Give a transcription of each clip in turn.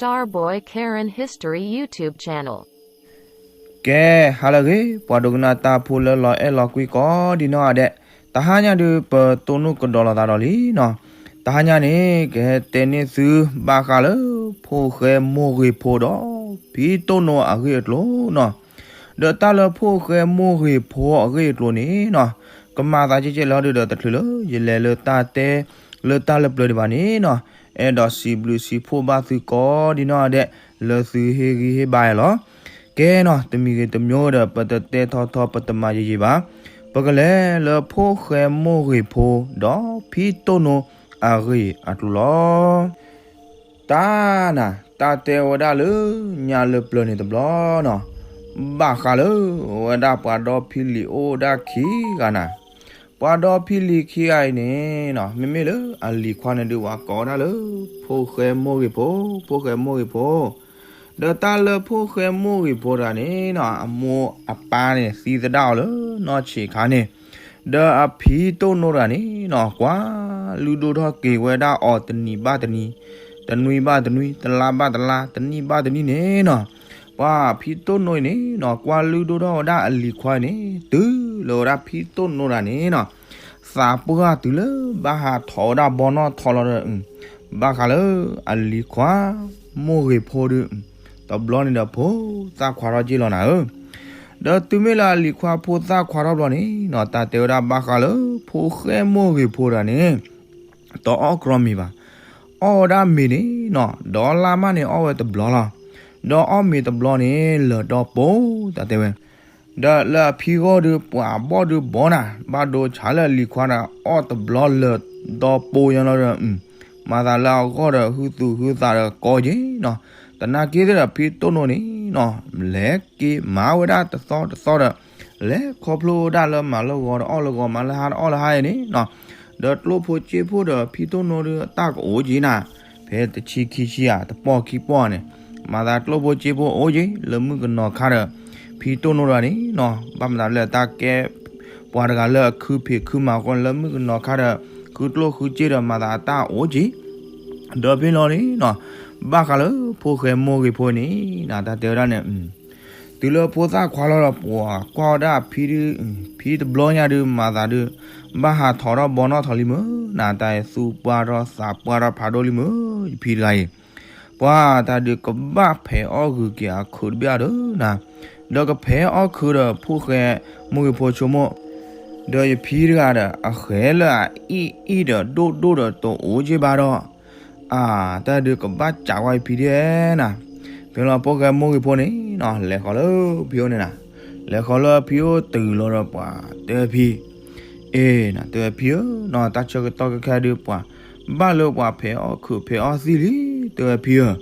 Starboy Karen History YouTube channel. ကဲ, ဟါလၢအဂ့ၤ, ပှၤဒိကနၣ်တၢ်ဖိလၢလီၤအဲၣ်လီၤကွံကိးဒံနီၢ်ဂၤဒဲး, တဟါညါဒုး ပတိၢ်နီၣ်ကဒီးလိာ်သးဒီးလံနီၤ. တဟါညါန့ၣ် ကဟဲတဲန့ၢ်သုဘၣ်ဃးလၢ ဖိၣ်ဃဲမိၢ်ဂ့ၤဖိဒီး ဖံတိၢ်နိအဂ့ၢ်အကျိၤနီၤ. ဒီးတၢ်လၢဖိၣ်ဃဲမိၢ်ဂ့ၤဖိအဂ့ၢ်အကျိၤန့ၣ်နီၤ, ကမၤသးကဲကဲလီၤဒုးဒီး တချုးလၢယလဲၤလၢတၢ်တဲလၢတၢ်လၢပျၢၤဒံးဘၣ်န့ၣ်နီၤ, အဲၣ်ဒိးစံးဘျုးစံးဖှိၣ်ဘၣ်သုကိးဒံနီၢ်ဂၤဒဲး လၢသုဟ့ၣ်ဂံၢ်ဟ့ၣ်ဘါယၤလီၤ. ကဲနီၤ, တမံၤဂ့ၤတမံၤဒီး ပတတဲထီထီ ပတမၤယံာ်ယံာ်ဘၣ်. ပကလဲၤလၢဖိၣ်ဃဲမိၢ်ဂ့ၤဖိ ဒီးဖံတိၢ်နိအဂ့ၢ်အကျိၤလီၤ. တၢ်နၤ, တၢ်တဲဝဲဒၣ်လၢညါလၢပျၢၤန့ၣ်တဘျီနီၤ, ဘၣ်ဃးလၢ ဝဲဒၣ်ပှၤဒီဖံလံၤအိၣ်ဒၣ်ခံဂၤနၤ. ပှၤဒီဖံလံၤခံဂၤအံၤန့ၣ်နီၤ, မ့မ့ၢ်လၢအလံၤခွါန့ၣ်ဒုး ဝဲကိးဝဲဒၣ်လၢ ဖိၣ်ဃဲမိၢ်ဂ့ၤဖိ, ဖိၣ်ဃဲမိၢ်ဂ့ၤဖိ. ဒီးတၢ်လၢဖိၣ်ဃဲမိၢ်ဂ့ၤဖိတဂၤန့ၣ်နီၤ, အမိၢ်အပၢ်န့ၣ်သံသဒၣ်အီၤလၢနီၢ်ဆံးခါန့ၣ်, ဒီးအဖံတိၢ်နိတဂၤန့ၣ်နီၤ, ကွၢ်လုၢ်ဒိၣ်ထီၣ်က့ၤဝဲဒၣ်အီၤတနံၤဘၣ်တနံၤ, တနွံဘၣ်တနွံ, တလါဘၣ်တလါ, တနံၣ်ဘၣ်တနံၣ်န့ၣ်နီၤ. ပှၤဖံတိၢ်နိအံၤန့ၣ်နီၤ, ကွၢ်လုၢ်ဒိၣ်ထီၣ်ဝဲဒၣ်အလံၤခွါအံၤန့ၣ် တုၤလၢဝဲဒၣ်ဖံတိၢ်နိတဂၤန့ၣ်နီၤ, သးပှၢ်တုၤလၢဘၣ်ဟးထီၣ်ဝဲဒၣ်ဘီနီၣ်ထီလီၤဒီး, ဘၣ်ဃးလၢအလံၤခွါ မိၢ်ဂ့ၤဖိဒုး တဘျီန့ၣ်ဒီး ဖိသၣ်ခွါထီၣ်က့ၢ်လီၤနၤဧၢ. ဒီးတုၤမ့ၢ်လၢအလံၤခွါဖိသၣ်ခွါထီၣ်ဘျီန့ၣ်နီၤ, တၢ်တဲဝဲဒၣ်ဘၣ်ဃးလၢ ဖိၣ်ဃဲမိၢ်ဂ့ၤဖိတဂၤန့ၣ် တအီၣ်ကြီမ့ၤဘၣ်. အီၣ်ဝဲဒၣ်မ့ၤန့ၣ်နီၤ, ဒီးလါမးန့ၣ်အီၣ်ဝဲတဘျီလီၤ. ဒီးအီၣ်မ့ၤတဘျီန့ၣ် လၢာ်ဒီပိၤ တၢ်တဲဝဲ. ဒီးလၢအဖံဂီၢ်ဒုး ပှၤဘီၣ်ဒုးဘီနၤ, ဘၣ်ဒိဆါလၢအလံၤခွါန့ၣ် အီၣ်တဘျီလၢာ်ဒီပိၤညါလီၤဒီး, မၤသးလၢအဂီၢ်ဒီးဟုသူၣ်ဟုသးဒီးကီက့ၤနီၤ. သနာ်က့ဒီး ဖံတိၢ်နိန့ၣ်နီၤ, လဲၤက့ၤမၤဝဲဒၣ်တသီတသီဒီး လဲၤခီဖျိဝဲဒၣ်လၢမၤလၢဂီၤဒီးအီၣ်လၢဂီၤ မၤလၢဟါဒီးအီၣ်လၢဟါအံၤန့ၣ်နီၤ, ဒီးကျိၣ်ဖိစ့ဖိဒီးဖံတိၢ်နိဒီးတၢ်ကအိၣ်က့ၤနၤ, ဖဲတဆံခံဆံဧါ တပီၢ်ခံပီၢ်န့ၣ်, မၤသးကျိၣ်ဖိစ့ဖိအိၣ်က့ၤ လၢမုၣ်ကနီၤခါဒီး ဖံတိၢ်နိတဂၤန့ၣ်နီၤ, ဘၣ်မနုၤလၢတၢ်ကဲ ပှၤတဂၤလၢအခုဖံးခုမၤအဃိန့ၣ် လၢမုၣ်ကနီၤခါဒီး ဃုကျိၣ်ဃုစ့ဒီးမၤသးအတၢ်အိၣ်က့ၤ ဒီးဖဲလီၤန့ၣ်နီၤ, ဘၣ်ဃးလၢဖိၣ်ဃဲမိၢ်ဂ့ၤဖိန့ၣ်နီၤ, တၢ်တဲဝဲဒၣ်န့ၣ်, တုၤလၢဖိသၣ်ခွါလီၤဒီး ပှၤကွၢ်ဝဲဒၣ်အဖံဒုး, ဖံတဘျီညါဒုး မၤသးဒုး ဘၣ်ဟးထီၣ်ထီၣ်ဘီနီၣ်ထီၣ်လံမုၢ်နၤ, တၢ်သူၣ်ပှၢ်ထီၣ်သးပှၢ်ထီၣ်ဖးဒိၣ်လံမုၢ်, ယဖံတဂၤအံၤ ပှၤတၢ်ဒုးကဘၣ်ဖဲးအီၣ်ဂုာ်က့ၤအခုးတဘ့ၣ်အီၤဒီးနၤ, ဒီးကဖဲးအီၣ်ခုးဒီးဖိၣ်ဃဲမိၢ်ဂ့ၤဖိဆိကမိၣ်, ဒီးယဖံတဂၤဒီး အဃဲလၢအအ့ၣ်အ့ၣ်ဒီးဒိၣ်ဒိၣ်ဒီးတအိၣ်က့ၤဘၣ်ဒီး, အၢ, တၢ်ဒုးကဘၣ်စးကွၢ်ယဖံဒဲးနၤ, ဖဲလီၤဖိၣ်ဃဲမိၢ်ဂ့ၤဖိန့ၣ်နီၤ, လဲၤဃီၤလၢဖံအိၣ်န့ၣ်နၤ, လဲၤဃီၤလၢဖံအိၣ်တုၤလီၤဒီးပှၤတဲဖံ, အ့ၣ်နၤ တဲဖံဧၢ, တၢ်ဆၢကတီၢ်ခဲခဲဒုးပှၤ ဘၣ်လၢပှၤဖဲးအီၣ်ခုးဖဲးအီၣ်သံၣ်လံ တဲဝဲဖံဧၢ,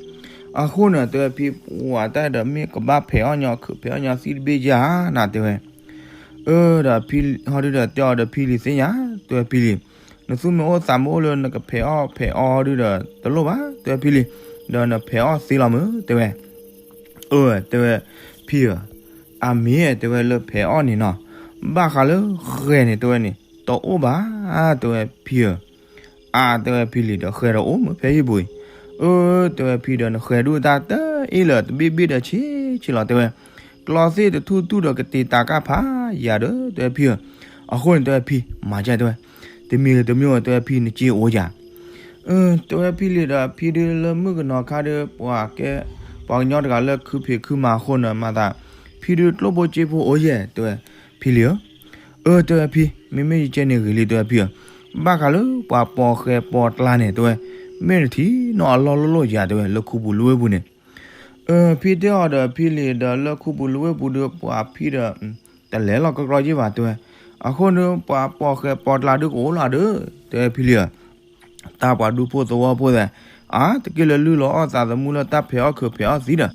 အဃိန့ၣ် တဲဝဲဖံ, ပှၤတၢ်အဲၣ်ဒိးမ့ၢ်ကဘၣ်ဖဲးအီၣ်ညီခုးဖဲးအီၣ်ညီသံၣ်တဘ့ၣ်ဧါနၤ တဲဝဲ, အၢ, ဒီးဖံဟီဒုဒီးတဲအီၤဒီးဖံလံၤသ့ၣ်ညါ, တဲဝဲဖံလံၤ, နသူၣ်မ့ၢ်အိၣ်သးမ့ၢ်အိၣ်လၢနကဖဲးအီၣ်ဖဲးအီဒုဒီးတလိၣ်ဘၣ် တဲဝဲဖံလံၤ, ဒီးနဖဲးအီၣ်သ့လီၤမုၢ် တဲဝဲ အၢ, တဲဝဲဖံဧၢ, အမ့ၢ်တဲဝဲလၢဖဲးအီၣ်န့ၣ်နီၤ, ဘၣ်ဃးလၢဃဲၤန့ၣ် တဲဝဲန့ၣ် တအိၣ်ဘၣ်, တဲဝဲဖံဧၢ, အါ တဲဝဲဖံလံၤဒီးဃဲၤဒီးအိၣ်မုၢ်ဖဲဟံၣ်ပူၤအံၤ, အၢ, တဲဝဲဖံဒီးနဃဲၤဒုးတၢ်တအ့ၣ်လၢၤတဘ့ၣ်ဘ့ၣ်ဒီးဆံးဆံးလီၤ တဲဝဲ, ကျီသ့ၣ်တထူၣ်ထူၣ်ဒီးကတ့ၤတၢ်ကၢ်ဖးယၤဒီး တဲဝဲဖံဧၢ, အဃိန့ၣ် တဲဝဲဖံ, မၤကဲ တဲဝဲ, တမံၤတမံၤ တဲဝဲဖံနစ့အိၣ်ယၤ အၢ, တဲဝဲဖံလံၤဒီးဖံဒုးလၢမုၣ်ကနီၤခါဒုး ပှၤကဲ ပှၤကညီတဂၤလၢခုဖံးခုမၤအဃိန့ၣ် မၤသး ဖံဒုးကျိၣ်ဖိစ့ဖိအိၣ်ယဲၢ် တဲဝဲဖံလံၤဧၢ, အၢ, တဲဝဲဖံ, မ့မ့ၢ်ယကဲန့ၣ်ဂ့ၤလံ တဲဝဲဖံဧၢ, ဘၣ်ဃးလၢပှၤပိာ်ဃဲၤပိာ်ကျါန့ၣ် တဲဝဲ, မ့ၢ်နထံၣ်နီၢ်အလီၢ်လိၣ်လိၣ်ယၤ တဲဝဲ လၢခူပူၤလၢဝ့ၢ်ပူၤန့ၣ် အၢ, ဖံတဲအီၤဒီးဖံလံၤဒီးလၢခူပူၤလၢဝ့ၢ်ပူၤဒီးပှၤဖံဒီး တလဲၤလီၤကီကီယ့ၢ်ဘၣ် တဲဝဲ, အဃိန့ၣ် ပှၤပိာ်ဃဲၤပိာ်ကျါဒုးကအိၣ်လီၤဒီး တဲဝဲဖံလံၤဧၢ, တၢ်ပှၤဒူဖိသဝီဖိသ့ၣ်, အါ တက့ၢ်လၢလုၢ်လီၤအီၣ်သးသမူလၢတၢ်ဖဲးအီၣ်ခုးဖဲးအီၣ်သံဒီး,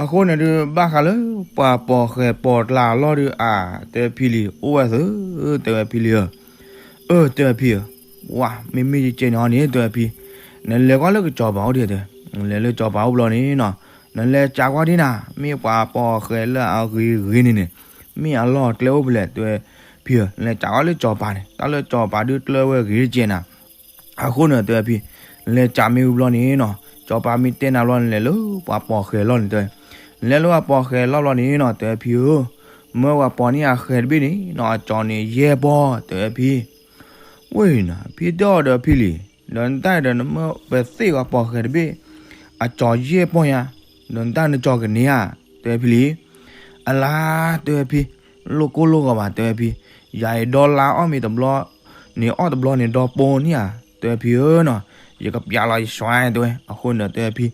အဃိန့ၣ်ဒုး ဘၣ်ဃးလၢပှၤပိာ်ဃဲၤပိာ်ကျါအလီၢ်ဒုး အါ တဲဖံလံၤ အိၣ်ဝဲသု, တဲဝဲဖံလံၤဧၢ, အၢ တဲဝဲဖံဧၢ, ဝါ မ့မ့ၢ်ယကဲန့ၣ်ဟီန့ၣ် တဲဝဲဖံ, နလဲၤကွၢ်လၢကစီၤပၤအိၣ်ဒံး တဲဝဲ, နလဲၤလၢစီၤပၤအိၣ်ဘျီန့ၣ်နီၤ, နလဲၤစးကွၢ်ဒံးနၤ, မ့ၢ်ပှၤပိာ်ဃဲၤလၢအဂ့ၤဂ့ၤန့ၣ်န့ၣ်, မ့ၢ်အလီၢ်အကျဲအိၣ်ဖဲလဲၣ် တဲဝဲဖံဧၢ, နလဲၤစးကွၢ်လၢစီၤပၤန့ၣ် တၢ်လၢစီၤပၤဒုးကျၢဝဲဂ့ၤတကဲနၤ, အဃိန့ၣ် တဲဝဲဖံ, နလဲၤစးမ့ၢ်ဝံၤဘျီန့ၣ်နီၤ, စီၤပၤမ့ၢ်တဲနၤဘျီ နလဲၤလၢပှၤပိာ်ဃဲၤလီၢ်န့ၣ် တဲဝဲ, နလဲၤလၢပှၤပိာ်ဃဲၤလီၢ်ဘျီန့ၣ်နီၤ တဲဝဲဖံဧၢ, မၢပှၤပိာ်န့ၢ်အဃဲၤတဘ့ၣ်န့ၣ်နီၤ အကၠီၤန့ၣ်ယဲၢ်ပီၢ် တဲဝဲဖံ. ဝဲနၤ ဖံတဲအီၤဒီးဖံလံ, ဒီးနတၢ်ဒီးနမၢပသ့ၣ်ပှၤပိာ်ဃဲၤတဘ့ၣ် အကၠီၤယဲၢ်ပီၢ်ညါ, ဒီးနတၢ်နကၠီၤကန့ၢ်ဧါ တဲဝဲဖံလံ. အလါ တဲဝဲဖံ, လိၣ်ကိၢ်လိၣ်ဂီၤဘၣ် တဲဝဲဖံ, ယၤအံၤဒီလါအီၣ်မ့ၤတဘျီန့ၣ် အီၣ်တဘျီန့ၣ်ဒီပိန့ၣ်ဧါ တဲဝဲဖံဧၢနီၤ, ယကပျးလီၤယစွါ တဲဝဲ, အဃိန့ၣ်ဒီးတဲဝဲဖံ,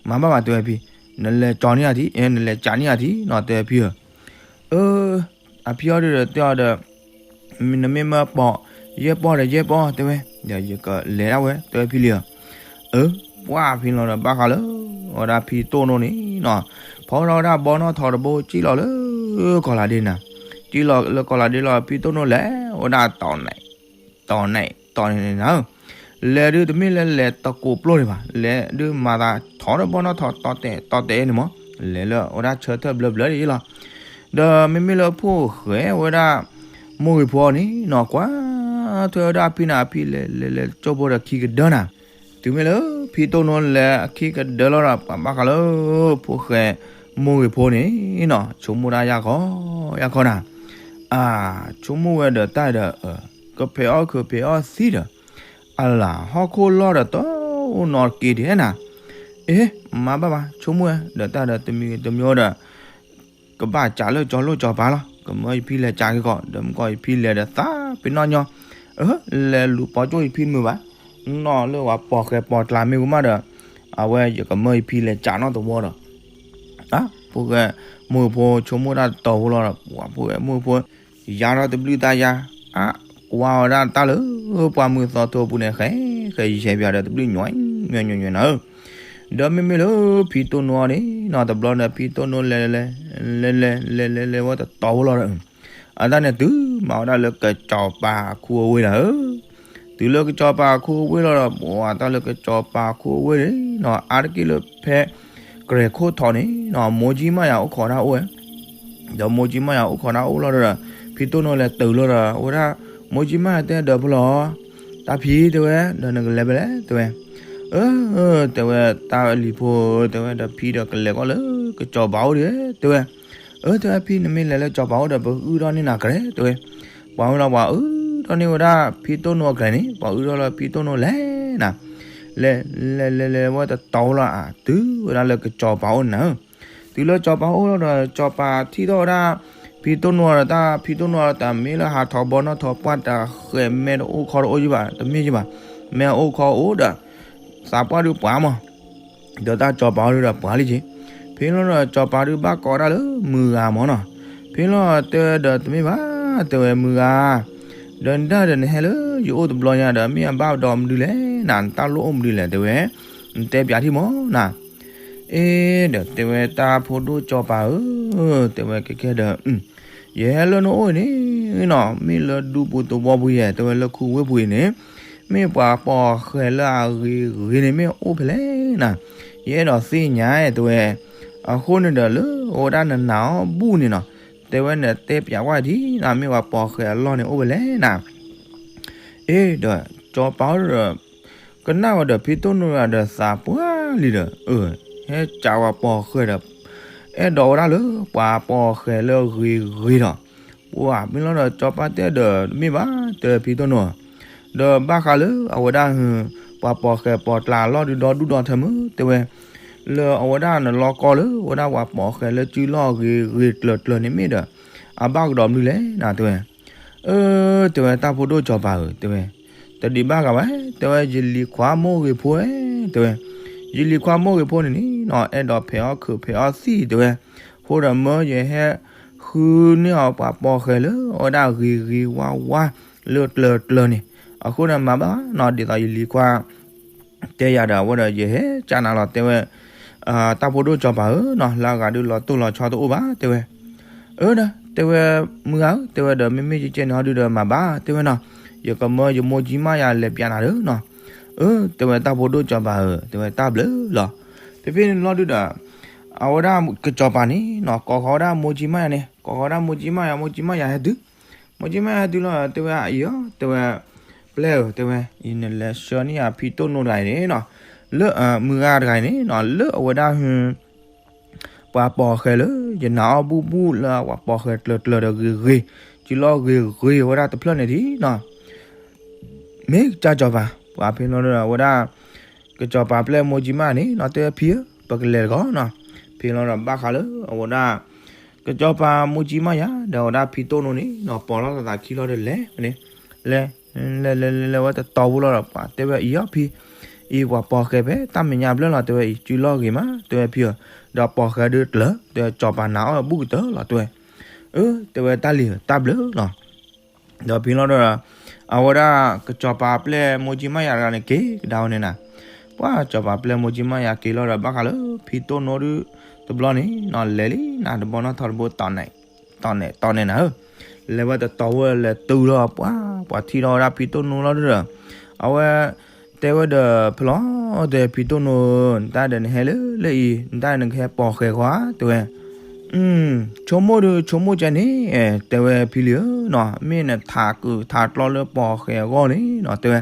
မၤဘၣ်ဘၣ် တဲဝဲဖံ, နလဲၤကၠီၤန့ၢ်ဧါထံ, နလဲၤကးန့ၢ်ဧါထံနီၤ တဲဝဲဖံဧၢ. အၢ အဖံအီၤဒုဒီးတဲအီၤဒီး နမ့ၢ်မၢပိာ်ယဲၢ်ပီၢ်ဒီးယဲၢ်ပီၢ် တဲဝဲ, ဒီးယကလဲၤဒၣ်ဝဲ တဲဝဲဖံလံဧၢ. အၢ ပှၢ်ဖံလီၤဒီးဘၣ်ဃးလၢ ဝဲဒၣ်ဖံတိၢ်နိန့ၣ်နီၤ, ဖီထီၣ်ဝဲဒၣ်ဘီနီၣ်ထိးတဘိ ကံၣ်လီၤလၢကီၢ်လးဒ့နၤ, ကံၣ်လီၤလၢကီၢ်လးဒ့လီၤ ဖံတိၢ်နိလဲၤဝဲဒၣ်တီၤနဲၣ် တီၤနဲၣ်တီၤန့ၣ်နၤဧၢ, လဲၤဒုတမ့ၢ်လၢလဲၤတကိးပျိၢ်န့ၣ်ဘၣ်, လဲၤဒုမၤသးထီၣ်ဒီးဘီနီၣ်ထိးတီၤတဲာ်တီၤတဲာ်န့ၣ်မး, လဲၤလၢဝဲဒၣ်ဆၢထၢၣ်ဘျၢဘျၢဒ်အံၤလီၤ. ဒီးမ့မ့ၢ်လၢဖိၣ်ဃဲဝဲဒၣ် မိၢ်ဂ့ၤဖိအီၤန့ၣ်နီၤ ကွၢ်ထွဲဝဲဒၣ်အဖံန့ၣ် အဖံလဲၤလဲၤလဲၤကၠိဖိဒီးခံကဒၢနၤ, တုၤမ့ၢ်လၢဖံတိၢ်နိလဲၤအခံကဒၢလီၤဒီး ပှၤဘၣ်ဃးလၢ ဖိၣ်ဃဲမိၢ်ဂ့ၤဖိန့ၣ်နီၤ ဆိကမိၣ်ဒၣ်ယၢ်ခီ ယၢ်ခီနၤ, အါ ဆိကမိၣ်ဝဲဒီးတၢ်ဒီး ကဖဲးအီၣ်ခုးဖဲးအီၣ်သံဒီး အလါ ဟီၣ်ခိၣ်လီၢ်ဒီးတအိၣ်နီတက့ဒံးနၤ, အ့ မၤဘၣ်ဘၣ် ဆိကမိၣ်ဝဲဒီးတၢ်ဒီးတမံၤတမံၤဒီး ကဘၣ်ကးလၢကၠီၤလိၣ်ကၠီၤပၤလီၤ, ကမၢယဖံလဲၤကးက့ၤကီး ဒီးမုၢ်ကီၢ်ယဖံလဲၤဒီးသးပ့ၤနီၣ်ညီ, အၢ လဲၤလူၤပိာ်ကၠိၣ်ယဖံတမုာ်ဘၣ်, နီၢ်လၢပှၤပိာ်ဃဲၤပိာ်ကျါမ့ၢ်ဝံၤမးဒီး အဝဲယကမၢယဖံလဲၤကးနီၣ်သဝီဒီး အါ ဖိၣ်ဃဲ မိၢ်ဂ့ၤဖိဆိကမိၣ်တၢ်တီၤဖိလီၤဒီး ပှၤဖိၣ်ဃဲမိၢ်ဂ့ၤဖိ ယါထီၣ်တဘျုးတၢ်ယါ, အါ ကွၢ်ဝဲဒၣ်တၢ်လၢ ပှၢ်မုၢ်သီထိပူၤန့ၣ် ဃဲ ဃဲယဲၢ်ပၠးဒီးတဘျုးညီညီညီညီနၤဧၢ, ဒီးမ့မ့ၢ်လၢဖံတိၢ်နိအီၤန့ၣ်နီၤ တဘျီဒီးဖံတိၢ်နိလဲၤလဲၤ လဲၤလဲၤလဲၤလဲၤလဲၤဝဲတတီၤဖိလီၤဒီး အတၢ်န့ၣ်တုၤမၤဝဲဒၣ်လၢကစီၤပၤအခိအဝ့ၢ်လီၤဧၢ, တုၤလၢကစီၤပၤအခိအဝ့ၢ်လီၤဒီး ပှၤတၢ်လၢကစီၤပၤအခိအဝ့ၢ်န့ၣ်နီၤ အါတက့ၢ်လၢဖဲ ကြဲၤခိၣ်ထီးန့ၣ်နီၤ မိၢ်ကၠံမးယၤအိၣ်ခိးတၢ်အိၣ်ဝဲ, ဒီးမိၢ်ကၠံမးယၤအိၣ်ခိးတၢ်အိၣ်လီၤဒီး ဖံတိၢ်နိလဲၤတုၤလီၤဒီး အဝဲဒၣ် မိၢ်ကၠံမးယၤတဲဒီးဖိလီၤ တၢ်ဖံတဲဝဲ ဒီးနကလဲၤဖဲလဲၣ် တဲဝဲ, အၢ တဲဝဲ တၢ်လံၤဖိဧၢ တဲဝဲ ဒီးဖံဒီးကလဲၤကီးလၢကစီၤပၤအိၣ်ဒံး တဲဝဲ, အၢ တဲဝဲ ဖံနမ့ၢ်လဲၤလၢကစီၤပၤအိၣ်ဒီး ပအုၣ်ထီၣ်န့ၢ်နၤကြဲ တဲဝဲ, ပှၤမ့ၢ်လီၤပှၤအုၣ်ထီၣ်န့ၢ်ဝဲဒၣ်ဖံတိၢ်နိအကြဲန့ၣ် ပှၤအုၣ်ထီၣ်လၢဖံတိၢ်နိလဲၤနၤ, လဲၤလဲၤလဲၤလဲၤဝဲတတီၤဖိလီၤ အါ တုၤဝဲဒၣ်လၢကစီၤပၤအိၣ်နၤဧၢ, တုၤလၢကစီၤပၤအိၣ်လီၤဒီး ကစီၤပၤထံၣ်ထီၣ်ဝဲဒၣ် ဖံတိၢ်နိဒီး တၢ်ဖံတိၢ်နိဒီး တမ့ၢ်လၢဟးထီၣ်ဘီနီၣ်ထီၣ်ပှၢ်တၢ်ဃဲၤ မဲာ်တအိၣ်ခီတအိၣ်ယံၤဘၣ် တမ့ၢ်ယံၤဘၣ်, မဲာ်အိၣ်ခီအိၣ်ဒီး သးပှၢ်ဒုးပှၤမး ဒီးတၢ်စီၤပၤအိၣ်ဒုးဒီးပှၤလံက့ၤ, ဖဲလီၤဒီးစီၤပၤဒုးဘၣ်ကိးဒၣ်လၢမုၢ်ဂၤမးနီၤ, ဖဲလီၤတဲဝဲဒီးတမ့ၢ်ဘၣ် တဲဝဲမုၢ်ဂၤ, ဒီးနတၢ်ဒီးနဟဲလၢယအိၣ်တဘျီညါဒီး မ့ၢ်အဘၣ်ဒီးမနုၤလဲၣ်နၤ နတၢ်လိၣ်အိၣ်မနုၤလဲၣ် တဲဝဲ, နတဲပၠးထံၣ်မးနၤ, အ့ ဒီးတဲဝဲတၢ်ဖိဒိၣ်စီၤပၤဧၢ, တဲဝဲကဲကဲဒီး ယဟဲလၢနအိၣ်အံၤန့ၣ်နီၤ မ့ၢ်လၢဒူပူၤသဝီပူၤယဲၢ် တဲဝဲလၢခူဝ့ၢ်ပူၤအံၤန့ၣ် မ့ၢ်ပှၤပိာ်ဃဲၤလၢအဂ့ၤဂ့ၤန့ၣ် မ့ၢ်အိၣ်ဖဲလဲၣ်နၤ, ယအဲၣ်ဒိးသ့ၣ်ညါတဲဝဲ, အဃိန့ၣ်ဒီးလၢအဝဲဒၣ်နနာ်အီၤဘူၣ်န့ၣ်နီၤ, တဲဝဲနတဲပၠးကွၢ်ဒံးနၤ မ့ၢ်ပှၤပိာ်ဃဲၤအလီၢ်န့ၣ်အိၣ်ဖဲလဲၣ်နၤ, အ့ ဒီးစီၤပၤအိၣ်ဒီး ကနၣ်ဝဲဒီးဖံတိၢ်နိဒီးသးပှၢ်လံဒီး အၢ ဟဲကးဝဲပိာ်ဃဲၤဒီး အဲၣ်ဒိးဝဲဒၣ်လၢပှၤပိာ်ဃဲၤလၢအဂ့ၤဂ့ၤဒီး ပှၤမ့ၢ်လီၤဒီးစီၤပၤတဲဒီးတမ့ၢ်ဘၣ် တဲဖံတိၢ်နိ ဒီးဘၣ်ဃးလၢအဝဲဒၣ် ပှၤပိာ်ဃဲၤပိာ်ကျါအလီၢ်ဒုးဒီဒူၣ်ဒီထၢမုၢ် တဲဝဲ လၢအဝဲဒၣ်နလီၢ်ကီၢ်လၢ အဝဲဒၣ်ပှၤပိာ်ဃဲၤလၢစုလီၢ်အဂ့ၤဂ့ၤကျၢၤကျၢၤန့ၣ်မ့ၢ်ဒီး အဘၣ်ကဒီးမနုၤလဲၣ်နၤ တဲဝဲ အၢ တဲဝဲ တၢ်ဖိဒိၣ်စီၤပၤဧၢ တဲဝဲ, တဒံးဘၣ်ဂၤဘၣ် တဲဝဲ ယလံၤခွါမိၢ်ဂ့ၤဖိဧၢ တဲဝဲ, ယလံၤခွါမိၢ်ဂ့ၤဖိန့ၣ်န့ၣ်နီၤ အဲၣ်ဒိးဖဲးအီၣ်ခုးဖဲးအီၣ်သံၣ် တဲဝဲ, အဃိဒီးမၢယဟဲဃုန့ၢ်အီၤပှၤပိာ်ဃဲၤလၢအဝဲဒၣ်ဂ့ၤဂ့ၤဝါဝါလၢကျၢၤကျၢၤန့ၣ်, အဃိဒီးမၤဘၣ်နီၤ ဒ်သိးယလံၤခွါ တဲယၤဒီး အဝဲဒီးယဟဲကၢ်နၤလီၤ တဲဝဲ, တၢ်ဖိဒိၣ်စီၤပၤဧၢနီၤ လၢအဂၤဒုးလီၤတိၢ်လီၤဆီတအိၣ်ဘၣ် တဲဝဲ, အၢဒီး တဲဝဲ မုၢ်ဂၤဧၢ တဲဝဲဒီး မ့မ့ၢ်ယကဲန့ၣ်ဟီဒုးဒီးမၤဘၣ် တဲဝဲနီၤ, ယကမၢယမိၢ်ကၠံမးယၤလဲၤပျးနၤဒီးနီၤ, အၢ တဲဝဲတၢ်ဖိဒိၣ်စီၤပၤဧၢ တဲဝဲတၢ်ဘျုးလီၤ, ဖဲဖဲန့ၣ်လီၤဒုးဒီး အဝဲဒၣ်ကစီၤပၤန့ၣ်နီၤ ကိးဃီၤဝဲဒၣ်မိၢ်ကၠံမးယၤန့ၣ် ကိးဃီၤဝဲဒၣ်မိၢ်ကၠံမးယၤ မိၢ်ကၠံမးယၤဟဲတုၤ, မိၢ်ကၠံမးယၤဟဲတုၤလီၤ တဲဝဲအံၤဧၢ တဲဝဲ, ပျဲၢ်ဧၢ တဲဝဲ, ယနလဲၤဆှၢန့ၢ်ယၤဖံတိၢ်နိတဂၤအံၤန့ၣ်နီၤ, လၢမုၢ်ဂၤတဂၤအံၤန့ၣ်နီၤ လၢအဝဲဒၣ် ပှၤပိာ်ဃဲၤလၢ ယနာ်အီၤဘူၣ်ဘူၣ်လၢပှၤပိာ်ဃဲၤကျၢၤကျၢၤဒီးဂ့ၤဂ့ၤ, စုလီၢ်ဂ့ၤဂ့ၤဝဲဒၣ်တဖျၢၣ်န့ၣ်ဒံးနီၤ, မ့ၢ်ကစၢ်စီၤပၤ ပှၤဖဲလီၤဒီးအဝဲဒၣ် ကစီၤပၤပျဲၢ်မိၢ်ကၠံမးန့ၣ်နီၤ တဲဖံဧၢ ပကလဲၤတကီးနီၤ, ဖဲလီၤဒီးဘၣ်ဃးလၢအဝဲဒၣ် ကစီၤပၤမိၢ်ကၠံမးယၤ ဒီးအဝဲဒၣ်ဖံတိၣ်နိန့ၣ်နီၤ ပိာ်လီၤသးသးခံလီၤဒီးလဲၤန့ၣ်, လဲၤ လဲၤလဲၤလဲၤလဲၤဝဲတတီၤဖိလီၤဒီး ပှၤတဲဝဲအံၤအီၤဖံ, အံၤပှၤပိာ်ဃဲၤဖဲတၢ်မဲာ်ညါဘျၢလီၤ တဲဝဲအံၤ စုလီၢ်ဂ့ၤမး တဲဝဲဖံဧၢ, ဒီးပိာ်ဃဲၤဒုးကျၢၤ တဲကစီၤပၤနာ်အီၤဘူၣ်ကတၢၢ်လီၤ တဲဝဲ, အၢ တဲဝဲတၢ်လံၤတၢ်ဘျၢလီၤ ဒီးဖဲလီၤဒီး အဝဲဒၣ်ကစီၤပၤပျဲၢ်မိၢ်ကၠံမးယၤတဂၤန့ၣ် က့ၤကဒါဝဲန့ၣ်နၤ, ပှၤကစီၤပၤပျဲၢ်မိၢ်ကၠံမးယၤက့ၤလီၤဒီးဘၣ်ဃးလၢ ဖံတိၣ်နိဒုး တဘျီန့ၣ်နီၤ လဲၤလံနၤ တဘီနီၣ်ထီၣ်တဘိ တီၢ်နဲၣ်တီၢ်နဲၣ်နၤဧၢ, လဲၤဝဲတတီၤဝဲလဲၤတုၤလီၤပှၤ ပှၤထံၣ်ထီၣ်ဝဲဒၣ်ဖံတိၣ်နိလီၤဒီး အဝဲ တဲဝဲဒီးဖဲလီၤ တဲဖံတိၣ်နိဧၢ နတၢ်ဒီးနဟဲလၢလၢအံၤ နတၢ်နကဟဲပိာ်ဃဲၤဃီဧါ တဲဝဲ ဆိကမိၣ်ဒုးဆိကမိၣ်ကဲန့ၣ် တဲဝဲဖံလံၤဧၢနီၤ မ့ၢ်နထးကုာ်ထးကျီလၢပိာ်ဃဲၤအဂီၢ်န့ၣ်နီၤ တဲဝဲ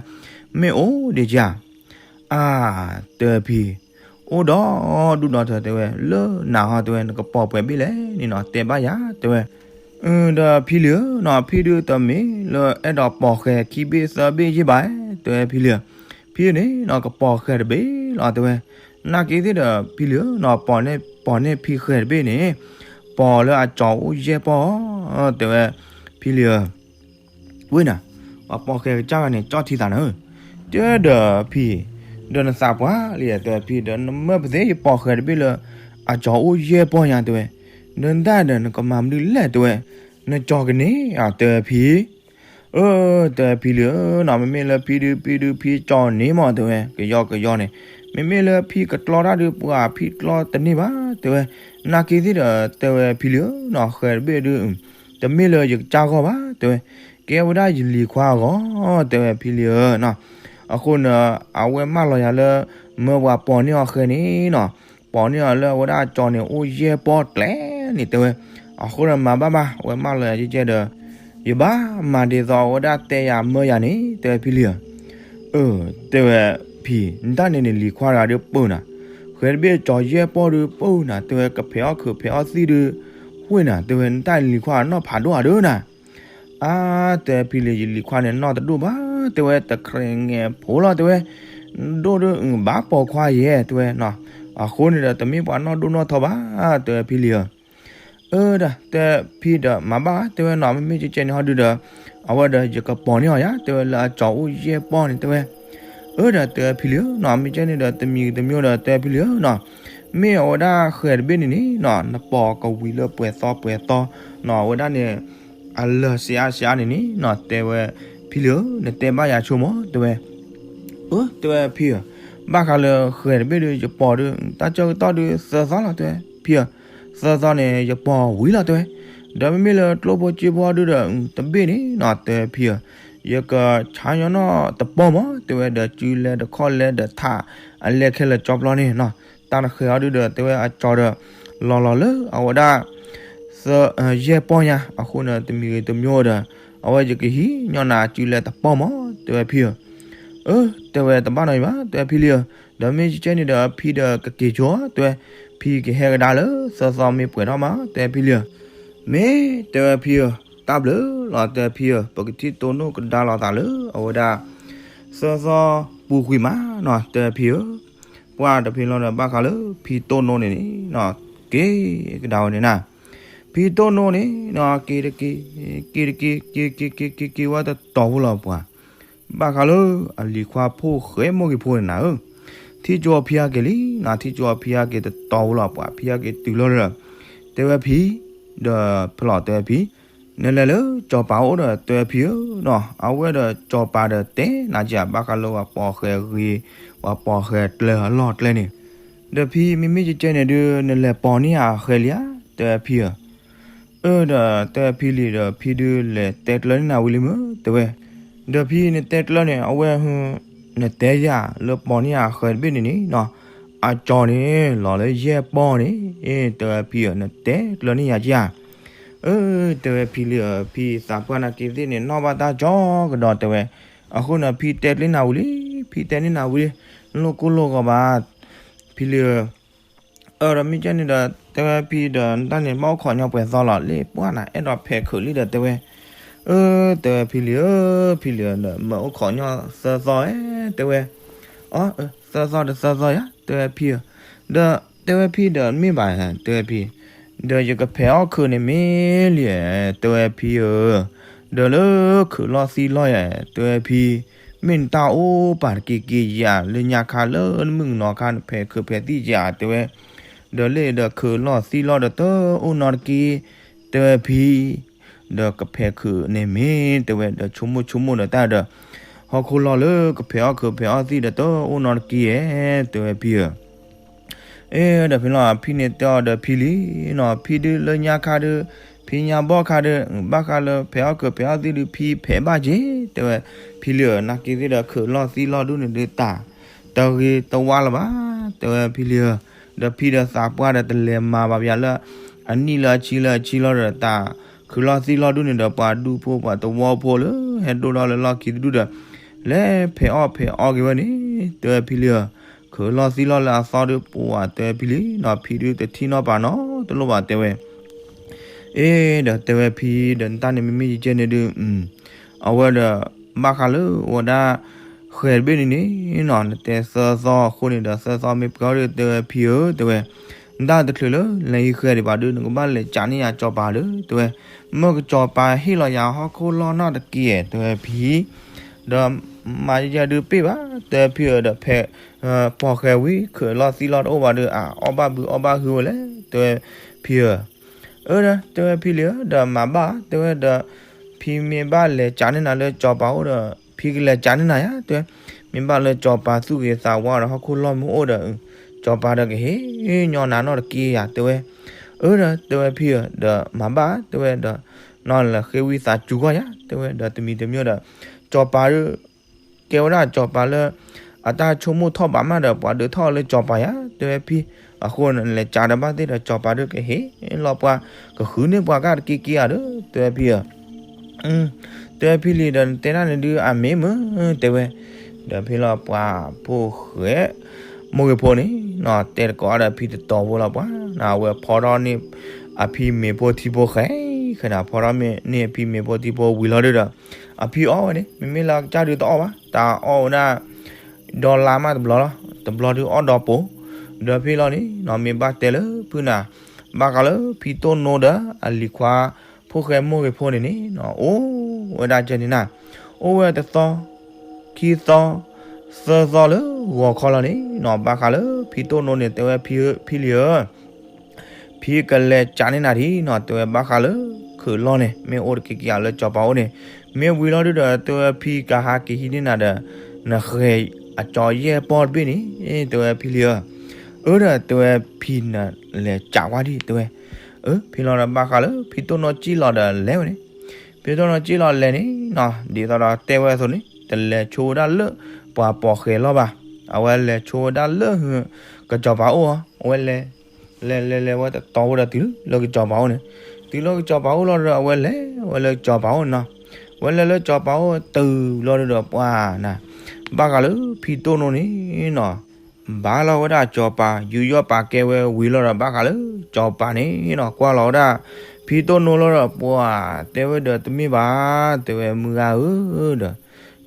မ့ၢ်အိၣ်ဒံးဧါ, အါ တဲဝဲဖံ, အိၣ်ဒီးဒူၣ်ဒီးထၢ တဲဝဲ လၢနၤဟီ တဲဝဲ နကပိာ်ပှဲၤဘ့ၣ်လဲၣ်န့ၣ်နီၤ တဲဘၣ်ယၤ တဲဝဲ ဒီးဖံလံၤဧၢနီၤ ဖံဒုးတမ့ၢ်လၢအဲၣ်ဒိးပိာ်ဃဲၤခံဘ့ၣ်သၢဘ့ၣ်ယ့ၢ်ဘၣ် တဲဝဲဖံလံၤဧၢ, ဖံန့ၣ်နီၤ ကပိာ်ဃဲၤတဘ့ၣ်လီၤ တဲဝဲ, နာ်က့သ့ၣ်ဒီးဖံလံၤဧၢနီၤ ပိာ်န့ၢ်ဖံဃဲၤတဘ့ၣ်န့ၣ် ပိာ်လၢအကၠီၤအိၣ်ယဲၢ်ပီၢ် တဲဝဲ, ဖံလံၤဧၢ ဝ့ၢ်နၤ, ပှၤပိာ်ဃဲၤကစၢ်ဂၤန့ၣ် ကၠီၣ်ထံသးနၤဧၢ, တဲဒီးဖံ, ဒီးနသးပှၢ်လံ တဲဝဲဖံ ဒီးနမၢပသ့ၣ်ယပိာ်ဃဲၤတဘ့ၣ်လၢ အကၠီၤအိၣ်ယဲၢ်ပီၢ်ညါ တဲဝဲ, ဒီးနတၢ်ဒီးနကမၤမနုၤလဲၣ် တဲဝဲ, နကၠီၤကန့ၢ်ဧါ တဲဝဲဖံ အၢ တဲဝဲဖံလံၤဧၢနီၤ မ့မ့ၢ်လၢဖံဒုး ဖံဒုးဖံကၠီၤန့ၢ်မး တဲဝဲ ကယီကယီန့ၣ်, မ့မ့ၢ်လၢဖံကကျီတၢ်ဒုး ပှၤဖံကျီတန့ၢ်ဘၣ် တဲဝဲ, နာ်က့သ့ၣ်ဒီး တဲဝဲဖံလံၤဧၢနီၤ ဃဲၤတဘ့ၣ်ဒုး တမ့ၢ်လၢယကစၢ်ဂီၢ်ဘၣ် တဲဝဲ, ကဲဝဲဒၣ်ယလံၤခွါအဂီၢ် တဲဝဲဖံလံၤဧၢနီၤ, အဃိန့ၣ် အဝဲမၢလီၤယၤလၢ မၢပှၤပိာ်န့ၢ်အီၤဃဲၤန့ၣ်နီၤ ပိာ်န့ၢ်အီၤလၢအဝဲဒၣ်ကၠီၤန့ၣ် အိၣ်ယဲၢ်ပီၢ်ကျဲန့ၣ် တဲဝဲ, အဃိန့ၣ်မၤဘၣ်ဘၣ် အဝဲမၢလီၤယၤကဲကဲဒီး ယဘၣ်မၤဒ်သိးအဝဲဒၣ်တဲယၤမၢယၤန့ၣ် တဲဝဲဖံလံၤဧၢ, အၢ တဲဝဲဖံ, နတၢ်န့ၣ်န့ၣ်လံၤခွါတဂၤဒုးပၢၢ်နၤ, ဃဲၤတဘ့ၣ်ကၠီၤယဲၢ်ပီၢ်ဒုးပၢၢ်နၤ တဲဝဲ ကဖဲးအီၣ်ခုးဖဲးအီၣ်သံၣ်ဒုး ဃ့ၢ်နၤ တဲဝဲ နတၢ်န့ၣ်လံၤခွါနီၢ်ဖးဒိၣ်ဧါဒုးနၤ အါ တဲဖံလံၤ ယလံၤခွါန့ၣ်နီၢ်တဒိၣ်ဘၣ် တဲဝဲ တခြဲးငဲးဖိလီၤ တဲဝဲ, ဒိၣ်ဒုးဘၣ်ပိာ်ခွါယဲၢ် တဲဝဲ, အဃိန့ၣ်ဒီးတမ့ၢ်ပှၤနီၢ်ဒိၣ်နီၢ်ထီဘၣ် တဲဝဲဖံလံၤဧၢ, အၢ ဒီးတဲဖံဒီးမၤဘၣ် တဲဝဲနီၤ မ့မ့ၢ်ကဲကဲန့ၣ်ဟီဒုးဒီး အဝဲဒီးယကပိာ်န့ၢ်အီၤယၤ တဲဝဲလၢအကၠီၤအိၣ်ယဲၢ်ပီၢ်န့ၣ် တဲဝဲ, အၢ ဒီးတဲဖံလံၤဧၢနီၤ မ့ၢ်ကဲန့ၣ်ဒီးတမံၤတမံၤဒီးတဲဖံလံၤဧၢနီၤ, မ့ၢ်အဝဲဒၣ်ဃဲၤတဘ့ၣ်န့ၣ်န့ၣ်နီၤ နပိာ်ကဝံၤလၢပှဲၤသီပှဲၤသီနီၤ အဝဲဒၣ်န့ၣ် အလၢာ်စံးအါစံးအါန့ၣ်န့ၣ်နီၤ တဲဝဲ, ဖံလံၤဧၢ နတဲဘၣ်ယၤဆိမး တဲဝဲ, အၢ တဲဝဲဖံဧၢ, ဘၣ်ဃးလၢဃဲၤတဘ့ၣ်ဒုး ယပိာ်ဒုး တၢ်ဆၢကတီၢ်ဒုးသၢသီလီၤ တဲဝဲ, ဖံဧၢ, သၢသီန့ၣ် ယပိာ်ဝံၤလီၤ တဲဝဲ, ဒီးမ့မ့ၢ်လၢကျိဖိစ့ဖိအီၤဒုးဒီး တဘ့ၣ်န့ၣ်နီၤ တဲဝဲဖံဧၢ, ယကဆါညီနီၢ်တပီၢ်မး တဲဝဲ ဒီးစုလဲတခီၣ်လဲဒီးထး အလဲခဲလၢာ်ကၠီပျီန့ၣ်နီၤ, တၢ်နဃဲၤအီၤဒုးဒီး တဲဝဲအကၠီၤဒီး လီၤလီၤလၢအဝဲဒၣ် သၢ ယဲၢ်ပီၢ်ညါ အဃိန့ၣ် တမံၤဂ့ၤတမံၤဒီး အဝဲယကဟံးညီနၤစုလဲတပီၢ်မး တဲဝဲဖံဧၢ, အၢ တဲဝဲတဘၣ်နီတမံၤဘၣ် တဲဝဲဖံလံဧၢ, ဒီးမ့ၢ်ကဲန့ၣ်ဒီးဖံဒီးကက့ၤဆိ တဲဝဲ, ဖံကဟဲကဒါလၢသၢသီမ့ၢ်ပှဲၤထီၣ်မး တဲဝဲဖံလံဧၢ, မ့ၢ် တဲဝဲဖံဧၢ, တၢ်ဘျုးလီၤ တဲဝဲဖံဧၢ, ပကထံၣ်တိၢ်နီၣ်ကဒါလိာ်သးလၢအဝဲဒၣ် သၢသီပူၤကွံာ်မးနီၤ တဲဝဲဖံဧၢ, ပှၢ်တဖံလီၤဒီးဘၣ်ဃးလၢဖံတိၢ်နိန့ၣ်န့ၣ်နီၤ က့ၤကဒါဝဲန့ၣ်နၤ, ဖံတိၢ်နိန့ၣ်နီၤ က့ၤတက့ၤ က့ၤတက့ၤ က့ၤက့ၤ က့ၤက့ၤဝဲတတီၤဖိလီၤပှၤ, ဘၣ်ဃးလၢအလံၤခွါဖိဃဲမိၢ်ဂ့ၤဖိန့ၣ်နၤဧၢ, ထံၣ်ကၠိအဖံဟဲက့ၤလံနီၤ ထံၣ်ကၠိအဖံဟဲက့ၤတတီၤဖိလီၤပှၤ ဖံဟဲက့ၤတုၤလီၤဒီး တဲဝဲဖံ ဒီးဖဲလီၤတဲဝဲဖံ နလဲၤလၢစီၤပၤအိၣ်ဒီးတဲဝဲဖံဧၢနီၤ အဝဲဒီးစီၤပၤဒီးတဲနၤကဘၣ်ဃးလၢပှၤပိာ်ဃဲၤဂ့ၤ ပှၤပိာ်ဃဲၤကျၢၤအလီၢ်ကျဲန့ၣ်, ဒီးဖံမ့မ့ၢ်ကဲကဲန့ၣ်ဒုး နလဲၤပိာ်န့ၢ်အဃဲၤလံဧါ တဲဝဲဖံဧၢ, အၢ ဒီးတဲဝဲဖံလံၤဒီး ဖံဒုးလဲၤတဲကျၢၤန့ၢ်နၤဝံၤလံမ့ၢ် တဲဝဲ, ဒီးဖံနတဲကျၢၤန့ၣ် အဝဲ နတဲယၤလၢပိာ်န့ၢ်အဃဲၤတဘ့ၣ်န့ၣ်န့ၣ်နီၤ, အကၠီၤန့ၣ် လီၤလၢယဲၢ်ပီၢ်န့ၣ်, တဲဝဲဖံဧၢ နတဲကျၢၤန့ၢ်ယၤကဧါ, အၢ တဲဝဲဖံလံၤဧၢ ဖံသးပှၢ်နာ်က့သ့ၣ်န့ၣ် နီၣ်ဘၣ်တၢ်ကၠီကဒီးတဲဝဲ, အဃိန့ၣ် ဖံတဲကျၢၤနၤဝံၤလံ, ဖံတဲန့ၢ်နၤဝံၤလံ, လိၣ်ကိၢ်လိၣ်ဂီၤဘၣ်, ဖံလံၤဧၢ. အၢ ဒီးမ့ၢ်ကဲန့ၣ်ဒီး တဲဝဲဖံဒီး နတၢ်န့ၣ်ဘၣ်အိၣ်ခိးညီပှဲၤသီလီၤ, လၢပှၢ်နၤ အဲၣ်ဒိးဖဲးခုးလံဒီး တဲဝဲ. အၢ တဲဝဲဖံလံၤဧၢ, ဖံလံၤဧၢ ဒီးမ့ၢ်အိၣ်ခိးညီသၢသီဧၢ, တဲဝဲ. အၢ သၢသီဒီးသၢသီယၤ တဲဝဲဖံဧၢ. ဒီးတဲဝဲဖံဒီး မ့ၢ်ဘၣ် တဲဝဲဖံ, ဒီးယကဖဲးအီၣ်ခုးန့ၣ်မ့ၢ်လံ, တဲဝဲဖံဧၢ. ဒီးလၢခုးလီၢ်သံလီၢ်ယၤ တဲဝဲဖံ, မ့ၢ်နတၢ်အိၣ်ပာ်တက့ၢ်က့ၢ်ယၤ လၢညါခါလၢနမုၣ်ကနီၤခါ နဖဲးခုးဖဲးသံၣ်ယၤ တဲဝဲ. ဒီးလၢဒီးခုးလီၢ်သံလီၢ်ဒီးတအိၣ်နီတက့ၢ် တဲဝဲဖံ, ဒီးကဖဲးခုးန့ၣ်မ့ၢ် တဲဝဲ, ဒီးဆိကမိၣ်ဆိကမိၣ်ဒီးတၢ်ဒီး ဟီၣ်ခိၣ်လီၢ်လၢကဖဲးအီၣ်ခုးဖဲးအီၣ်သံၣ်ဒီးတအိၣ်နီတက့ၢ်ဧၢ, တဲဝဲဖံဧၢ. အၢ ဒီးဖံလီၤ ဖံန့ၣ်တဲအီၤဒီးဖံလံနီၤ, ဖံဒုးလၢညါခါဒုး ဖံညါဘီၣ်ခါဒုး ဘၣ်ဃးလၢဖဲးအီၣ်ခုးဖဲးအီၣ်သံၣ်ဒုး ဖံဖဲးဘၣ်က့ၤ တဲဝဲ. ဖံလံဧၢ, နာ်က့ၤသ့ၣ်ဒီးခုးလီၢ်သံလီၢ်ဒူၣ်န့ၣ်ဒုး တၢ်တဂ့ၤတဝါလၢၤဘၣ်, တဲဝဲဖံလံဧၢ. ဒီးဖံဒီးသးပှၢ်ဒီးတလဲၤမၤဘၣ်ပယၤလၢ အနံၣ်လၢအဆံလၢအဆံလီၤဒီး တၢ်ခုးလီၢ်သံလီၢ်ဒူၣ်န့ၣ်ဒီး ပှၤဒူဖိပှၤသဝီဖိလၢဟဲဒိၣ်ထီၣ်လၢလီၢ်ခံတဒူၣ်ဒီး လဲၤဖဲးအီၣ်ဖဲးအီၣ်က့ၤဝဲန့ၣ် တဲဝဲဖံလံဧၢ. ခုးလီၢ်သံလီၢ်လၢအသီဒုးပှၤ တဲဝဲဖံလံနီၤ, ဖံဒုးတထံၣ်နီၣ်ပာ်နီတလိၣ်ဘၣ် တဲဝဲ. အ့ ဒီးတဲဝဲဖံဒီး နတၢ်န့ၣ်မ့မ့ၢ်ယကဲန့ၣ်ဒုး အဝဲဒီး ဘၣ်ဃးလၢအဝဲဒၣ် ဃဲၤတဘ့ၣ်န့ၣ်န့ၣ်နီၤ, နတဲသၢသီအဃိန့ၣ်ဒီး သၢသီမ့ၢ်ပှဲၤအီၤဒီး တဲဝဲဖံဧၢ တဲဝဲ, နတၢ်တချုးလၢလဲၤဟံးဃဲၤဒံးဘၣ်ဒုး နကဘၣ်လဲၤကးန့ၢ်ယၤကၠီၤပၤဒီး တဲဝဲ. မ့ၢ်ကၠီၤပၤဟ့ၣ်လီၤယၤဟီၣ်ခိၣ်လီၢ်နီတက့ၢ် တဲဝဲဖံ, ဒီးမၤယဲဒုးပ့ၢ်ဘၣ် တဲဝဲဖံဧၢ, ဒီးဖဲး ပိာ်ဃဲၤဝံၤ ခုးလီၢ်သံလီၢ်တအိၣ်ဘၣ်ဒီး အအီၣ်ဘၣ်ဘုအီၣ်ဘၣ်ဟုဝဲလဲၣ် တဲဝဲဖံဧၢ. အၢ ဒီးတဲဝဲဖံလံဧၢ, ဒီးမၤဘၣ် တဲဝဲဒီး ဖံမ့ၢ်ဘၣ်လဲၤကးန့ၢ်နၤလၢကၠီၤပၤအိၣ်ဒီး ဖံကလဲၤကးန့ၢ်နၤယၤ တဲဝဲ. မ့ၢ်ဘၣ်လၢကၠီၤပၤသူၣ်ဂ့ၤသးဝါဒီး ဟီၣ်ခိၣ်လီၢ်မ့ၢ်အိၣ်ဒီး ကၠီၤပၤဒီးကဟ့ၣ်ညီနၤနီတက့ၢ်ယၤ တဲဝဲ. အၢ ဒီးတဲဝဲဖံဧၢ, ဒီးမၤဘၣ် တဲဝဲဒီး နီၢ်လဲၤဃ့ဝံသးစူၤကွၢ်ယၤ တဲဝဲ, ဒီးတမံၤတမံၤဒီး ကၠီၤပၤဒီး ကဲဝဲဒၣ်ကၠီၤပၤလၢ အတၢ်ဆိကမိၣ်ထီၣ်ဘးမးဒီး ပှၤဒုးထီၣ်လၢကၠီၤပၤယၤ တဲဝဲဖံ. အဃိန့ၣ် လဲၤကးဒီးဘၣ်သ့ၣ်ဒီးကၠီၤပၤဒီးကဟ့ၣ်လီၤပှၤ ကဃုန့ၢ်ပှၤကၢ်တက့ၢ်က့ၢ်ဧါဒီး တဲဝဲဖံဧၢ. တဲဝဲဖံလံဒီး နတဲဒၣ်န့ၣ်ဒုးအမ့ၢ်မုာ် တဲဝဲ. ဒီးဖံလီၤပှၤဖိၣ်ဃဲ မိၢ်ဂ့ၤဖိန့ၣ်နီၤ တဲတကိးဒီးဖံတတီၤဖိလီၤပှၤ, အဝဲဖီထီၣ်န့ၢ်အဖံမ့ၤဖိထံဖိဃဲ ဃဲန့ၣ် ဖီထီၣ်န့ၢ်အဖံမ့ၤဖိထံဖိဝံၤလီၤဒုးဒီး အဖံအီၣ်ဝဲန့ၣ် မ့မ့ၢ်လၢအကစၢ်ဒုးတအီၣ်ဘၣ် တၢ်အီၣ်ဝဲဒၣ် ဒီလါမးတဘျီလီၤ, တဘျီဒုးအီၣ်ဒီပိၤ, ဒီးဖံလီၤန့ၣ်နီၤ မ့ၢ်ဘၣ်တဲလၢဖုနၤ ဘၣ်ဃးလၢဖံတိၢ်နိဒီးအလံၤခွါ ဖိၣ်ဃဲမိၢ်ဂ့ၤဖိန့ၣ်န့ၣ်နီၤ အိၣ်ဝဲဒၣ်ကဲန့ၣ်နၤ, အိၣ်ဝဲတသီ ခံသီ သၢသီလၢဂီၤခီလီၤန့ၣ်နီၤ ဘၣ်ဃးလၢဖံတိၢ်နိန့ၣ် တဲဝဲဖံဧၢ, ဖံလံဧၢ ဖံကလဲၤကးန့ၢ်နၤဒံးနီၤ တဲဝဲ ဘၣ်ဃးလၢခုးလီၢ်န့ၣ် မ့ၢ်အိၣ်တက့ၢ်က့ၢ်ဧါလၢကၠီၤပၤအိၣ်န့ၣ်, မ့ၢ်ဝံၤလီၤဒုးဒီး တဲဝဲဖံကဟးက့ၤဟံးန့ၢ်နၤဒီး နဃဲၤအကၠီၤယဲၢ်ပီၢ်တဘ့ၣ်န့ၣ် တဲဝဲဖံလံဧၢ. အၢ ဒီးတဲဝဲဖံနလဲၤကးကွၢ်ဒံး တဲဝဲ. အၢ ဖံလီၤဒီးဘၣ်ဃးလၢဖံတိၢ်နိစံၣ်လီၤဒီးလဲၤဝဲန့ၣ်, ဖံတိၢ်နိစံၣ်လီၤလဲၤန့ၣ်နီၤ ဒ်သိးဒီးတဲဝဲအသိးန့ၣ် တလဲၤဆိဝဲဒၣ်လၢပှၤပိာ်ဃဲၤလီၢ်ဘၣ်, အဝဲလဲၤဆိဝဲဒၣ်လၢ ကစီၤပၤအိၣ်အီၤ, အဝဲလဲၤ လဲၤလဲၤလဲၤဝဲတတီၤဝဲဒီးတုၤလၢကစီၤပၤအိၣ်န့ၣ်, တုၤလၢကစီၤပၤအိၣ်လီၤဒီး အဝဲလဲၤဝဲလၢကစီၤပၤအိၣ်န့ၣ်နီၤ, ဝဲလဲၤလၢကစီၤပၤအိၣ်တုၤလီၤဒီးပှၤနၤ, ဘၣ်ဃးလၢဖံတိၢ်နိန့ၣ်နီၤ ဘၣ်လီၤဝဲဒၣ်ကစီၤပၤ ယူးယီၣ်ပာ်ကဲဝဲဝံၤလီၤဒီး ဘၣ်ဃးလၢကစီၤပၤန့ၣ်နီၤ ကွၢ်လီၤဝဲဒၣ် ဖံတိၢ်နိလီၤဒီးပှၤ တဲဝဲဒီးတမ့ၢ်ဘၣ် တဲဝဲမုၢ်ဂၤဧၢဒီး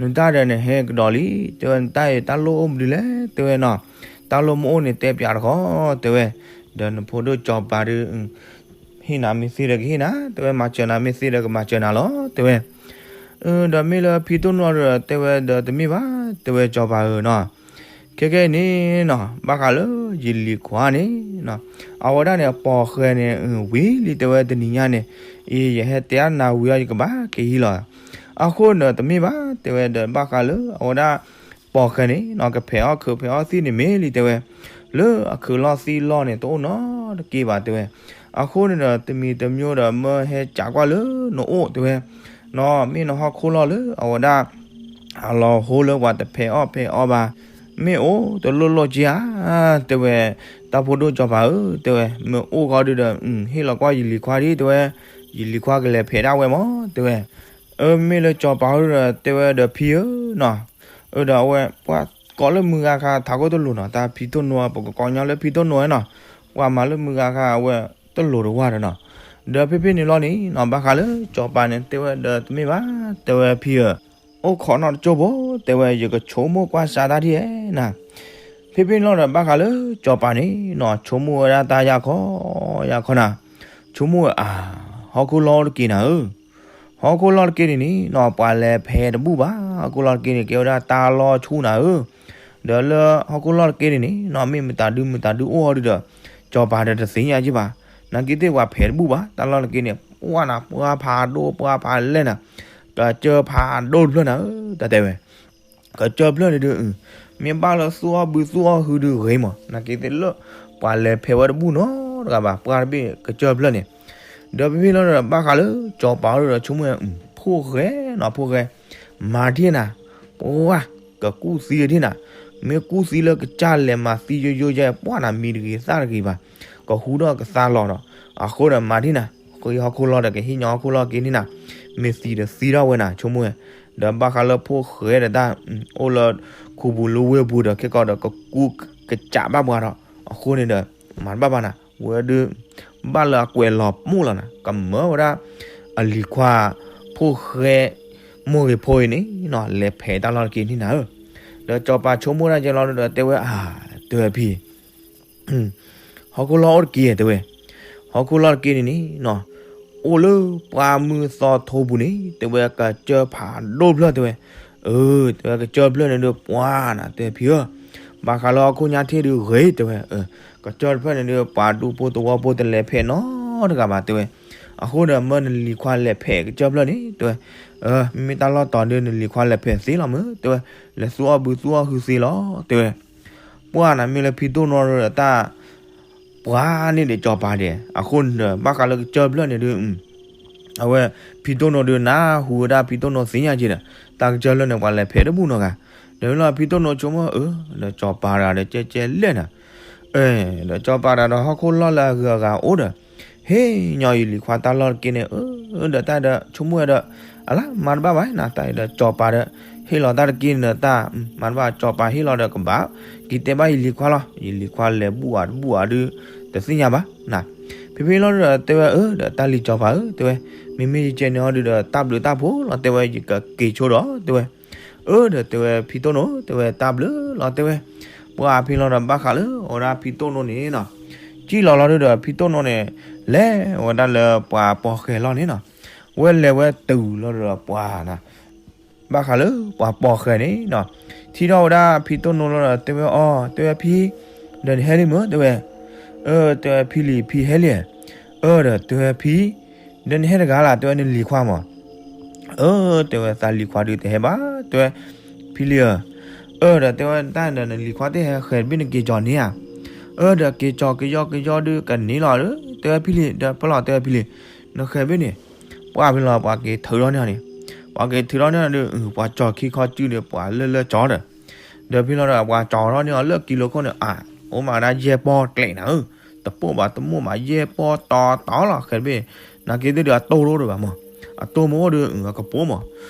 နတၢ်ဒီးနဟဲကဒီးလံ တဲဝဲ နတၢ်အံၤတၢ်လိၣ်အိၣ်မနုၤလဲၣ် တဲဝဲနီၤ, တၢ်လိၣ်မ့ၢ်အိၣ်န့ၣ်တဲပၠးတခီ တဲဝဲ, ဒီးနဖိဒိၣ်ကစီၤပၤဒီး ဟ့ၣ်နၤမ့ၢ်သ့ဒီးကဟ့ၣ်နၤ တဲဝဲ မၤစၢၤနၤမ့ၢ်သ့ဒီးကမၤစၢၤနၤလီၤ တဲဝဲ. ဒီးမ့ၢ်လၢဖံတိၢ်နိဒီး တဲဝဲဒီးတမ့ၢ်ဘၣ် တဲဝဲကစီၤပၤဧၢနီၤ, ခဲကနံၣ်အံၤန့ၣ်နီၤ ဘၣ်ဃးလၢယလံၤခွါန့ၣ်နီၤ အဝဲဒၣ်န့ၣ် ပိာ်ဃဲၤန့ၣ် ဝံၤလံ တဲဝဲ တနံၤညါန့ၣ် အံၤ ယဟဲတဲအနၤဝံၤအီၤ ယကဘၣ်က့ၤဟံးလီၤ, အဃိန့ၣ်တမ့ၢ်ဘၣ် တဲဝဲဒီး ဘၣ်ဃးလၢအဝဲဒၣ် ပိာ်ဃဲၤန့ၣ်နီၤ ကဖဲးအီၣ်ခုးဖဲးအီၣ်သံၣ်န့ၣ်မ့ၢ်လံ တဲဝဲ, လၢအခုးလီၢ်သံၣ်လီၢ်န့ၣ် တအိၣ်နီတက့ၢ်ဘၣ် တဲဝဲ, အဃိန့ၣ်ဒီး တမံၤတမံၤဒီး မၢဟဲကးကွၢ်လၢနအိၣ် တဲဝဲ, နီၤ မ့ၢ်နဟီၣ်ခိၣ်လီၢ်လၢအဝဲဒၣ် အလီၤဟိလၢပှၤတဖဲးအီၣ်ဖဲးအီဘၣ်, မ့ၢ်အိၣ်တလိၣ်လိၣ်က့ဧါ, တဲဝဲ, တၢ်ဖိဒိၣ်ကစီၤပၤဧၢ, တဲဝဲ, မ့ၢ်အိၣ်ဃီဒုဒီး ဟ့ၣ်လီၤကွၢ်ယလံၤခွါဒံး တဲဝဲ, ယလံၤခွါကလဲၤဖဲးဒၣ်ဝဲမး တဲဝဲ, အၢ မ့ၢ်လၢကစီၤပၤဧၢဒီး တဲဝဲဒီးဖံဧၢနီၤ, အၢ ဒီးအဝဲပှၤ ကိးလၢမုၢ်ဂၤခါထးခိၣ်တလိၤနီၤ, တၢ်ဖံတိၢ်နိ, ပကကိးညီလၢဖံတိၢ်နိနီၤ, ပှၤမၤလၢမုၢ်ဂၤခါအဝဲတလိၤတဝၢ်ဒီးနီၤ. ဒီးဖဲဖဲန့ၣ်လီၤန့ၣ်နီၤ, ဘၣ်ဃးလၢစီၤပၤန့ၣ် တဲဝဲဒီးတမ့ၢ်ဘၣ်, တဲဝဲဖံဧၢ, အိၣ်ခိးနီၣ်တကၠိၢ်ဖိ, တဲဝဲယကဆိကမိၣ်ကွၢ်စးတၢ်ဒ်လဲၣ်နၤ. ဖဲဖဲန့ၣ်လီၤဒီး ဘၣ်ဃးလၢစီၤပၤန့ၣ်နီၤ, ဆိကမိၣ်ဝဲဒၣ်တၢ်ယၢ်ခီယၢ်ခီနၤ, ဆိကမိၣ်ဝဲအါ, ဟီၣ်ခိၣ်လီၢ်အိၣ်တက့ၢ်နၤဧၢ, ဟီၣ်ခိၣ်လီၢ်တက့ၢ်န့ၣ်န့ၣ်နီၤ, ပှၤလဲၤဖဲးတဘူၣ်ဘၣ်, ဟီၣ်ခိၣ်လီၢ်တက့ၢ်န့ၣ် ကဲဝဲဒၣ်တၢ်လီၢ်ဆူၣ်နၤဧၢ. ဒီးလၢဟီၣ်ခိၣ်လီၢ်တက့ၢ်န့ၣ်န့ၣ်နီၤ, မ့ၢ်မတၤဒုမတၤဒုအိၣ်အီၤဒုဒီး စီၤပၤဒီးတသ့ၣ်ညါက့ဘၣ်, နာ်က့သ့ၣ်ပှၤဖဲးတဘူၣ်ဘၣ်, တၢ်လီၢ်တက့ၢ်န့ၣ် ပှၢ်နၤ ပှၢ်ဖးဒိၣ် ပှၢ်ဖးလဲၢ်နၤ, ကစၢၢ်ဖးဒိၣ်တဖျၢၣ်နၤဧၢ, တၢ်တဲဝဲ ကစၢၢ်ဖျၢၣ်န့ၣ်ဒု, မ့ၢ်ဘၣ်လၢသူၣ်အီၣ်ဘုသူၣ်အီၣ်ဟုဒုဂ့ၤမး, နာ်က့သ့ၣ်လၢပှၤလဲၤဖဲးဝဲတဘူၣ်နီတဂၤဘၣ်, ပှၢ်တဘ့ၣ်ကစၢၢ်ဖျၢၣ်န့ၣ်. ဒီးဖဲဖဲလီၤဒီး ဘၣ်ဃးလၢစီၤပၤအိၣ်ဒီးဆိကမိၣ်ဝဲ, ဖိၣ်ဃဲနီၤ, ဖိၣ်ဃဲ, မၤဒ်နၤ, ပှၢ်, ကကူၣ်သံဒ်နၤ, မ့ၢ်ကူၣ်သံလၢကစၢ်လဲၤမၤသံယိယိယဲ ပှၢ်နၤမံၤတဂ့ၤသၣ်တဂ့ၤဘၣ်, ကဟူထီၣ်ကသါလီၤဒီး, အဃိဒီးမၤဒ်နၤ, ဃ့ဟီၣ်ခိၣ်လီၢ်ဒီး ကဟ့ၣ်ညီဟီၣ်ခိၣ်လီၢ်က့ၤန့ၢ်နၤ, မ့ၢ်သံဒီးသံထီၣ်ဝဲနၤ ဆိကမိၣ်ဝဲ. ဒီးဘၣ်ဃးလၢဖိၣ်ဃဲဒီးတၢ်, အိၣ်လၢခူပူၤလၢဝ့ၢ်ပူၤဒီး ခဲကီးဒီးကကူကစးဘၣ်ပှၤဒီး, အဃိန့ၣ်ဒီး မၤတဘၣ်ဘၣ်နၤ, ဝဲဒု ဘၣ်လၢအကွဲးလီၤပူၤလီၤနၤ, ကမၢဝဲဒၣ် အလံၤခွါ ဖိၣ်ဃဲ မိၢ်ဂ့ၤဖိအံၤန့ၣ်နီၤ လဲၤဖဲးတၢ်လီၢ်တက့ၢ်န့ၣ်နၤဧၢ. ဒီးစီၤပၤဆိကမိၣ်တၢ်ကဲလီၤဒီးတဲဝဲ, အါ, တဲဝဲဖံ ဟီၣ်ခိၣ်လီၢ်အိၣ်တက့ၢ်တဲဝဲ, ဟီၣ်ခိၣ်လီၢ်တက့ၢ်န့ၣ်န့ၣ်နီၤ, အိၣ်လၢပှၢ်မုၢ်သီထိပူၤန့ၣ် တဲဝဲကစၢၢ်ဖးဒိၣ်ဖျၢၣ်တဲဝဲ, အၢ တဲဝဲကစၢၢ်ဖျၢၣ်န့ၣ်ဒုးပှၤနၤ တဲဖံဧၢ, ဘၣ်ဃးလၢဟီၣ်ခိၣ်ညါထံၣ်ဒုးဂ့ၤတဲဝဲ, ကစၢၢ်တဖျၢၣ်န့ၣ်ဒုး ပှၤဒူဖိသဝီဖိတလဲၤဖဲးနီတဂၤဘၣ်တဲဝဲ, အဃိဒီးမၢနလံၤခွါလဲၤဖဲးကစၢၢ်ဖျၢၣ်န့ၣ်တဲဝဲ, မ့မ့ၢ်တၢ်လီၢ်တီၤဒုး နလံၤခွါလဲၤဖဲးသ့လီၤမၢ်တဲဝဲ, လဲၤသူအီၣ်ဘုသူအီၣ်ဟုသ့လီၤတဲဝဲ. ပှၢ်နၤမ့ၢ်လၢဖံတိၢ်နီၢ်ဒီးတၢ် ပှၤန့ၣ်ဒံးစီၤပၤဒဲး, အဃိန့ၣ်ဒီး ဘၣ်ဃးလၢကစၢၢ်ဖျၢၣ်န့ၣ်ဒုး, အဝဲ ဖံတိၢ်နိဒုးနၢ်ဟူဝဲဒၣ်ဖံတိၢ်နိသ့ၣ်ညါက့ၤဒီး, တၢ်ကစၢၢ်ဖျၢၣ်န့ၣ် ပှၤလဲၤဖဲးတဘူၣ်နီတဂၤ, ဒီးမ့ၢ်လီၤဖံတိၢ်နိဆိကမိၣ်အၢ, ဒီးစီၤပၤတဂၤဒီးကဲကဲလဲၣ်နၤ, ဒီးစီၤပၤတဂၤဒီးဟီၣ်ခိၣ်လီၢ်လၢအဂုၤအဂၤအိၣ်ဒီး, ဟ့ၣ်ညီယလံၤခွါတၢ်လီၢ်တက့ၢ်န့ၣ်, အၢ, ဒီးတၢ်ဒီးဆိကမိၣ်ဝဲဒီး, အလါမၤတဘၣ်ဘၣ်နၤ, တၢ်အံၤဒီးစီၤပၤဒီး, ဟ့ၣ်လီၤတၢ်တက့ၢ်န့ၣ်ဒီးတၢ်, မၤတဘၣ်စီၤပၤဟ့ၣ်လီၤဒီးကဘၣ်, က့ၤတဲဘၣ်ယလံၤခွါလီၤ, ယလံၤခွါလဲၤဘူၣ်အါတဘူၣ်အါဒုး, တသ့ၣ်ညါဘၣ်နၤ. ဖဲဖဲလီၤဒီးတဲဝဲအၢ, ဒီးတၢ်လံၤစီၤပၤဧၢ, တဲဝဲ, မ့မ့ၢ်ယကဲန့ၣ်အီၤဒုးဒီး တၢ်ဘျုးတၢ်ဖှိၣ်လီၤ, တဲဝဲယကက့ၤဆိဒီးတဲဝဲ, အၢ, ဒီးတဲဝဲဖံတိၢ်နိ, တဲဝဲတၢ်ဘျုးလီၤ, တဲဝဲ, ပှၢ်ဖဲလီၤဒီးဘၣ်ဃးလၢအဝဲဒၣ်ဖံတိၢ်နိန့ၣ်နီၤ, ကံၣ်လီၤလီၤဒုးဒီးဖံတိၢ်နိန့ၣ်, လဲၤဝဲဒၣ်လၢပှၤပိာ်ဃဲၤလီၢ်န့ၣ်နီၤ, ဝဲလဲၤဝဲတုၤလီၤဒီးပှၢ်နၤ ဘၣ်ဃးလၢပှၤပိာ်ဃဲၤန့ၣ်နီၤ, ထံၣ်ထီၣ်ဝဲဒၣ်ဖံတိၢ်နိလီၤဒီးတဲဝဲအီၤ, တဲဝဲဖံ, ဒီးနဟဲလံမၢ်, တဲဝဲ, အၢ, တဲဝဲဖံလံၤ, ဖံဟဲလံ, အၢ, ဒီးတဲဝဲဖံ, ဒီးနဟဲတဂၤလၢ်, တဲဝဲနလံၤခွါမၢ်, အၢ, တဲဝဲသးလံၤခွါဒုးတဟဲဘၣ်, တဲဝဲ, ဖံလံၤဧၢ, အၢ, ဒီးတဲဝဲတၢ်ဒီးနလံၤခွါတဟဲဃဲၤတဘ့ၣ်နက့ၤကၠီၤန့ၣ်ဧါ, အၢ, ဒီးက့ၤကၠီၤကယီကယီဒုးကန့ၢ်လီၤ, တဲဝဲဖံလံၤ, ဒီးဖဲလီၤတဲဝဲဖံလံၤ, နဃဲၤဘ့ၣ်န့ၣ်, ပှၢ်ဖဲလီၤပှၤက့ၤထုးထီၣ်န့ၢ်အီၤန့ၣ်, ပှၤက့ၤထုးထီၣ်န့ၢ်အီၤဒုး, ပှၤကၠီၤခံခီစုဒီးပှၤလၢလၢကၠီၤဒီး, ဒီးဖဲလီၤဒီးပှၤကၠီၤထီၣ်န့ၢ်အီၤလၢကံလိခိၣ်န့ၣ်, အၢ, အိၣ်မးဒၣ်ယဲၢ်ပီၢ်ကျဲးနၤဧၢ, တပိၢ်ဘၣ်တမိၢ်ဘၣ်ယဲၢ်ပီၢ်တီတီလီၤဃဲၤတဘ့ၣ်, နာ်က့သ့ၣ်ဒုးအတိၢ်တအိၣ်ဒံးဘၣ်မၢ်, အတိၢ်မ့ၢ်အိၣ်ဒုးအကပိာ်မၢ်,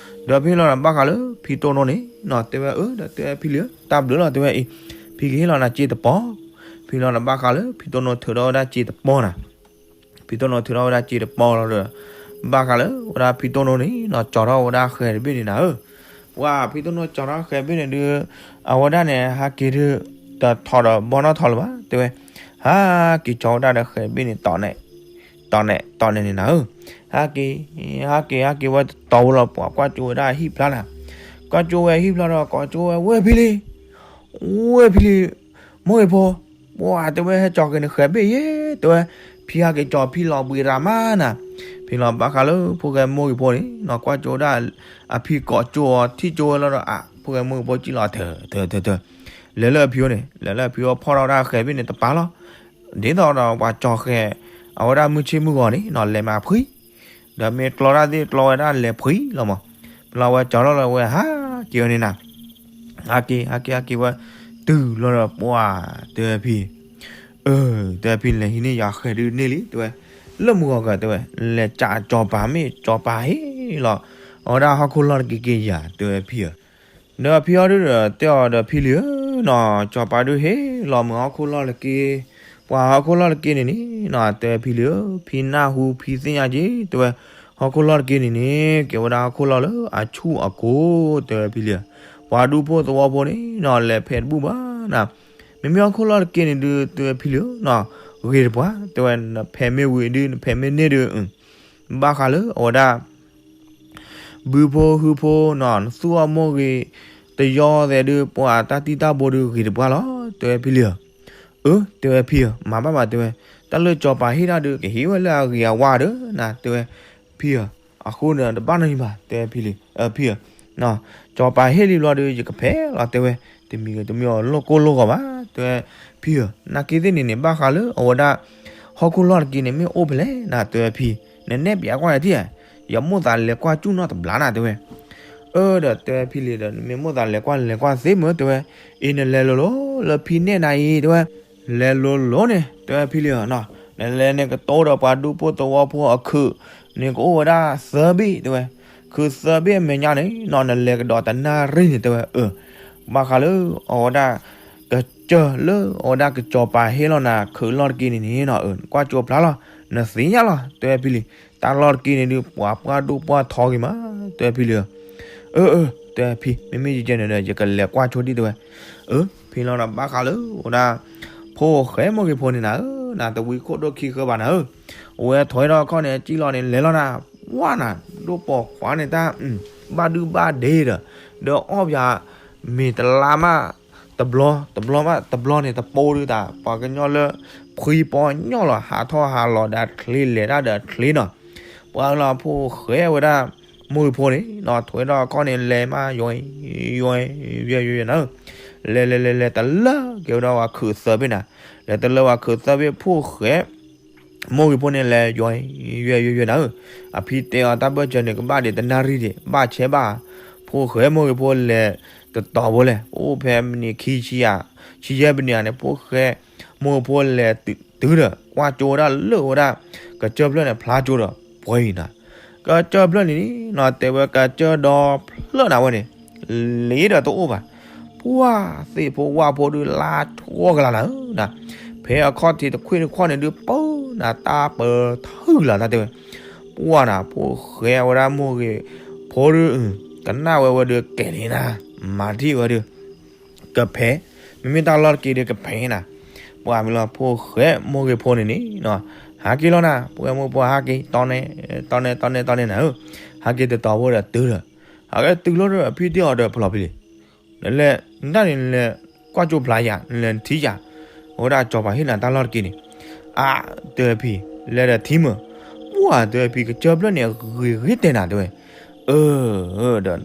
ဒီးဖဲလီၤဒီးဘၣ်ဃးလၢဖံတိၢ်နိန့ၣ်နီၤ, တဲဝဲအၢ, ဒီးတဲဝဲဖံလံၤဧၢ, တၢ်ဘျုးလီၤ, တဲဝဲအံၤ, ဖံကဟ့ၣ်လီၤနၤစ့တပီၢ်, ဖဲလီၤဒီးဘၣ်ဃးလၢဖံတိၢ်နိထုးထီၣ်ဝဲဒၣ်စ့တပီၢ်နၤ ဖံတိၢ်နိထုးထီၣ်ဝဲဒၣ်စ့တပီၢ်လီၤဒီး, ဘၣ်ဃးလၢဝဲဒၣ်ဖံတိၢ်နိန့ၣ်နီၤ, ကၠီၤထီၣ်ဝဲဒၣ်ဃဲၤတဘ့ၣ်န့ၣ်နၤဧၢ, ပှၢ်ဖံတိၢ်နိကၠီၤထီၣ်ဃဲၤတဘ့ၣ်န့ၣ်ဒုး, အဝဲဒၣ်န့ၣ် ဟးက့ၤဒုး, တထီၣ်ဒီးဘီနီၣ်ထီၣ်လၢၤဘၣ်, တဲဝဲ, ဟးက့ၤကၠီၤဝဲဒၣ်ဒီးဃဲၤတဘ့ၣ်န့ၣ်, တီၢ်နဲၣ်, တီၢ်နဲၣ်န့ၣ်နၤဧၢ, ဟးက့ၤ, ဟးက့ၤ ဟးက့ၤဝဲတတီၤဝဲလီၤ, ပှၤကွၢ်ကၠိဝဲဒၣ်ဟံၣ်ဖျါနၤ, ကွၢ်ကၠိဝဲဟံၣ်ဖျါဒီး ကွၢ်ကၠိဝဲဝဲဖံလံၤ ဝဲဖံလံၤ, မိၢ်ဂ့ၤဖိ, ပှၢ်တဲဝဲဟဲကၠီၤက့ၤနဃဲၤတဘ့ၣ်ယဲၢ်, တဲဝဲ, ဖံဟးက့ၤကၠီၤဖံလီၤဘှံးရၤမးနၤ, ဖဲလီၤဘၣ်ဃးလၢဖိၣ်ဃဲမိၢ်ဂ့ၤဖိန့ၣ်နီၤ, ကွၢ်ကၠိဝဲဒၣ်, အဖံကိးကၠိအီၤ ထံၣ်ကၠိဝဲလီၤဒီး အဖိၣ်ဃဲမိၢ်ဂ့ၤဖိစံၣ်လီၤ ထၢၣ်ထၢၣ်ထၢၣ်ထၢၣ်, လဲၤလၢအဖံအိၣ်န့ၣ်, လဲၤလၢအဖံအိၣ်ဖီၣ်ထီၣ်ဝဲဒၣ်ဃဲၤတဘ့ၣ်န့ၣ်တပၤလီၤ, ဒ်သိးဒီးပှၤကၠီၤဃဲၤ, အဝဲဒၣ်မုၢ်ဆ့ၣ်မုၢ်ဂီၤန့ၣ်နီၤ လဲၤမၤဖှံ ဒီးမ့ၢ်ကျီတၢ်သ့ၣ်ကျီဝဲဒၣ်လဲၤဖှံလီၤမး, ဖဲလီၤဝဲကၠီၤထီၣ်လၢဝဲဟးက့ၤဝဲန့ၣ်နၤ, ဟးက့ၤ ဟးက့ၤ ဟးက့ၤဝဲ, တုၤလီၤဒီးပှၢ်တဲဝဲဖံ, အၢ, တဲဝဲဖံလဲၤဟံးန့ၢ်ယၤဃဲၤဒုးန့ၢ်လံ တဲဝဲ, လၢမုၢ်ဂီၤကၢၤတဲဝဲ, လဲၤကးကၠီၤပၤမ့ၢ်ကၠီၤပၤဟ့ၣ်လီၤ, အဝဲဒၣ်ဟီၣ်ခိၣ်လီၢ်တက့ၢ်က့ၢ်ယၤ တဲဝဲဖံဧၢ, ဒီးဖံအီၤဒုးဒီးတဲအီၤဒီးဖံလံၤဧၢ နီၤ စီၤပၤဒုးဟ့ၣ်လီၤမုာ်ဟီၣ်ခိၣ်လီၢ်လၢက့, ပှၤဟီၣ်ခိၣ်လီၢ်လၢက့န့ၣ်န့ၣ်နီၤ တဲဝဲဖံလံဧၢ, ဖံနၢ်ဟူဖံသ့ၣ်ညါက့ၤ တဲဝဲ, ဟီၣ်ခိၣ်လီၢ်လၢက့န့ၣ်န့ၣ် ကဲဝဲဒၣ်ဟီၣ်ခိၣ်လီၢ်လၢအဆူၣ်အကိၤ တဲဝဲဖံလံဧၢ, ပှၤဒူဖိသဝီဖိန့ၣ်နီၤ လဲၤဖဲတဘူၣ်ဘၣ်နီၤ, မ့မ့ၢ်ဟီၣ်ခိၣ်လီၢ်လၢက့န့ၣ်ဒုး တဲဝဲဖံလံဧၢနီၤ, ဂ့ၤတပှၢ် တဲဝဲ, နဖဲမ့ၢ်ဝံၤဒုး နဖဲမ့ၢ်န့ၢ်ဒုး ဘၣ်ဃးလၢအဝဲဒၣ် ဘုဖိဟုဖိနီၤ နသူၣ်အီၣ်မိၢ်ဂ့ၤ တယီသဲးဒုး ပှၤတၢ်တံၢ်တၢ်ဘိဒုးဂ့ၤတပှၢ်လီၤ တဲဝဲဖံလံဧၢ, အၢ တဲဝဲဖံဧၢ, မၤဘၣ်မးတဲဝဲ, တၢ်လၢစီၤပၤဟ့ၣ်ဒၣ်ဒုး ကဟ့ၣ်ဝဲလၢအဂ့ၤအဝါဒီးနၤ တဲဝဲ, ဖံဧၢ, အဃိန့ၣ်တဘၣ်နီတမံၤဘၣ် တဲဝဲဖံလံ, ဖံဧၢ, စီၤပၤဟ့ၣ်လံဘျီဒုး ယကဖဲးလီၤ တဲဝဲ, တမံၤဂ့ၤတမံၤအီၤလိၣ်ကိၢ်လိၣ်ဂီၤဘၣ် တဲဝဲ, ဖံဧၢ, နာ်က့သ့ၣ်န့ၣ်န့ၣ် ဘၣ်ဃးလၢအဝဲဒၣ် ဟီၣ်ခိၣ်လီၢ်တက့န့ၣ် မ့ၢ်အိၣ်ဖဲလဲၣ်နၤ တဲဝဲဖံ, နနဲၣ်ပၠးကွၢ်ယၤထံၣ်ဧါ, ယမိၣ်သးလဲၤကွၢ်ကၠူၣ်နီၢ်တဘျီနၤ တဲဝဲ, အၢ ဒီးတဲဝဲဖံလံဒီး နမ့ၢ်မိၣ်သးလဲၤကွၢ်လဲၤကွၢ်သ့မ့ၢ် တဲဝဲ, အ့ နလဲၤလိၤလိၤလၢဖံနဲၣ်နၤအံၤ တဲဝဲ, လဲၤလိၤလိၤန့ၣ် တဲဝဲဖံလံဧၢနီၤ, နလဲၤန့ၣ်ကတိၤဒီးပှၤဒူဖိသဝီဖိအခုးန့ၣ် ကအိၣ်ဝဲဒၣ်သၢဘ့ၣ် တဲဝဲ, ခုးသၢဘ့ၣ်အမဲာ်ညါန့ၣ်နီၤ နလဲၤကဒီးတနၣ်ရံၣ်န့ၣ် တဲဝဲ, အၢ ဘၣ်ဃးလၢအဝဲဒၣ် ကစၢၢ်လၢအဝဲဒၣ်ကစီၤပၤဟ့ၣ်လီၤနၤ ခုးလီၢ်တက့န့ၣ်န့ၣ်နီၤ အၢ နကွၢ်ကၠိဖျါလီၤ နသ့ၣ်ညါလီၤ တဲဝဲဖံလံ, တၢ်လီၢ်တက့န့ၣ်ဒုး ပှၤပှၢ်ဒိၣ်ပှၢ်ထီဂ့ၤမး တဲဝဲဖံလံဧၢ, အၢ အၢ တဲဝဲဖံ မ့မ့ၢ်ယကဲန့ၣ်ဒီး ယကလဲၤကွၢ်ဆိဒံၣ် တဲဝဲ, အၢ ဖံလီၤဒီး ဘၣ်ဃးလၢအဝဲဒၣ် ဖိၣ်ဃဲမိၢ်ဂ့ၤဖိန့ၣ်နၤဧၢ, နၤတဝံခိၣ်ဒိၣ်ခံဃၢဘၣ်နၤဧၢ, အဝဲထွဲထီၣ်အခီၣ်န့ၣ် ကံၣ်လီၤန့ၣ် လဲၤလီၤနၤ, ဝါနၤ ဒိၣ်ပိာ်ခွါန့ၣ်တၢ် ဘၣ်ဒုဘၣ်ဒ့ဒီး ဒီးအီၣ်ပၠး မ့ၤတလါမး တဘျီ တဘျီမး တဘျီန့ၣ် တပိဒုးတၢ် ပှၤကညီလၢ ဖှံပီညီလီၤ ဟးထီၣ်ဟးလီၤဒီးချ့ လဲၤတၢ်ဒီးချ့နီၤ, ပှၤလီၤဖိၣ်ဃဲဝဲဒၣ် မိၢ်ဂ့ၤဖိန့ၣ်နီၤ ထွဲထီၣ်အခီၣ်န့ၣ် လဲၤမး ယွဲ ယွဲ ယွဲ ယွဲ ယွဲ နၤဧၢ, လဲၤလဲၤလဲၤလဲၤ တလၢက့ၤဝဲဒၣ်ပှၤခုးသၢဘ့ၣ်နၤ, လဲၤတလၢပှၤခုးသၢဘ့ၣ် ဖိၣ်ဃဲ မိၢ်ဂ့ၤဖိန့ၣ်လဲၤ ယွဲ ယွဲ ယွဲ ယွဲ နၤဧၢ, အဖံတဲအီၤတၢ်ဘၢၣ်စၢၤန့ၣ် ကဘၣ်ဒံးတနၣ်ရံၣ်ဒံး ဘၣ်ဆဲးဘၣ်, ဖိၣ်ဃဲမိၢ်ဂ့ၤဖိလဲၤတတီၤဖိလဲၣ် အိၣ်ဖဲမံးနံးခံဆံယဲၢ် ဆံယဲၢ်မံးနံးန့ၣ် ဖိၣ်ဃဲမိၢ်ဂ့ၤဖိလဲၤတုၤဒီး ကွၢ်ကၠိဝဲဒၣ်လၢဝဲဒၣ် ကစၢၢ်ဖျၢၣ်န့ၣ် ဖျါကၠိဒီး ပှဲၤအံၤနၤ, ကစၢၢ်ဖျၢၣ်န့ၣ်နီၤ တဲဝဲကစၢၢ်ဒီဖျၢၣ်နၤဝဲန့ၣ် လ့ဒီးတအိၣ်ဘၣ်, ပှၢ်သ့ၣ်ဖိဝၣ်ဖိဒုးလါထီၣ်ကလာ်နၤဧၢ, ဖဲအခီၣ်ထံးတခွံၣ်တခွီၣ်န့ၣ်ဒုး ပၢနၤတၢ်ပၢထၢၣ်လၢ်တၢ်တဲဝဲ, ပှၢ်နၤ ဖိၣ်ဃဲဝဲဒၣ်မိၢ်ဂ့ၤဖိဒုး ကနၣ်ဝဲဝဲဒုးကဲၤန့ၣ်နၤ, မၤထံၣ်ဝဲဒုး ကဖဲး, မ့မ့ၢ်တၢ်လီၢ်တက့ဒုးကဖဲးနၤ, ပှၢ်မ့ၢ်လီၤ ဖိၣ်ဃဲမိၢ်ဂ့ၤဖိန့ၣ်န့ၣ် ဟးက့ၤလီၤနၤ ဖိၣ်ဃဲမိၢ်ဂ့ၤဖိဟးက့ၤ တီန့ၣ် တီန့ၣ် တီန့ၣ် တီန့ၣ်နၤဧၢ, ဟးက့ၤတတီၤဖိဒီးတုၤဒီး ဟးက့ၤတုၤလီၤဒီး ဖံတဲအီၤဒီးဖျီဖံလံ နလဲၤ နတၢ်န့ၣ်နလဲၤကွၢ်ကၠိဖျါယၤ နလဲၤနထံၣ်ယၤ, အဝဲဒၣ်စီၤပၤဟ့ၣ်နၤတၢ်လီၢ်တက့န့ၣ်, အါ တဲဝဲဖံ လဲၤဒီးထံမုၢ်, ပှၢ်တဲဝဲဖံ ကစၢၢ်ဖျၢၣ်န့ၣ် ဂ့ၤဂ့ၤတဲနၤတဲဝဲ, အၢ ဒီး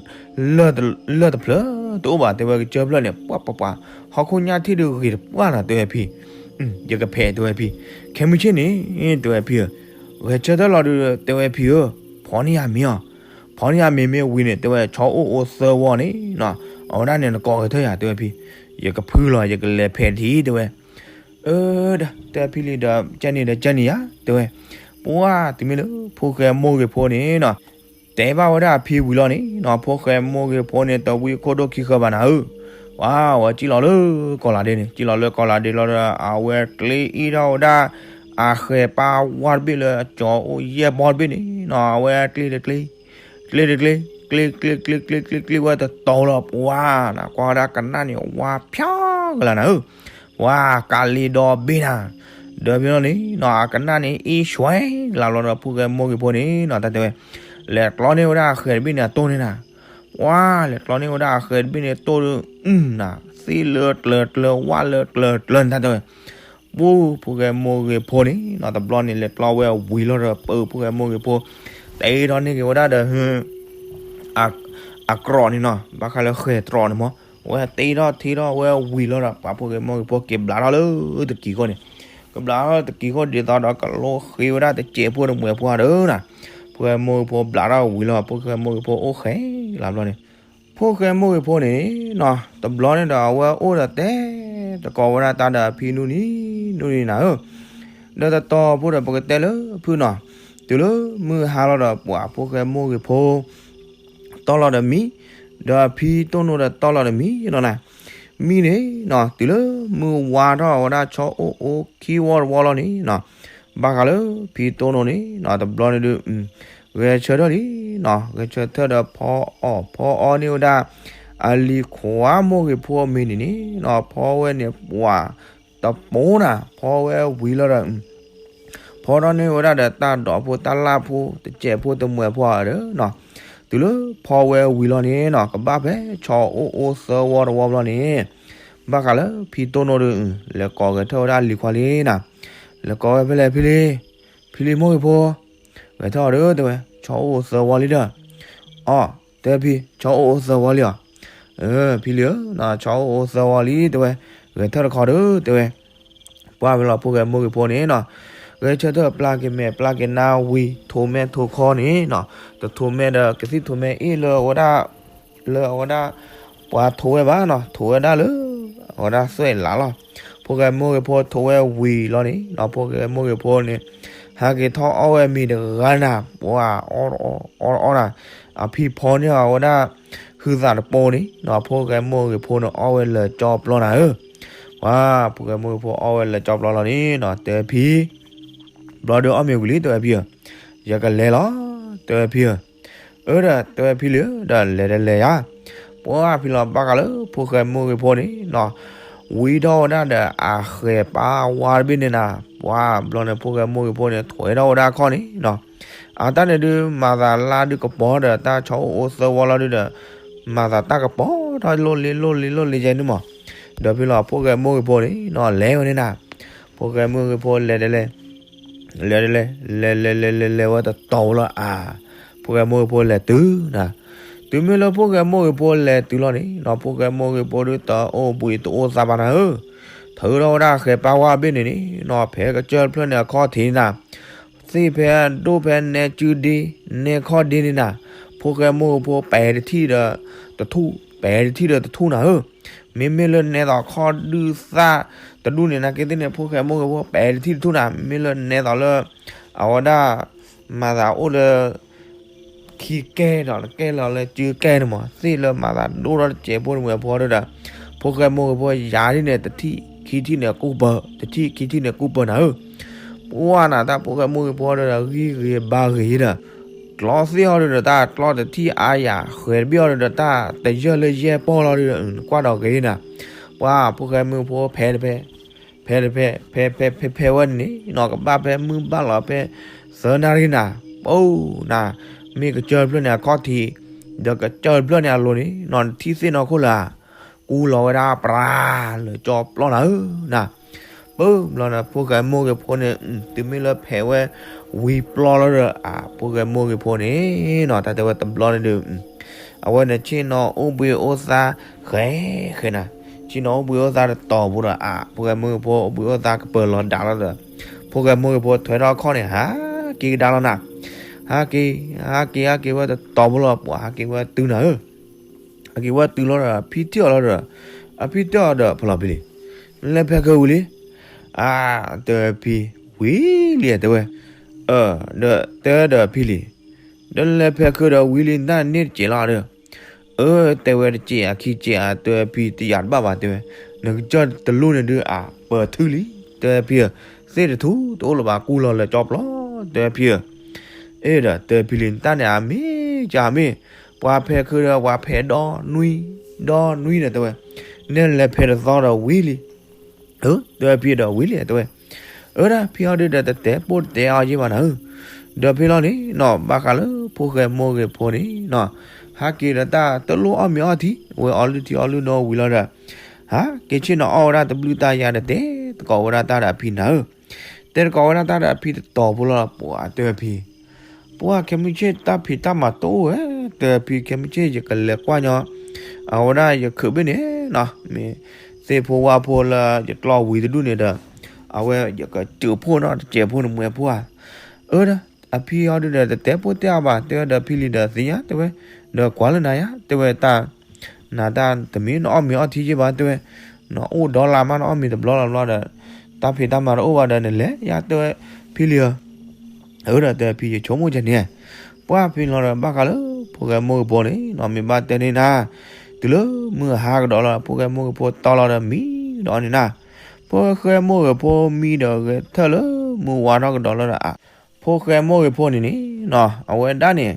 လၢၢ်တဖျၢၣ်တအိၣ်ဘၣ် တဲဝဲကစၢၢ်ဖျၢၣ်န့ၣ် ပှၢ်ပှၢ်ပှၢ် ဟီၣ်ခိၣ်ညါထံၣ်ဒုးဂ့ၤတပှၢ်နၤတဲဝဲဖံ, ယကဖဲးတဲဝဲဖံ, ခဲမုၢ်ဆ့ၣ်န့ၣ် တဲဝဲဖံဧၢ, ဂဲၤဆၢထၢၣ်လီၤဒုးတဲဝဲဖံဧၢ, ဖီန့ၢ်ယၤမ့ၤအီၤ, ဖီန့ၢ်ယၤမ့ၤမ့ၢ်ဝံၤန့ၣ် တဲဝဲဆီအိၣ်အိၣ်သၢဝီန့ၣ်နီၤ, အဝဲဒၣ်န့ၣ်နကိးဂဲၤထၢၣ်ယၤတဲဝဲဖံ, ယကဖုလီၤ ယကလဲၤဖဲးထံတဲဝဲ, အၢ ဒီးတဲဖံလံဒီး ကဲန့ၣ်ဒီးကဲန့ၣ်ယၤ တဲဝဲ, ပှၢ်တုၤမ့ၢ်လၢ ဖိၣ်ဃဲမိၢ်ဂ့ၤဖိန့ၣ်နီၤ တဲဘၣ်ဝဲဒၣ်အဖံဝံၤလီၤန့ၣ်နီၤ ဖိၣ်ဃဲမိၢ်ဂ့ၤဖိန့ၣ် တဝံခိၣ်ဒိၣ်ခံဃၢဘၣ်နၤဧၢ, ပှၢ်ဝဲကံၣ်လီၤလၢကီၢ်လၤဒ့န့ၣ် ကံၣ်လီၤလၢကီၢ်လၤဒ့လီၤဒီး အဝဲကျ့အံၣ်ထီၣ်ဝဲဒၣ် အဃဲၤပၢ်ဝါတဘ့ၣ်လၢအကၠီအိၣ်ယဲၢ်ဘီတဘ့ၣ်န့ၣ်နီၤ အဝဲကျ့တကျ့ ကျ့တကျ့ ကျ့ကျ့ကျ့ကျ့ကျ့ကျ့ဝဲတတီၤလီၤ ပှၢ်နၤ ကွၢ်ဝဲဒၣ်ကနၣ်န့ၣ်ဝါဖျါကလၤနၤဧၢ, ပှၢ်ကးလ့ဒီဘ့ၣ်နၤ, ဒီးဖဲလီၤန့ၣ်နီၤ အကနၣ်န့ၣ်အ့ၣ်ဆွဲလၤလီၤဒီး ဖိၣ်ဃဲမိၢ်ဂ့ၤဖိန့ၣ်နီၤ တၢ်တဲဝဲ, လဲၤကျီန့ၢ်ဝဲဒၣ်အဃဲၤတဘ့ၣ်န့ၣ်အတိၢ်န့ၣ်နၤ, ပှၢ်လဲၤကျီန့ၢ်ဝဲဒၣ်အဃဲၤတဘ့ၣ်န့ၣ်တိၢ်ဒီး အုၣ်နၤ သ့ၣ်လၢကျၢၤကျၢၤ ဝၣ်လၢကျၢၤကျၢၤန့ၣ် တၢ်တဲဝဲ ပှၢ်ဖိၣ်ဃဲမိၢ်ဂ့ၤဖိန့ၣ်နီၤ တဘျီန့ၣ် လဲၤကျီဝဲဝံၤလီၤဒီး ပှၢ်ဖိၣ်ဃဲမိၢ်ဂ့ၤဖိ တ့ထီၣ်န့ၢ်က့ၤဝဲဒၣ်ဒီး အကြိးန့ၣ်နီၤ ဘၣ်ဃးလၢဃဲၤတြီန့ၣ်မး အဝဲတ့ထီၣ်ထံထီၣ်ဝဲဝံၤလီၤဒီး ပှၢ်ဖိၣ်ဃဲမိၢ်ဂ့ၤဖိက့ၤဘျးထီၣ်လၢတကံၤခိၣ်န့ၣ်, ကဘျးထီၣ်တကံၤခိၣ်ဒ်သိးဒီး ကလိဃ့ဝဲဒၣ်တစဲးဖိတမှဲးဖိဧါဒီးနၤ, ဖိၣ်ဃဲမိၢ်ဂ့ၤဖိဘျးထီၣ်ဝံၤလီၤ ဖိၣ်ဃဲမိၢ်ဂ့ၤဖိအိၣ်ဃဲလၢဘျီန့ၣ်, ဖိၣ်ဃဲမိၢ်ဂ့ၤဖိန့ၣ်နီၤ တဘျီန့ၣ်ဒီး အဝဲအိၣ်ဒီးတဲသကိးဝဲဒၣ်တၢ်ဒီးအဖံနူနံၤ နူနံၤနၤဧၢ, ဒီးတတီၤဖိဒီး ပကတဲလၢဖုနီၤ, တုၤလၢမုၢ်ဟါလီၤဒီး ပှၢ်ဖိၣ်ဃဲမိၢ်ဂ့ၤဖိ တီၢ်လီၤဒီးမံ, ဒီးအဖံတိၢ်နိဒီးတီၢ်လီၤဒီးမံလီၤနၤ, မံန့ၣ်နီၤ တုၤလၢမုၢ်ဝါထီၣ်ဝဲဒၣ်ဆီအိၣ်အိခံဝီတဝီလီၤန့ၣ်နီၤ, ဘၣ်ဃးလၢဖံတိၢ်နိန့ၣ်နီၤ တဘျီန့ၣ်ဒုး ဂဲၤဆၢထၢၣ်လံနီၤ, ဂဲၤဆၢထၢၣ်ဒီးဖီအီၣ်ဖီအီန့ၢ်ဝဲဒၣ် အလံၤခွါမိၢ်ဂ့ၤဖိအမ့ၤန့ၣ်န့ၣ်နီၤ, ဖီဝဲန့ၣ်ပှၤတပိနၤ, ဖီဝဲဝံၤလီၤဒီး ဖီထီၣ်န့ၢ်ဝဲဒၣ်ဒီးတၢ်ဒိးဖိတၢ်လၢ်ဖိ တစဲးဖိတမှဲးဖိဧါဒီးနီၤ, တုၤလၢဖီဝဲဝံၤလီၤန့ၣ်နီၤ ကဘၣ်ဖဲဆီအိၣ်အိသၢဝီတဝီဘျီန့ၣ်, ဘၣ်ဃးလၢဖံတိၢ်နိဒီး လဲၤကိးဂဲၤထၢၣ်ဝဲဒၣ်လံၤခွါလံနီၤ, လဲၤကိးဝဲဖဲလဲၣ်ဖံလံ, ဖံလံမိၢ်ဂ့ၤဖိ, ဂဲၤထၢၣ်အီၤဒီးတဲဝဲ ဆီအိၣ်အိသၢဝီလံဒီး, အီ တဲဖံ ဆီအိၣ်အိသၢဝီလံအီၤ, ဖံလံဧၢ, ဆီအိၣ်အိသၢဝီလံတဲဝဲ, ဂဲၤထၢၣ်တခီဒီးတဲဝဲ ပှၢ်ဝဲလီၤဖိၣ်ဃဲမိၢ်ဂ့ၤဖိန့ၣ်နီၤ, ဂဲၤဆၢထၢၣ်ပျၢ်က့ၤမဲာ်ပျၢ်က့ၤနါဝံၤ ထိးမဲာ်ထိးခီန့ၣ်နီၤ, တထိးမဲာ်ဒီးကသံၣ်ထိးမဲာ်အ့ၣ်လၢအဝဲဒၣ်, လၢအဝဲဒၣ်, ပှၤထိးဝဲဘၣ်နီၤ, ထိးဝဲဒၣ်လၢ အဝဲဒၣ်သွဲၣ်လးလီၤ. ဖိၣ်ဃဲမိၢ်ဂ့ၤဖိထိးဝဲဝံၤလီၤန့ၣ်နီၤ, ဖိၣ်ဃဲမိၢ်ဂ့ၤဖိန့ၣ် ဟဲက့ၤထီၣ်အီၣ်ဝဲမ့ၤတဂၤနၤ, ပှၤအီၣ်အီၣ်အီၣ်အီၣ်နၤ, အဖံဖီန့ၢ်အဝဲဒၣ် ဟုသးတပိန့ၣ်နီၤ, ဖိၣ်ဃဲမိၢ်ဂ့ၤဖိန့ၣ်အီၣ်ဝဲလၢာ်ကၠီပျီနၤဧၢ, ပှၤဖိၣ်ဃဲမိၢ်ဂ့ၤဖိအီၣ်ဝဲလၢာ်ကၠီပျီလီၤန့ၣ်နီၤ, တဲဖံ ဘျီဒီးအီၣ်မ့ၤဝံၤလံတဲဝဲဖံဧၢ, ယကလဲၤလီၤ, တဲဝဲဖံဧၢ, အၢဒီးတဲဝဲဖံလံဧၢ, ဒီးလဲၤတလဲၤယါ, ပှၢ်ဖံလီၤဘၣ်ဃးလၢဖိၣ်ဃဲမိၢ်ဂ့ၤဖိန့ၣ်နီၤ, ဝံထီၣ်ဝဲဒၣ်ဒီးအဃဲၤပၢ်ဝါတဘ့ၣ်န့ၣ်နၤ, ပှၢ်ဘျီန့ၣ်ဖိၣ်ဃဲမိၢ်ဂ့ၤဖိန့ၣ် ထွဲထီၣ်ဝဲဒၣ်ခီၣ်န့ၣ်နီၤ, အတၢ်န့ၣ်ဒုးမၤသးလါဒုးကပီၤဒီးတၢ်ဆီအိၣ်အိသၢဝီလီၤဒုးဒီး, မၤသးတၢ်ကပီၤထီၣ်လိၣ်လံလိၣ်လံလိၣ်လံယဲန့ၣ်မး, ဒီးဖံလီၤဖိၣ်ဃဲမိၢ်ဂ့ၤဖိန့ၣ်နီၤ လဲၤဝဲန့ၣ်နၤ, ဖိၣ်ဃဲမိၢ်ဂ့ၤဖိလဲၤတလဲၤ လဲၤတလဲၤ လဲၤလဲၤလဲၤလဲၤလဲၤဝဲတတီၤဖိလီၤအါ, ဖိၣ်ဃဲမိၢ်ဂ့ၤဖိလဲၤတုၤနၤ, တုၤမ့ၢ်လၢဖိၣ်ဃဲမိၢ်ဂ့ၤဖိလဲၤတုၤလီၤန့ၣ်နီၤ, ဖိၣ်ဃဲမိၢ်ဂ့ၤဖိဒုးတအိၣ်ဘှံးတအိၣ်သါဘၣ်နၤဧၢ, ထုးထီၣ်ဝဲဒၣ်ဃဲၤပၢ်ဝါဘ့ၣ်န့ၣ်န့ၣ်နီၤ, ဖဲကစၢၢ်တဖျၢၣ်န့ၣ်အခီၣ်ထံးန့ၣ်နၤ, သ့ၣ်ဖဲဒိၣ်ဖဲနဲကုဒ့ နဲခီၣ်ဒ့န့ၣ်နၤ, ဖိၣ်ဃဲမိၢ်ဂ့ၤဖိပဲာ်တထံၣ်ဒီးတထူၣ်, ပဲာ်တထံၣ်ဒီးတထူၣ်နၤဧၢ, မ့မ့ၢ်လၢနဲသိးခီၣ်ဒုၣ်သၣ်တဒူၣ်န့ၣ် နာ်က့သ့ၣ်န့ၣ် ဖိၣ်ဃဲမိၢ်ဂ့ၤဖိပဲာ်တထံၣ်တထူၣ်နၤ, မ့ၢ်လၢနဲသိးလၢ အဝဲဒၣ် မၤသးအိၣ်လၢ ခံကဲဒီး ကဲလီၤလၢစုကဲန့ၣ်မး, သ့ၣ်လၢမၤသးဒိၣ်ထီၣ်တစဲးဖိန့ၣ်မ့ၢ်အဖိဒီး ဖိၣ်ဃဲမိၢ်ဂ့ၤဖိယၤဒ်န့ၣ် တထံၣ်ခံထံၣ်န့ၣ်ကူၣ်ပၢၤ, တထံၣ်ခံထံၣ်န့ၣ်ကူၣ်ပၢၤနၤဧၢ, ပှၢ်နၤတၢ်ဖိၣ်ဃဲမိၢ်ဂ့ၤဖိဒီး ဂံၢ်ဂ့ၤဘါဂ့ၤဒီး ကျီသ့ၣ်အီၤဒီးတၢ်ကျီတထံၣ်အါယၤ ဃဲၤတဘ့ၣ်အီၤဒီးတၢ်တယၢၢ်လၢယဲၢ်ပီၢ်လီၤဒီး နကွၢ်ဒီးဂ့ၤနၤ, ပှၢ်ဖိၣ်ဃဲမိၢ်ဂ့ၤဖိဖဲတဖဲ ဖဲတဖဲ ဖဲဖဲဖဲဖဲဝဲန့ၣ်နီၤ ကဘၣ်ဖဲမုၢ်ဘၣ်လီၤဖဲသၢနၣ်ရံၣ်နၤ, ပအိၣ်နၤ, မ့ၢ်ကစၢၢ်တဖျၢၣ်န့ၣ်အခီၣ်ထံး ဒီးကစၢၢ်တဖျၢၣ်န့ၣ်အလိၤန့ၣ်နီၤ နထံၣ်သ့ၣ်နီၢ်ခိၣ်လၢၤဧါ, ကူလီၤဝဲဒၣ်ပြၤလၢာ်ကၠီပျီနၤဧၢနၤ, ပၢ်ဘျီန့ၣ် ဖိၣ်ဃဲမိၢ်ဂ့ၤဖိန့ၣ် တုၤမ့ၢ်လၢဖဲးဝဲဝံၤပျီလီၤဒီး အဖိၣ်ဃဲမိၢ်ဂ့ၤဖိန့ၣ်နီၤ တၢ်တဲဝဲတဘျီန့ၣ်ဒုး အဝဲန့ၣ်ဆ့ၣ်နီၤအိၣ်ဘှံးအိၣ်သါ ဃဲဃဲနၤ, ဆ့ၣ်နီၤအိၣ်ဘှံးအိၣ်သါတတီၤဖိဒီး အဖိၣ်ဃဲမိၢ်ဂ့ၤဖိအိၣ်ဘှံးအိၣ်သါကပၢၤလီၤဒးလီၤဒီး ဖိၣ်ဃဲမိၢ်ဂ့ၤဖိထွဲထီၣ်အခီၣ်န့ၣ် ဟးက့ၤကဒါလီၤနၤ, ဟးက့ၤ ဟးက့ၤ ဟးက့ၤဝဲတတီၤဖိလီၤ ပှၤဟးက့ၤဝဲတုၤနၤဧၢ, ဟးက့ၤဝဲတုၤလီၤဒီး အဖံထံၣ်အီၤလီၤဒီး အဖံထံၣ်အီၤဒီး ဖီလီၤဖံလံ, နလဲၤဖဲးခုးဝံၤလံ, အါ တဲဝဲဖံ ဝံၤလံတဲဝဲ, အၢ ဒီးတဲဒီးဖံလံ ဒီးနလဲၤဖဲးခုးဒီးဝံၤလံ နတၢ်န့ၣ်တစဲးလီၤဒီး, အၢ တဲဝဲတစဲးအခံစဲးဧါ တဲဝဲဖံ တယာ်တဘၣ်ဘၣ်တဲဝဲ, နကစၢၢ်တလူၢ်န့ၣ်ဒုးအပၢၤထုလံ, တဲဝဲဖံဧၢ, သ့ၣ်တထူၣ်တအိၣ်လၢၤဘၣ်ကူလီၤလၢာ်ကၠီပျီ, တဲဝဲဖံဧၢ, အဲၣ်ဒီးတဲဝဲဖံလံ နတၢ်န့ၣ်အမ့ၢ်ကမ့ၢ်, ပှၤဖဲးခုးဒီးပှၤဖဲးဒီနွံ, ဒီနွံဒီးတဲဝဲ, နဲလဲၤဖဲးတသီဒီးဝံၤလံ အၢ တဲဝဲဖံဒီးဝံၤလံတဲဝဲ, အၢဒၣ်ဖံအီၤဒုးဒီးတတဲပိၢ်တတဲအီၤယ့ၢ်ဘၣ်နၤဧၢ, ဒီးဖဲလီၤန့ၣ်နီၤ ဘၣ်ဃးလၢဖိၣ်ဃဲမိၢ်ဂ့ၤဖိန့ၣ်နီၤ, ဟးက့ၤဒီးတၢ်တလိၣ်အီၣ်မ့ၤအီထံ, ဝဲအီလုၢ်ထံအီလုၢ်နိဝံၤလီၤဒီး, ဟးက့ၤဆ့ၣ်နီၤအီၣ်ဝဲဒၣ်တဘျုးတၢ်ယၤဒီးတဲသကိးဝဲဒၣ်တၢ်ဒီးအဖံနၤဧၢ, တဲသကိးဝဲဒၣ်တၢ်ဒီးအဖံတတီၤဖိလီၤ ပှၤတဲဝဲဖံ ပှၢ်ခဲမုၢ်ဆ့ၣ်တၢ်ဖံးတၢ်မၤတအိၣ်ဝဲ, တဲဖံခဲမုၢ်ဆ့ၣ်ယကလဲၤကွၢ်ညီ, အဝဲဒၣ်ယခုးဘ့ၣ်န့ၣ်နီၤ, မ့ၢ်သ့ၣ်ဖိဝါဖိလၢယကျီဝံၤတဒူၣ်န့ၣ်ဒီး, အဝဲယကစၢၢ်ဖိနီၤတစဲးဖိန့ၣ်မွဲဖိဧါ, အၢဒၣ်, အဖံအီၤဒုးဒီးတတဲပိၢ်တဲအီၤဘၣ်, တဲဝဲဒီးဖံလံဒီးသ့ၣ်ညါ, တဲဝဲ, ဒီးကွၢ်လၢနၤယါ, တဲဝဲတၢ် နၤတၢ်တမ့ၢ်နအီၣ်မ့ၤအီထံယ့ၢ်ဘၣ်တဲဝဲ, နအိၣ်ဒီလါမးနအီၣ်မ့ၤတဘျီလီၤဘျီဒီး, တၢ်ဖံးတၢ်မၤတအိၣ်ဘၣ်ဒီးနလဲၤယါ တဲဝဲ, ဖံလံဧၢ, အၢဒီးတဲဖံယဆိကမိၣ်ကန့ၣ်, ပှၢ်ဖံလီၤဒီးဘၣ်ဃးလၢဖိၣ်ဃဲမိၢ်ဂ့ၤဖိန့ၣ်နီၤ မ့ၢ်ဘၣ်တဲန့ၢ်နၤ, တုၤလၢမုၢ်ဟါကဒီးလီၤ ဖိၣ်ဃဲမိၢ်ဂ့ၤဖိတီလီၤဒီးမံဒီးန့ၣ်နၤ, ဖိၣ်ဃဲမိၢ်ဂ့ၤဖိမံဒီးဂဲၤထၢၣ်လၢမုၢ်ဝါထီၣ်ကဒီးလီၤဒီး ဖိၣ်ဃဲမိၢ်ဂ့ၤဖိန့ၣ်န့ၣ် အဝဲဒၣ်န့ၣ်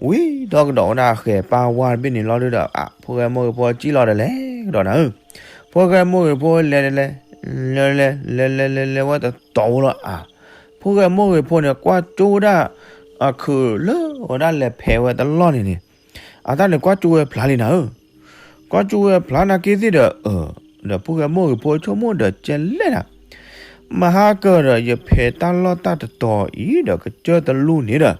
ဝံၤဒီးကဒီးဝဲဒၣ်ဃဲၤပၢ်ဝါတဘ့ၣ်န့ၣ်လီၤဒီး ဖိၣ်ဃဲမိၢ်ဂ့ၤဖိစံၣ်လီၤဒီးလဲၤကဒီးနၤဧၢ, ဖိၣ်ဃဲမိၢ်ဂ့ၤဖိလဲၤလဲၤ လဲၤလဲၤလဲၤလဲၤလဲၤလဲၤဝဲတတီၤဖိလီၤအါ, ဖိၣ်ဃဲမိၢ်ဂ့ၤဖိန့ၣ် ကွၢ်ကၠိဝဲဒၣ် အခုးလၢဝဲဒၣ်လဲၤဖဲးဝဲတလီၢ်န့ၣ်န့ၣ် အတၢ်န့ၣ်ကွၢ်ကၠိဝဲဖျါလံနၤဧၢ, ကွၢ်ကၠိဝဲဖျါနာ်က့သ့ၣ်ဒီး အၢ ဒီးဖိၣ်ဃဲမိၢ်ဂ့ၤဖိဆိကမိၣ်ဒီးကဲလဲၣ်နၤ, မဟါကၢၢ်ဒီး ယဖဲးတၢ်လီၢ်တၢ်တတီၤအံၤဒီးကစၢၢ်တလူၢ်န့ၣ်ဒီး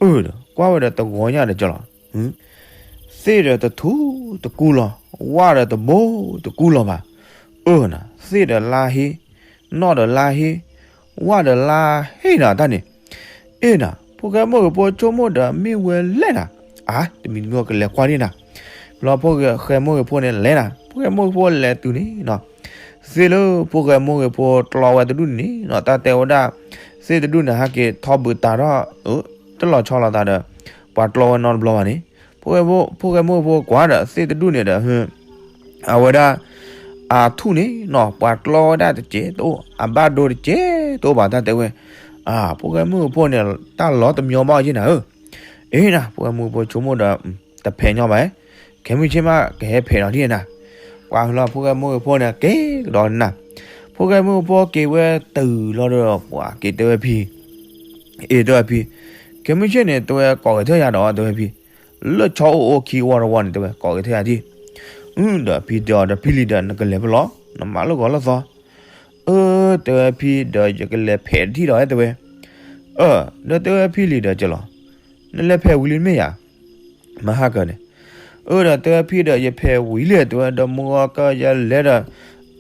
အၢ ဒီးကွၢ်ဝဲဒီးတဂီၤညါဒီးကလီၤ, သ့ၣ်ဒီးတထူတကူလီၤ, ဝၣ်ဒီးတဘိတကူလီၤဘၣ်, အၢ နၤ သ့ၣ်ဒီးလါဟ့, နီၣ်ဒီးလါဟ့, ဝၣ်ဒီးလါဟ့နၤတၢ်န့ၣ်, အ့ၣ် နၤ ဖိၣ်ဃဲမိၢ်ဂ့ၤဖိဆိကမိၣ်ဒီးမ့ၢ်ဝဲလဲၣ်နၤ, အါ တမံၤတမံၤကလဲၤကွၢ်ဒံးနၤ, လီၤဖိၣ်ဃဲမိၢ်ဂ့ၤဖိန့ၣ်လဲၤနၤ, ဖိၣ်ဃဲမိၢ်ဂ့ၤဖိလဲၤတုၤန့ၣ်နီၤ သ့ၣ်လၢဖိၣ်ဃဲမိၢ်ဂ့ၤဖိကျီဝဲတဒူၣ်န့ၣ်နီၤ တၢ်တဲဝဲဒၣ် သ့ၣ်တဒူၣ်န့ၣ် ဟဲက့ၤထီဘုးတၤထီၣ် တလီၤဆီလိာ်သးဒီး ပှၤကျီဝဲနီတဘျီဘၣ်န့ၣ်, ဖိၣ်ဃဲမိၢ်ဂ့ၤဖိကွၢ်ဒီးသ့ၣ်တဒူၣ်န့ၣ်ဒီး အဝဲဒၣ် အထူၣ်န့ၣ်နီၤ ပှၤကျီဝဲဒၣ်တစဲးတအိၣ် အဘၣ်ဒိတစဲးတအိၣ်ဘၣ် တၢ်တဲဝဲ, ဖိၣ်ဃဲမိၢ်ဂ့ၤဖိန့ၣ် တၢ်လီၤတမံၤဘၣ်အီၤယ့ၢ်နၤဧၢ, အ့ၣ် နၤ ဖိၣ်ဃဲမိၢ်ဂ့ၤဖိဆိကမိၣ်ဒီး တဖဲးညီဘၣ်, ခဲမုၢ်ဆ့ၣ်မးကဟဲဖဲးဒီးဒ်နၤ, ပှၤလီၤဖိၣ်ဃဲမိၢ်ဂ့ၤဖိန့ၣ် က့ၤကဒီးနၤ, ဖိၣ်ဃဲမိၢ်ဂ့ၤဖိက့ၤဝဲတုၤလီၤဒီး ပှၤက့ၤတဲဝဲဖံ အ့ၣ် တဲဝဲဖံ, ခဲမုၢ်ဆ့ၣ်န့ၣ် တဲဝဲကိးဂဲၤထၢၣ်ယၤဒီး တဲဝဲဖံ, လၢဆီအိၣ်အိၣ်ခံဝီတဝီန့ၣ် တဲဝဲကိးဂဲၤထၢၣ်ယၤဒံး, ဒီးဖံတဲအီၤဒီးဖံလံၤဒီး နကလဲၤဖဲလဲၣ် နမၤလိၣ်ကီၤလိၣ်သီ, အၢ တဲဝဲဖံဒီး ယကလဲၤဖဲးတထံၣ်ဒီး တဲဝဲ, အၢ ဒီးတဲဝဲဖံလံၤဒီးကလီၤ, နလဲၤဖဲးဝံၤလံမ့ၢ်ယၤ မဟါကၢၢ်န့ၣ်, အၢ ဒီးတဲဝဲဖံဒီး ယဖဲးဝံၤလံ တဲဝဲ ဒီးမုၢ်ဂီၤကၢၢ်ယလဲၤဒီး,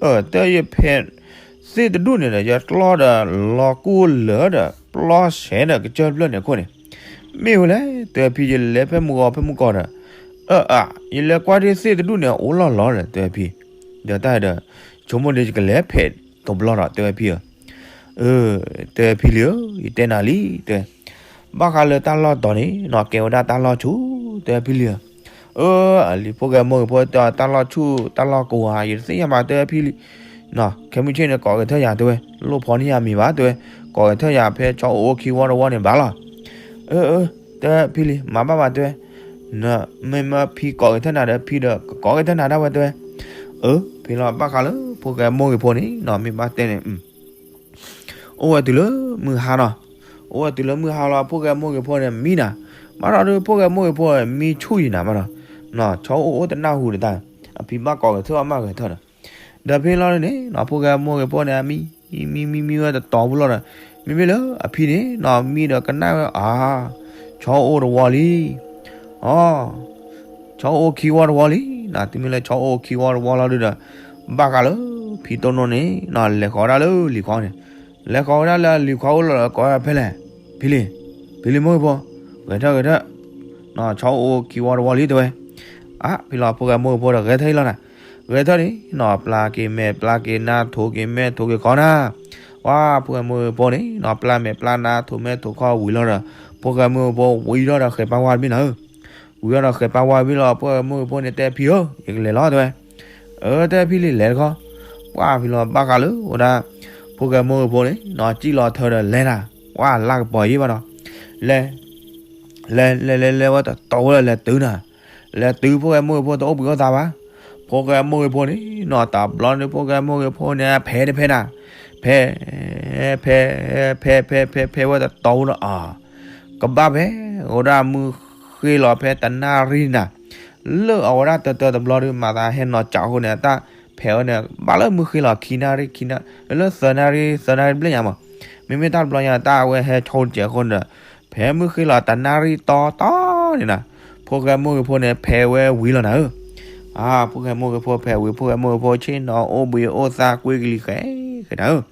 အၢ တဲယဖဲး သ့ၣ်တဒူၣ်န့ၣ်ဒီး ယကျီဒီး လီၤကူလၢာ်ဒီး ပျီဆဲးဒီးကစၢၢ်တဖျၢၣ်န့ၣ်အခိၣ်န့ၣ်, မ့ၢ်ဝဲလဲၣ် တဲဝဲဖံ ယလဲၤဖဲမုၢ်ဂီၤဖဲမုၢ်ကီၤဒီး, အၢ အၢ ယလဲၤကွၢ်ဒ်သ့ၣ်တဒူၣ်န့ၣ် အိၣ်လီၢ်လီၤဒီး တဲဝဲဖံ, ဒီးတၢ်ဒီး ဆိကမိၣ်ဒီးယကလဲၤဖဲးတဘျီဒီး တဲဝဲဖံဧၢ အၢ တဲဝဲဖံလံၤဧၢ ယတဲနၤလံ တဲဝဲ, ဘၣ်ဃးလၢတၢ်လီၢ်တီၤန့ၣ်နီၤ ကဲဝဲဒၣ်တၢ်လီၢ်ဆူၣ် တဲဝဲဖံလံၤဧၢ, အၢ အလံၤဖိၣ်ဃဲမိၢ်ဂ့ၤဖိတဲအီၤ တၢ်လီၢ်ဆူၣ်တၢ်လီၢ်ကိးဧါ ယတသ့ၣ်ညါဘၣ် တဲဝဲဖံလံၤ, ခဲမုၢ်ဆ့ၣ်န့ၣ် ကိးဂဲၤထၢၣ်ယၤ တဲဝဲ, လိၣ်ဖီန့ၢ်ယၤမံၤဘၣ် တဲဝဲ, ကိးဂဲၤထၢၣ်ယၤဖဲဆီအိၣ်အိၣ်ခံဝီတဝီန့ၣ်ဘၣ်လီၤ အၢ အၢ တဲဖံလံၤ မၤဘၣ်ဘၣ်တဲဝဲ, နမ့ၢ်မၢဖံကိးဂဲၤထၢၣ်နၤဒီး ဖံဒီးကကိးဂဲၤထၢၣ်နၤဒၣ်ဝဲတဲဝဲ, အၢ ဖံလီၤဘၣ်ဃးလၢဖိၣ်ဃဲမိၢ်ဂ့ၤဖိန့ၣ်နီၤ မ့ၢ်ဘၣ်တဲန့ၣ် အိၣ်ဝဲတုၤလၢမုၢ်ဟါနီၤ, အိၣ်ဝဲတုၤလၢမုၢ်ဟါလီၤ ဖိၣ်ဃဲမိၢ်ဂ့ၤဖိန့ၣ်မံနၤ, မးဒီး ဖိၣ်ဃဲမိၢ်ဂ့ၤဖိမံဆူၣ်ယံၤနၤမးဒီး, ဆီအိၣ်အိၣ်တနၢ်ဟူဒီးတၢ်, အဖံဘၣ်ကိးဂဲၤထၢၣ်အီၤမးဂဲၤထၢၣ်ဒီး ဒီးဖဲလီၤန့ၣ်နီၤ ဖိၣ်ဃဲမိၢ်ဂ့ၤဖိန့ၣ် မံ မံ မံ မံဝဲတတီၤဖိလီၤဒီး, မ့မ့ၢ်လၢအဖံန့ၣ်နီၤ မံဒီးကနၣ်ဝဲ အါ ဆီအိၣ်တဝီလံ, အ ဆီအိၣ်ခံဝီတဝီလံ, တုၤမ့ၢ်လၢဆီအိၣ်ခံဝီတဝီလီၤဒုဒီး, ဘၣ်ဃးလၢဖံတိၢ်နိန့ၣ်နီၤ လဲၤဃီၤဝဲဒၣ်လၢလံၤခွါန့ၣ်, လဲၤဃီၤဝဲဒၣ်လၢလံၤခွါအိၣ်လီၤဒီး ကိးဝဲဖဲလဲၣ်, ဖံလံၤ, ဖံလံၤမိၢ်ဂ့ၤဖိ, ဂဲၤထၢၣ်ဂဲၤထၢၣ်, ဆီအိၣ်ခံဝီတဝီလံတဲဝဲ, အ ဖံလီၤဖိၣ်ဃဲမိၢ်ဂ့ၤဖိဒီး ဂဲၤထၢၣ်အံၤလီၤနၤ, ဂဲၤထၢၣ်န့ၣ်နီၤ ပျၢ်က့ၤမဲာ်ပျၢ်က့ၤနါ ထိးက့ၤမဲာ်ထိးက့ၤခီနၤ ဝါ ဖိၣ်ဃဲမိၢ်ဂ့ၤဖိန့ၣ်နီၤ ပျၢ်မဲာ်ပျၢ်နါ ထိးမဲာ်ထိးခီဝံၤလီၤဒီး, ဖိၣ်ဃဲမိၢ်ဂ့ၤဖိဝံၤထီၣ်ဒီးဃဲၤပၢ်ဝါတဘ့ၣ်နၤဧၢ, ဝံၤထီၣ်ဒီးဃဲၤပၢ်ဝါတဘ့ၣ်လီၤ ဖိၣ်ဃဲမိၢ်ဂ့ၤဖိန့ၣ်တဲဖံဧၢ ယကလဲၤလီၤတဲဝဲ, အၢ တဲဖံလံၤလဲၤတခီ, ပှၢ်ဖံလီၤဘၣ်ဃးလၢဝဲဒၣ်, ဖိၣ်ဃဲမိၢ်ဂ့ၤဖိန့ၣ်နီၤ စံၣ်လီၤထၢဒီးလဲၤနၤ, ဝါလၢကပီၤယံၤဘၣ်ဒီး, လဲၤ လဲၤလဲၤလဲၤလဲၤဝဲတတီၤဝဲဒီးလဲၤတုၤနၤ, လဲၤတုၤဖိၣ်ဃဲမိၢ်ဂ့ၤဖိတအိၣ်ဘှံးအိၣ်သါဘၣ်, ဖိၣ်ဃဲမိၢ်ဂ့ၤဖိန့ၣ်နီၤ တဘျီန့ၣ် ဖိၣ်ဃဲမိၢ်ဂ့ၤဖိန့ၣ် ဖဲတဖဲနၤ, ဖဲ ဖဲ ဖဲ ဖဲ ဖဲ ဖဲဝဲတတီၤဖိဒီး အ ကဘၣ်ဖဲ အဝဲဒၣ်မုၢ်ဃ့လီၤဖဲတနၣ်ရံၣ်နၤ, လၢအဝဲဒၣ်တၢတၢတဘျီဒီး မၤသးဟဲနီၤကးအဃိန့ၣ် တၢ်ဖဲးဝဲန့ၣ် ဘၣ်လၢမုၢ်ဃ့လီၤခံနၣ်ရံၣ် ခံနၣ် လၢသၢနၣ်ရံၣ် သၢနၣ်ရံၣ်တဘျဲၣ်ညါမး, မ့မ့ၢ်တၢ်တဘျီညါ တၢ်အဝဲဟဲဆိတစဲးအဃိန့ၣ်ဒီး, ဖဲမုၢ်ဃ့လီၤတနၣ်ရံၣ်တီတီန့ၣ်နၤ, ဖိၣ်ဃဲမိၢ်ဂ့ၤဖိန့ၣ် ဖဲးဝဲဝံၤလီၤနၤဧၢ, အ ဖိၣ်ဃဲမိၢ်ဂ့ၤဖိဖဲးဝံၤ ဖိၣ်ဃဲမိၢ်ဂ့ၤဖိဆ့ၣ်နီၤအိၣ်ဘှံးအိၣ်သါကွ့ကလံၤဃဲဃဲနၤဧၢ,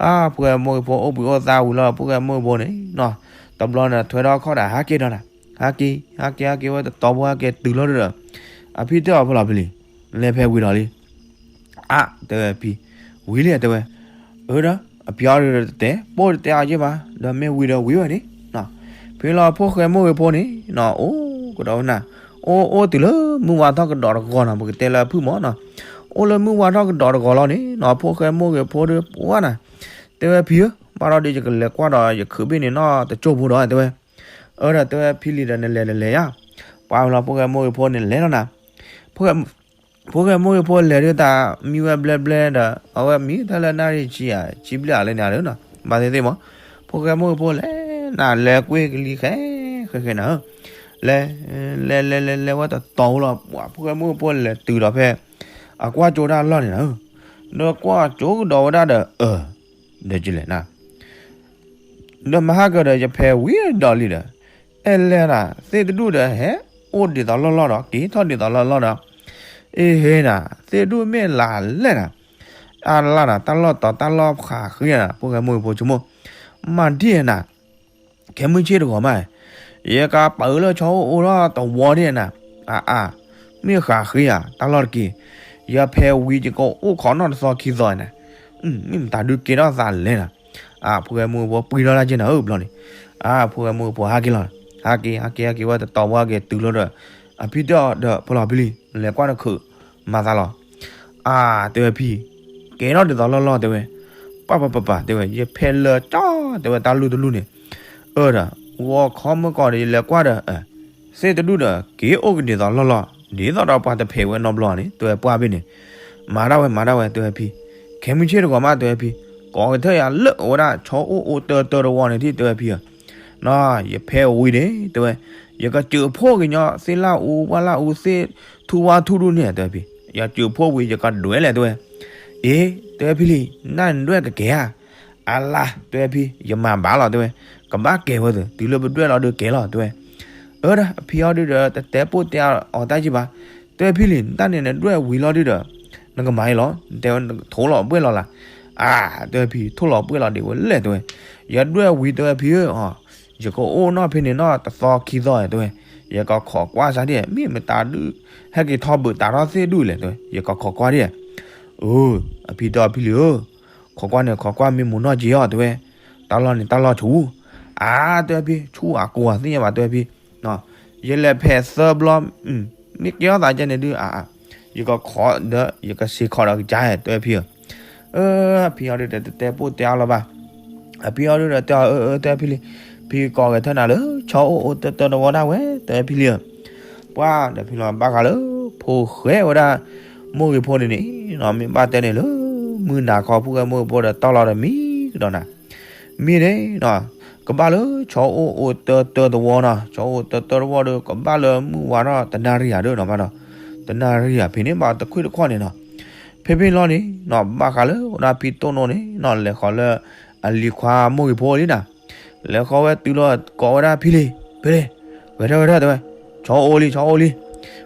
အ ဖိၣ်ဃဲမိၢ်ဂ့ၤဖိအိၣ်ဘှံးအိၣ်သါဝံၤလီၤ ဖိၣ်ဃဲမိၢ်ဂ့ၤဖိန့ၣ်နီၤ, တဘျီန့ၣ် ထွဲထီၣ်ခီၣ်ဒီးဟးက့ၤဒီးနၤ, ဟးက့ၤ ဟးက့ၤ ဟးက့ၤဝဲတတီၤဖိဟးက့ၤတုၤလီၤဒီး, အဖံတဲအီၤဖဲလဲၣ်ဖံလံၤ, လဲၤဖဲးဝံၤဒီးလံ အ တဲဝဲဖံ, ဝံၤလံတဲဝဲ, အၢဒီး အပျီဒီးတတဲ ပိၢ်တတဲအီၤယ့ၢ်ဘၣ် ဒီးမ့ၢ်ဝံၤဒီးဝံၤဝဲန့ၣ်, ဖဲလီၤဖိၣ်ဃဲမိၢ်ဂ့ၤဖိန့ၣ်နီၤ အိၣ်ကဒီးဝဲနၤ, အိၣ်အိၣ်တုၤလၢမုၢ်ဝါထီၣ်ကဒီးတဂီၤနီၤ, ပကတဲလၢအဖုၣ်မးနီၤ, အိၣ်လၢမုၢ်ဝါထီၣ်ကဒီးတဂီၤလီၤန့ၣ်နီၤ, ဖိၣ်ဃဲမိၢ်ဂ့ၤဖိဒီးပှၢ်နၤ, တဲဝဲဖံဧၢ, ဘၣ်ဒီးဒ်ယကလဲၤကွၢ်ဒီးယခုးဘ့ၣ်န့ၣ်နီၤတကၠိၢ်ဖိဒီး တဲဝဲ, အၢဒီးတဲဝဲဖံလံၤဒီး နလဲၤနလဲၤယါ, ပှၤလီၤဖိၣ်ဃဲမိၢ်ဂ့ၤဖိန့ၣ်လဲၤလီၤနၤ, ဖိၣ်ဃဲ ဖိၣ်ဃဲမိၢ်ဂ့ၤဖိလဲၤဒုးတၢ်မံဝဲဘျဲဘျဲဒီး အဝဲမံတၢ်လၢနၣ်ရံၣ်ဆံယၤ ဆံဘျဲၣ်အလၢန့ၣ်လၢနီၤ, ဘၣ်သ့ၣ်သ့ၣ်မး, ဖိၣ်ဃဲမိၢ်ဂ့ၤဖိလဲၤနၤ လဲၤကွ့ၢ်ကလံၤဃဲ ဃဲဃဲနၤဧၢ, လဲၤ လဲၤလဲၤလဲၤလဲၤဝဲတတီၤဝဲလီၤ, ပှၤဖိၣ်ဃဲမိၢ်ဂ့ၤဖိလဲၤတုၤဒီးဖဲ အကွၢ်ကၠိတၢ်လီၢ်န့ၣ်နၤဧၢ, ဒီးကွၢ်ကၠိကဒီးဝဲဒၣ်ဒီး အၢ ဒီးကလဲၤနၤ ဒီးမဟါကဒီး ယဖဲဝံၤဒီးလံဒီး အဲၣ်လဲၣ်နၤ သ့ၣ်တဒူၣ်ဒီး ဟဲအိၣ်ဒ်သိးလီၢ်လီၢ်ဒီး က့ၤထီၣ်ဒ်သိးလီၢ်လီၢ်ဒီး အ့ဟ့နၤ သ့ၣ်တဒူၣ်မ့ၢ်လၢလဲၣ်နၤ, အါလၢ်နၤ တၢ်လီၢ်တီၤတၢ်လီၢ်ဖးဃံနၤ ဖိၣ်ဃဲမိၢ်ဂ့ၤဖိဆိကမိၣ်, မၤဒ်နၤ ခဲမုၢ်ဆ့ၣ်တဂီၤမး, ယကပာ်အၢလၢဆီအိၣ်အိၣ်ထီၣ်တဝီဒ်နၤ, အါအါ, မ့ၢ်ဃးဃံဧါ တၢ်လီၢ်တက့ၢ်, ယဖဲဝံၤယကအိၣ်ခိးနီၣ်တသီခံသီနၤ, မ့ၢ်မတၤဒုးကဲထီၣ်သးလဲၣ်နၤ, အါ ဖိၣ်ဃဲမိၢ်ဂ့ၤဖိပှံၤထီၣ်တၢ်က့နၤဧၢဘျီန့ၣ်, အါ ဖိၣ်ဃဲမိၢ်ဂ့ၤဖိဟးက့ၤလီၤ, ဟးက့ၤ ဟးက့ၤ ဟးက့ၤဝဲတတီၤဝဲဟးက့ၤတုၤလီၤဒီး, အဖံတဲအီၤဒီး ဖိလီၤဖံလံၤ လဲၤကွၢ်နခုး, မၤသးလီၤ အါ တဲဝဲဖံ, ကဲထီၣ်ဒ်သိးလီၢ်လီၢ်တဲဝဲ, ပၢ်ပၢ်ပၢ်ပၢ်တဲဝဲ ယဖဲလၢကၠီတဲဝဲတၢ်လူၢ်တလူၢ်န့ၣ်, အၢဒီး ဂီၤခီမုၢ်ကီၢ်ဒီးယလဲၤကွၢ်ဒီး, သ့ၣ်တဒူၣ်ဒီး က့ၤအိၣ်ကဒ်သိးလီၢ်လီၢ် ဒ်သိးဒီးပှၤတဖဲးဝဲနီတဘျီန့ၣ် တဲဝဲပှၢ်ဘ့ၣ်န့ၣ်, မၤဒၣ်ဝဲမၤဒၣ်ဝဲတဲဝဲဖံ, ခဲမုၢ်ဆ့ၣ်တဂီၤမးတဲဝဲဖံ, ကိးကထၢၣ်ယၤလၢအဝဲဒၣ်ဆီအိၣ်အိၣ်တၢတၢတဝီန့ၣ်ဒ်တဲဝဲဖံဧၢ နီၤ ယဖဲဝံၤန့ၣ် တဲဝဲ, ယကစၢးဖိကညီသ့ၣ်လၢအူဝၣ်လၢအူသ့ၣ်ထူဝါထူဒူၣ်န့ၣ် တဲဝဲဖံ, ယစၢးဖိဝံၤယကဒွဲလဲၣ်တဲဝဲ, အ့ တဲဝဲဖံလံၤ နနဒွဲၣ်ကကဲဧါ, အလါ တဲဝဲဖံ ယမၤဘၣ်လီၤတဲဝဲ, ကဘၣ်ကဲဝဲသ့ၣ် တုၤလၢပဒွဲၣ်လီၤဒုးကဲလီၤတဲဝဲ, အၢဒီး အဖံအီၤဒုးဒီး တတဲပိၢ်တဲအီၤတၢ်ကံဘၣ်, တဲဝဲဖံလံၤ နတၢ်န့ၣ်နဒွဲၣ်ဝံၤလီၤဒုးဒီး နကမၤအံၤလီၤ တဲဝဲ နကထိၣ်လီၤပှဲၢ်လီၤလၢ်, အါ တဲဝဲဖံ ထိၣ်လီၤပှဲၢ်လီၤဒ်ဝဲလဲၣ်တဲဝဲ, ယဒွဲၣ်ဝံၤတဲဝဲဖံဧၢ, ယကအိၣ်နီၣ်ဖဲန့ၣ်နီၣ်တသီခံသီတဲဝဲ, ယကခိးကွၢ်စၢ်ဒ် မ့ၢ်မတၤဒုး ဟဲက့ၤထီၣ်ဘုးတးထီၣ်သ့ၣ်ဒူၣ်လဲၣ်တဲဝဲ ယကခိးကွၢ်ဒ်, အၢ အဖံတဲအီၤဖံလံၤဧၢ, ခိးကွၢ်န့ၣ်ခိးကွၢ်မ့ၢ်မူနီၢ်က့ၤအီၤတဲဝဲ, တၢ်လီၢ်န့ၣ်တၢ်လီၢ်ဆူၣ်, အါ တဲဝဲဖံ ဆူၣ်အကိးသ့ၣ်ညါဘၣ်တဲဝဲဖံ, ယလဲၤဖဲးသၢဘျီ, မ့ၢ်ကဲထီၣ်သးကဲန့ၣ်ဒုး အါ ယကခိးဒီး ယကစ့းခိးဒီးကစၢ်တဲဝဲဖံဧၢ, အဖံအီၤဒုးဒီးတတဲပိၢ်တဲအီၤလီၤဘၣ်, အဖံအီၤဒုးဒီးတဲအီၤ အၢ အၢ တဲဝဲဖံလံၤ, ဖံကိးဂဲၤထၢၣ်နၤလၢ ဆီအိၣ်အိၣ်တၢတၢတဝီဒၣ်ဝဲ တဲဝဲဖံလံၤဧၢ, ပှၤဒီးဖံလီၤဘၣ်ဃးလၢ ဖိၣ်ဃဲဝဲဒၣ် မိၢ်ဂ့ၤဖိန့ၣ်န့ၣ်နီၤ မ့ၢ်ဘၣ်တဲန့ၣ်လၢ မုၢ်နၤခီ ဖိၣ်ဃဲမိၢ်ဂ့ၤဖိဒီးတီၢ်လီၤဒီးမံကဒီးနၤ, မ့ၢ်န့ၣ်နီၤ ကဘၣ်လၢ ဆီအိၣ်အိၣ်တၢတၢတဝီနီၤ ဆီအိၣ်တၢတၢတဝီဒီး ကဘၣ်လၢမုၢ်ဝါထီၣ်တနၣ်ရံၣ်ဧါဒီးနီၤဘၣ်ဒီး, တနၣ်ရံၣ်ဧါ ဖဲန့ၣ်ဘၣ်တခွံၣ်တခွီၣ်န့ၣ်နီၤ, ဖဲဖဲလီၤန့ၣ်နီၤ ဘၣ်ဃးလၢဝဲဒၣ်ဖံတိၢ်နိန့ၣ်နီၤ လဲၤဃီၤလၢ အလံၤခွါမိၢ်ဂ့ၤဖိလံနၤ, လဲၤဃီၤဝဲတုၤလီၤကိးဝဲဒၣ်ဖံလံၤ ဖံလံၤ, ဂဲၤထၢၣ်ဂဲၤထၢၣ်တဲဝဲ, ဆီအိၣ်လံ ဆီအိၣ်လံ,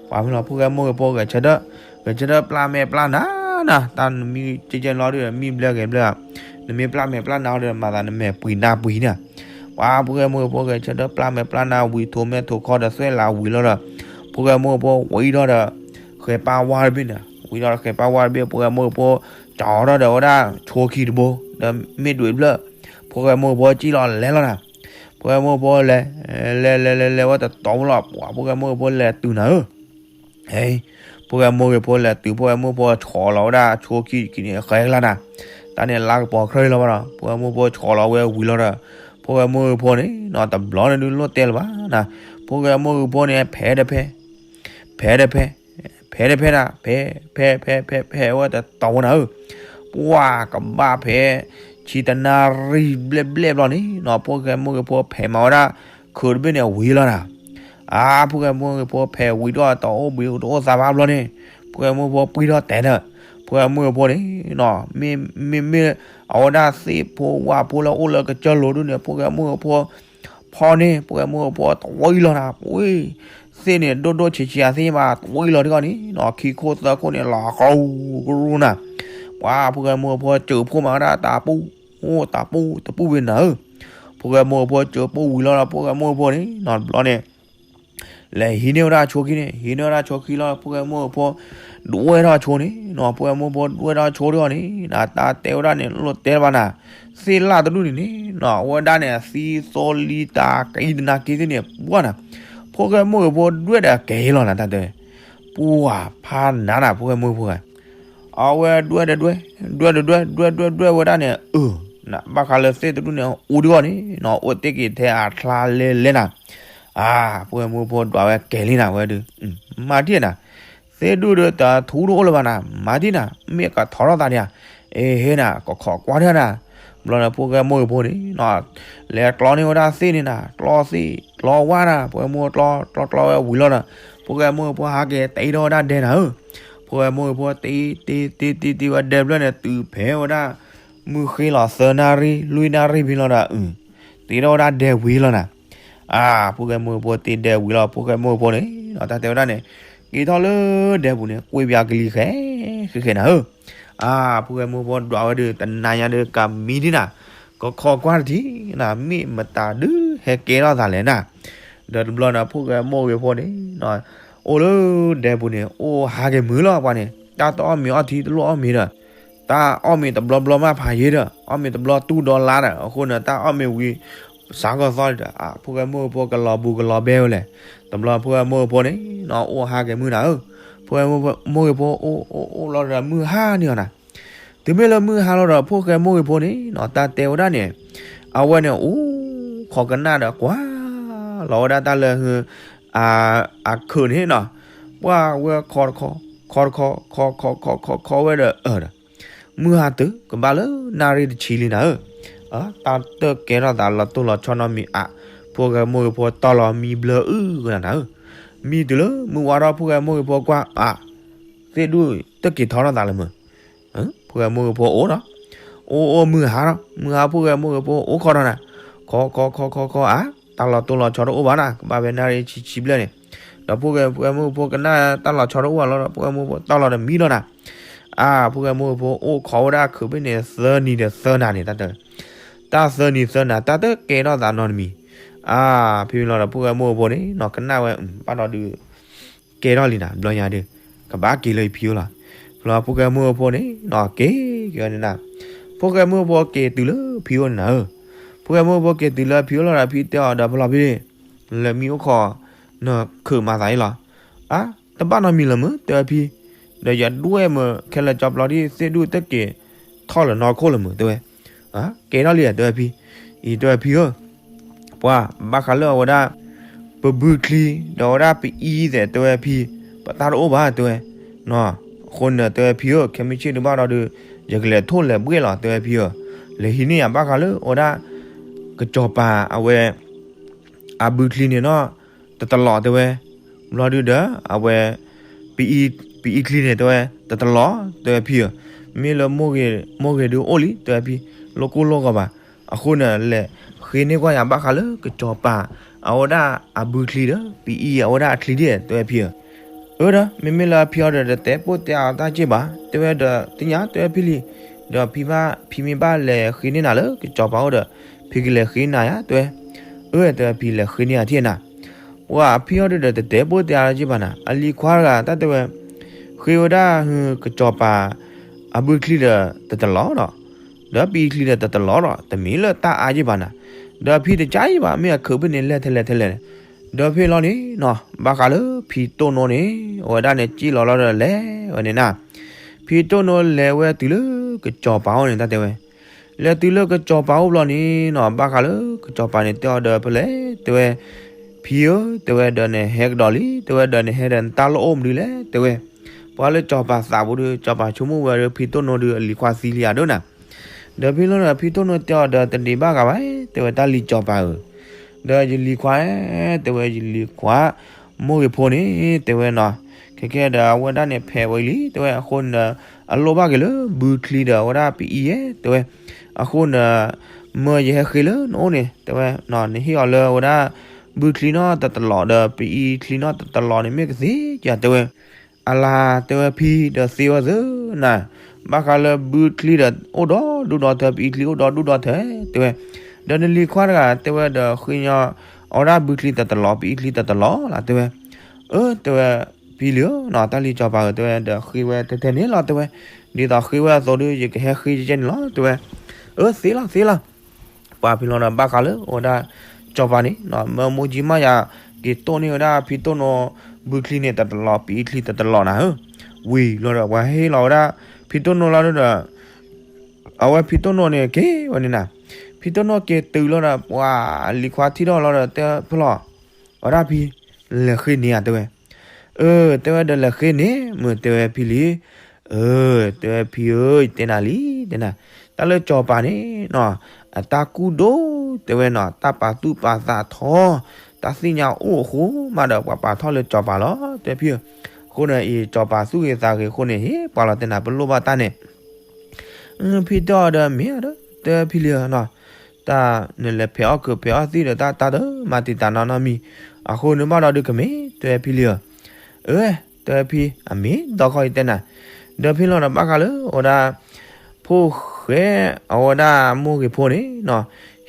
ပှၤမ့ၢ်လီၤ ဖိၣ်ဃဲမိၢ်ဂ့ၤဖိဂဲၤဆၢထၢၣ်, ဂဲၤဆၢထၢၣ်ပျၢ်မဲာ်ပျၢ်နါနၤ တၢ်နမံကဲကဲလီၤဒုး မံဘျဲဂဲၤဘျဲဧါ, နမ့ၢ်ပျၢ်မဲာ်ပျၢ်နါဒီး မၤသးနမဲာ်ပှံၤနါပှံၤန့ၣ်, ပှၤဖိၣ်ဃဲမိၢ်ဂ့ၤဖိဂဲၤဆၢထၢၣ်ပျၢ်မဲာ်ပျၢ်နါဝံၤ ထိးမဲာ်ထိးခီဒီးသွဲၣ်လးဝံၤလီၤဒီး, ဖိၣ်ဃဲမိၢ်ဂ့ၤဖိဝံၤထီၣ်ဒီး ဃဲၤပၢ်ဝါတဘ့ၣ်န့ၣ်, ဝံၤထီၣ်ဒီးဃဲၤပၢ်ဝါတဘ့ၣ် ဖိၣ်ဃဲမိၢ်ဂ့ၤဖိ ကၠီထီၣ်ဒီးဝဲဒၣ်ဆိခံတဘိ ဒီးမ့ၢ်ဒွံးဖျၢၣ်, ဖိၣ်ဃဲမိၢ်ဂ့ၤဖိကံၣ်လီၤလဲၤလီၤနၤ, ဖိၣ်ဃဲမိၢ်ဂ့ၤဖိလဲၤ လဲၤလဲၤလဲၤလဲၤဝဲတတီၤလီၤ ပှၤဖိၣ်ဃဲမိၢ်ဂ့ၤဖိလဲၤတုၤနၤဧၢ ဟဲ, ဖိၣ်ဃဲမိၢ်ဂ့ၤဖိလဲၤတုၤ ဖိၣ်ဃဲမိၢ်ဂ့ၤဖိဆီလီၤဝဲဒၣ်ဆိခံခံန့ၣ် ဃဲကလါနၤ, တၢ်န့ၣ်လါကပီၤချၢလီၤဘၣ်ဒီး ဖိၣ်ဃဲမိၢ်ဂ့ၤဖိဆီလီၤဝဲဝံၤလီၤဒီး, ဖိၣ်ဃဲမိၢ်ဂ့ၤဖိန့ၣ်နီၤ တဘျီန့ၣ်ဒုးလိၣ်တဲလၢၤဘၣ်နၤ, ဖိၣ်ဃဲမိၢ်ဂ့ၤဖိန့ၣ် ဖဲတဖဲ ဖဲတဖဲ ဖဲတဖဲနၤ ဖဲ ဖဲ ဖဲ ဖဲ ဖဲဝဲတတီၤဝဲနၤဧၢ, ပှၤကဘၣ်ဖဲ ဆံတနၣ်ရံၣ်ဘျဲၣ်ဘျဲၣ်ဘျီန့ၣ်နီၤ ဖိၣ်ဃဲမိၢ်ဂ့ၤဖိဖဲးမၤဝဲဒၣ် ခုးတဘ့ၣ်န့ၣ်ဝံၤလီၤနၤ, အါ ဖိၣ်ဃဲမိၢ်ဂ့ၤဖိဖဲးဝံၤဒီးတအိၣ်ဘှံးတအိၣ်သါဘၣ်ဘျီန့ၣ်, ဖိၣ်ဃဲမိၢ်ဂ့ၤဖိပှံၢ်ထီၣ်တဲဒီး, ဖိၣ်ဃဲမိၢ်ဂ့ၤဖိန့ၣ်နီၤ မ့မ့ၢ် အဝဲဒၣ်သ့ၣ်ဖိဝၣ်ဖိလၢအိၣ်လၢကစၢၢ်လိၤဒုန့ၣ် ဖိၣ်ဃဲမိၢ်ဂ့ၤဖိ ဖီန့ၣ် ဖိၣ်ဃဲမိၢ်ဂ့ၤဖိတဝံၤလီၤနၤ ပှံၤ သ့ၣ်န့ၣ်ဒိၣ်ဒိၣ်ဆံးဆံးသ့ၣ်မး တဝံၤလီၤတဂီၢ်န့ၣ်နီၤ ခံခိၣ်သၢခိၣ်န့ၣ် လီၤကရူၢ်ကရူၢ်နၤ, ပှၤဖိၣ်ဃဲမိၢ်ဂ့ၤဖိစၢးဖိမၤဝဲဒၣ်တၢ်ပူၣ် အိၣ်တၢ်ပူၣ်တပူၣ်ဝဲနၤဧၢ, ဖိၣ်ဃဲမိၢ်ဂ့ၤဖိစၢးပူၣ်ဝံၤလီၤဒီး ဖိၣ်ဃဲမိၢ်ဂ့ၤဖိန့ၣ်နီၤ တဘျီန့ၣ် လဲၤဟံးန့ၢ်ဝဲဒၣ်ဆိခံန့ၣ် ဟံးန့ၢ်ဝဲဒၣ်ဆိခံလီၤ ဖိၣ်ဃဲမိၢ်ဂ့ၤဖိ ဒွဲၣ်ထီၣ်ဆိန့ၣ်နီၤ ဖိၣ်ဃဲမိၢ်ဂ့ၤဖိဒွဲၣ်ထီၣ်ဆိတဂီၢ်န့ၣ် နတၢ်တဲဝဲဒၣ်န့ၣ် လိၣ်တဲဘၣ်နၤ သ့ၣ်လၣ်တဒူၣ်န့ၣ်န့ၣ်နီၤ အဝဲဒၣ်န့ၣ် အသံသိလံတၢ်ကံတနၤက့သ့ၣ်န့ၣ် ပှၢ်နၤ, ဖိၣ်ဃဲမိၢ်ဂ့ၤဖိဒွဲၣ်ဒီးကဲၤလီၤနၤ တၢ်တဲ, ပှၤဖးနးနၤ ဖိၣ်ဃဲမိၢ်ဂ့ၤဖိဧါ, အဝဲဒွဲၣ်ဒီးဒွဲၣ်, ဒွဲၣ်ဒီးဒွဲၣ်, ဒွဲၣ်ဒွဲၣ်ဒွဲၣ်ဝဲဒၣ်န့ၣ် အၢ နဘၣ်ဃးလၢသ့ၣ်တဒူၣ်န့ၣ် အိၣ်ဒံးဂီၢ်န့ၣ် နအိၣ်တ့ၢ်က့ၤထဲအချါလဲလဲနၤ, အါ ဖိၣ်ဃဲမိၢ်ဂ့ၤဖိဒွဲၣ်ဝဲကဲၤလံနၤဝဲဒုး, မၤတံၢ်နၤ သ့ၣ်ဒူၣ်ဒီးတၢ်ထူတအိၣ်လၢၤဘၣ်နၤ, မၤတံၢ်နၤ မ့ၢ်ကထီထီၣ်သးန့ၣ်ဧါ, အ့ဟ့နၤ ကခိးကွၢ်တၢ်နၤ, ဘျီန့ၣ် ဖိၣ်ဃဲမိၢ်ဂ့ၤဖိန့ၣ် လဲၤကျီန့ၢ်ဝဲဒၣ်သ့ၣ်န့ၣ်နၤ, ကျီသ့ၣ်ကျီဝၣ်နၤ, ဖိၣ်ဃဲမိၢ်ဂ့ၤဖိကျီကျီကျီဝဲဝံၤလီၤဒီး, ဖိၣ်ဃဲမိၢ်ဂ့ၤဖိဟးက့ၤတ့ထီၣ်ဝဲဒၣ်ဒဲနၤဧၢ, ဖိၣ်ဃဲမိၢ်ဂ့ၤဖိတ့တ့တ့တ့တ့ဝဲဒဲဘျီန့ၣ် တုၤဖဲဝဲဒၣ် မုၢ်ဃ့လီၤသၢနၣ်ရံၣ် လွံၢ်နၣ်ရံၣ်ဖဲလီၤဒီး, တ့ထီၣ်ဝဲဒၣ်ဒဲဝံၤလီၤနၤ, အါ ဖိၣ်ဃဲမိၢ်ဂ့ၤဖိတ့ဒဲဝံၤလီၤ ဖိၣ်ဃဲမိၢ်ဂ့ၤဖိန့ၣ် တၢ်တဲဝဲဒၣ်န့ၣ် က့ၤထီၣ်လၢဒဲပူၤန့ၣ် ကွ့ပၠးကလံၤဃဲ ဃဲဃဲနၤဧၢ, အါ ဖိၣ်ဃဲမိၢ်ဂ့ၤဖိဒွဲၣ်ဝဲဒုး တနၤညါဒုးကမံဒံနၤ, ကခိးကွၢ်တထံၣ်နၤ မ့ၢ်မတၤဒုးဟဲကဲထီၣ်သးလဲၣ်နၤ, ဒီးတဘျီန့ၣ် ဖိၣ်ဃဲမိၢ်ဂ့ၤဖိန့ၣ် အိၣ်လၢဒဲပူၤန့ၣ် အိၣ်ဟးက့ၤမုာ်လီၤပှၤန့ၣ် တၢ်တအီၣ်မ့ၤအီထံတလိၣ်အီၣ်မ့ၤဒီး, တၢ်အီၣ်မ့ၤတဘျီဘျီမးဖးယံၤဒီး အီၣ်မ့ၤတဘျီတူၢ်ဒီလါဒီး အဃိန့ၣ် တၢ်အီၣ်မ့ၤဝံၤ စးကီၢ်သီဒီး အါ ဖိၣ်ဃဲမိၢ်ဂ့ၤဖိကလီၤဘူးကလီၤဘဲဝဲလဲၣ်, တဘျီဖိၣ်ဃဲမိၢ်ဂ့ၤဖိန့ၣ် အိၣ်ဟးက့ၤမုာ်နၤဧၢ, ဖိၣ်ဃဲမိၢ်ဂ့ၤဖိအိၣ်အိၣ်အိၣ်လီၤဒီးမုၢ်ဟါန့ၣ်အီၤနၤ, တုၤမ့ၢ်လၢမုၢ်ဟါလီၤဒီး ဖိၣ်ဃဲမိၢ်ဂ့ၤဖိန့ၣ် တၢ်တဲဝဲဒၣ်န့ၣ် အဝဲန့ၣ်အိၣ်ခိးကနၣ်ဒီးကွၢ်လီၤဝဲဒၣ်တၢ်လၢ အခုးန့ၣ်နီၤ, ပှၢ်ဝဲခိးတခီ, ခိးတခီ, ခိးခိးခိးခိးခိးဝဲဒီးအၢဒီး, မုၢ်ဟါတုၤကဘၣ်လၢနၣ်ရံၣ်တဆံလံနၤဧၢ, တၢ်တကဲထီၣ်သးလီၤတိၢ်လီၤဆီနီတမံၤအါ, ဖိၣ်ဃဲမိၢ်ဂ့ၤဖိတီၢ်လီၤမံဘျၢအုၣ်ကနၤနၤဧၢ, မံတုၤလၢမုၢ်ဝါထီၣ် ဖိၣ်ဃဲမိၢ်ဂ့ၤဖိကွၢ်အါ, သ့ၣ်ဒူၣ်တက့ၤထီထီၣ်သးလၢမုၢ် ဖိၣ်ဃဲမိၢ်ဂ့ၤဖိအိၣ်ဒီး, အိၣ်အိၣ်မုၢ်ဟါဒီး မုၢ်ဟါဖိၣ်ဃဲမိၢ်ဂ့ၤဖိအိၣ်ခိးဒီးနၤ, ခိးခိးခိးခိးခိးအါ, တၢ်လီၤတိၢ်လီၤဆီတအိၣ်ဘၣ်နၤ, ကဘၣ်ဝဲနၣ်ရံၣ်ဆံဆံဘျဲၣ်န့ၣ်, ဒီးဖိၣ်ဃဲမိၢ်ဂ့ၤဖိကနၣ်တၢ်လီၤဆီတအိၣ်ဘၣ်လီၤဒီး ဖိၣ်ဃဲမိၢ်ဂ့ၤဖိတီၢ်လီၤဒီးမံလီၤနၤ, အါ ဖိၣ်ဃဲမိၢ်ဂ့ၤဖိအိၣ်ခိးဝဲဒၣ်ခုးဖဲန့ၣ် သၢနံၤဒီးသၢနၤန့ၣ် တၢ်တဲ တၢ်သၢနံၤသၢနၤ တၢ်တကဲထီၣ်သးနီတမံၤ, အါ ဖဲလီၤဒီး ဖိၣ်ဃဲမိၢ်ဂ့ၤဖိန့ၣ်နီၤ ကနၣ်ဝဲ ဘၣ်ဒီးဒုး ကဲထီၣ်လံနၤ ဘျီညါဒီး ကဘၣ်က့ၤလၢယဖံအိၣ်လီၤ, ဖဲလီၤ ဖိၣ်ဃဲမိၢ်ဂ့ၤဖိန့ၣ်နီၤ က့ၤက့ၤဝဲန့ၣ်နၤ, ဖိၣ်ဃဲမိၢ်ဂ့ၤဖိက့ၤတုၤလၢဖံအိၣ်န့ၣ်နၤဧၢ, ဖိၣ်ဃဲမိၢ်ဂ့ၤဖိက့ၤတုၤလၢဖံအိၣ်လီၤဒီး ဖံတဲအီၤဒီး ဖဲလီၤဖံ လဲၤမံအိၣ်ခိး နခုးမၤသးအံၤလီၤ, အါ တဘၣ်နီတမံၤလၢၤမုၢ် တဲဝဲဖံ, ဒီးယဒွဲၣ်မုၢ်ခဲလၢာ်ကၠီပျီဒ်သ့ၣ်ဒူၣ်တက့ၤထီၣ်လၢၤနီတခိၣ်လၢၤမုၢ် တဲဝဲ, ကဲထီၣ်လံ တဲဝဲဖံ, အံၤ တဲဝဲဖံဧၢ, ပှၤဘၣ်ဃးလၢအဝဲဒၣ် ပဘုချံ ဒီးအဝဲဒၣ်ပအံၤသဲး တဲဝဲဖံ, ပတၢ်တအိၣ်ဘၣ် တဲဝဲ, အဃိန့ၣ် တဲဝဲဖံဧၢ ခဲမုၢ်ဆ့ၣ်ဒုးဘၣ်ဒီးဒုး ယကလဲၤထိၣ်လဲၤဘှ့ၣ်လီၤ တဲဝဲဖံဧၢ, လဲၤဟံးန့ၢ်ယၤဘၣ်ဃးလၢအဝဲဒၣ် ကစီၤပၤအဝဲ အဘုချံန့ၣ်နီၤ တတလီၤ တဲဝဲ, ဘျီဒုဒီး အဝဲ ပအံၤချံန့ၣ် တဲဝဲ တတလီၤ တဲဝဲဖံဧၢ, မ့ၢ်လၢ မိၢ်ဂ့ၤဒုအိၣ်လံ တဲဝဲဖံ, လိၣ်ကိၢ်လိၣ်ဂီၤဘၣ်, အဃိန့ၣ် လဲၤဃ့န့ၢ်ကွၢ်ယၤဘၣ်ဃးလၢကစီၤပၤ အဝဲဒၣ်အဘုချံဒီး ပအံၤအဝဲဒၣ်အချံဒ် တဲဝဲဖံဧၢ, အၢဒီး မ့မ့ၢ်လၢဖံအီၤဒီး တတဲပိၢ်တဲအီၤတၢ်စ့ၢ်ဘၣ် တဲဝဲဒီး သ့ၣ်ညါ တဲဝဲဖံလံ, ဒီးဖံမ့ၢ်ဘၣ်လဲၤဃ့န့ၢ်နၤလၢကစီၤပၤအိၣ်ဒီး ဖံကလဲၤဃ့န့ၢ်ယၤ တဲဝဲ, အၢ တဲဝဲဖံလဲၤဃ့န့ၢ်ယၤထံၣ်နၤ, ပှၤဖံအီၤဒီး တတဲပိၢ်တဲအီၤတၢ်စ့ၢ်ဘၣ်နၤ အလံၤခွါတဂၤ တၢ်တဲဝဲ, ဃ့ဝဲဒၣ် ကစီၤပၤ အဘုချံဒီးတတလီၤဒီး ဒီးပအံၤချံဒီးတတလီၤဒီး တမ့ၢ်လၢတၢ်အါယံၣ်ဘၣ်နၤ, ဒီးဖံတကးယံၣ်ဘၣ် မ့ၢ်အခုးဖဲန့ၣ်လဲၣ်ထဲလဲၣ်ထဲလဲၣ်န့ၣ်, ဒီးဖဲလီၤန့ၣ်နီၤ ဘၣ်ဃးလၢဖံတိၢ်နိန့ၣ် အဝဲဒၣ်န့ၣ် စံၣ်လီၤလီၤဒီးလဲၤဝဲန့ၣ်နၤ, ဖံတိၢ်နိလဲၤဝဲတုၤလၢကစီၤပၤအိၣ်န့ၣ် တၢ်တဲဝဲ, လဲၤတုၤလၢကစီၤပၤအိၣ်ဘျီန့ၣ်နီၤ ဘၣ်ဃးလၢကစီၤပၤန့ၣ် တဲအီၤဒီးဖဲလဲၣ် တဲဝဲ, ဖံဧၢ တဲဝဲဒီးနဟဲကဒီးလံ တဲဝဲဒီးနဟဲဒီးနတၢ်လိၣ်အိၣ်မနုၤလဲၣ် တဲဝဲ, ပှၤလၢကစီၤပၤသးပူၤဒီး ကစီၤပၤဆိကမိၣ်ဝဲဒီး ဖံတိၢ်နိဒီးအလံၤခွါသံလံဧါဒိၣ်နၤ, ဒီးဖဲလီၤဒီး ဖံတိၢ်နိတဲအီၤဒီး တဒံးဘၣ်ဂၤဘၣ် တဲဝဲ တၢ်လံၤကစီၤပၤဧၢ, ဒီးယလံၤခွါ တဲဝဲ ယလံၤခွါ မိၢ်ဂ့ၤဖိန့ၣ် တဲဝဲနီၤ, ခဲကဲဒီးအဝဲဒၣ်န့ၣ် ဖဲးဝဲလံ တဲဝဲ အဃိန့ၣ်ဒီး အလိၣ်ဘၣ်က့ၤလၢဘုချံဒီးအဝဲဒၣ်ပအံၤယဲ တဲဝဲ, အဃိန့ၣ်ဒီး မၢယဟဲဃ့လၢနအိၣ်န့ၣ် တဲဝဲ, နဟ့ၣ်အီၤလၢအဝဲဒၣ် ဘုချံနီတတလီၤဒီး ပအံၤချံနီတတလီၤန့ၣ် မ့ၢ်ကသ့ဧါ တဲဝဲ, အလၤ တဲဝဲဖံဒီးသ့ဝဲသ့နၤ, ဘၣ်ဃးလၢဘုချံဒီးအိၣ်ဒီဒူၣ်ဒီထၢ ပအံၤချံအိၣ်ဒီဒူၣ်ဒီထၢ တဲဝဲ, ဒီးနလံၤခွါတဂၤ တဲဝဲဒီးဃ့ညီ အဝဲဒၣ်ဘုချံတတလီၤ ပအံၤချံတတလီၤလီၤ တဲဝဲ, အၢ တဲဝဲ, ဖံလံဧၢ တၢ်လံၤကစီၤပၤဧၢ တဲဝဲ ဒီးဃ့ဝဲထဲထဲန့ၣ်လီၤ တဲဝဲ, ဒ်သိးဃ့ဝဲအသိးဒီး ယကဟဲဃ့ကဲန့ၣ်လီၤ တဲဝဲ, အၢ သ့လီၤ သ့လီၤ ပှၤဖဲလီၤဒီး ဘၣ်ဃးလၢအဝဲဒၣ် ကစီၤပၤန့ၣ် မၢမိၢ်ကံမးယၤ က့ၤတိၢ်န့ၢ်ဝဲဒၣ်ဖံတိၢ်နိ ဘုချံန့ၣ်တတလီၤ ပအံချံတတလီၤနၤဧၢ, ဝံၤလီၤဒီး ပှၤဟ့ၣ်လီၤဝဲဒၣ် ဖံတိၢ်နိလီၤဒီး အဝဲဖံတိၢ်နိန့ၣ် က့ၤဝဲန့ၣ်နၤ, ဖံတိၢ်နိက့ၤတုၤလီၤဒီး ပှၤလံၤခွါထံၣ်ထီၣ်လီၤဒီး တဲဖဲလီၤ, အဝဲဒၣ်ဖံ လဲၤဃ့န့ၣ်ဧါ တဲဝဲ, အၢ တဲဝဲဒီး လဲၤဃ့န့ၣ် မ့ၢ်တဲဝဲဖံလံ, အၢ တဲဝဲဖံဧၢ ယတဲနၤလံ တဲနၤ, တၢ်လၢစီၤပၤန့ၣ်နီၤ အတၢ်ကူၣ်ဒိၣ် တဲဝဲနီၤ တၢ်ပာ်သူၣ်ပာ်သးထီ တၢ်သ့ၣ်ညါအိၣ်အဃိမးဒီး ပှၤပာ်ထီၣ်လၢစီၤပၤလီၤ တဲဖံဧၢ, အဃိန့ၣ်အံၤ စီၤပၤသူၣ်ဂ့ၤသးဂ့ၤအဃိန့ၣ် ဟ့ၣ်ပှၤလီၤတဲနၤ ပလိၣ်ဘၣ်တၢ်န့ၣ် ဖံတဲအီၤဒီး မ့ၢ်ဧါဒီး တဲဖံလံဧၢနီၤ, တၢ်နလဲၤဖဲးအီၣ်ခုးဖဲးအီၣ်သံၣ်ဒီး တၢ်တၢ်တမၤတံာ်တာ်နီနီမံၤ, အဃိန့ၣ်ဘၣ်ဒီးဒုးကမ့ၢ် တဲဖံလံဧၢ, အၢ တဲဖံ အမ့ၢ်ဒီခီအံၤတဲနၤ, ဒီးဖံလီၤဒီးဘၣ်ဃးလၢအဝဲဒၣ် ဖိၣ်ဃဲအဝဲဒၣ်မိၢ်ဂ့ၤဖိန့ၣ်နီၤ,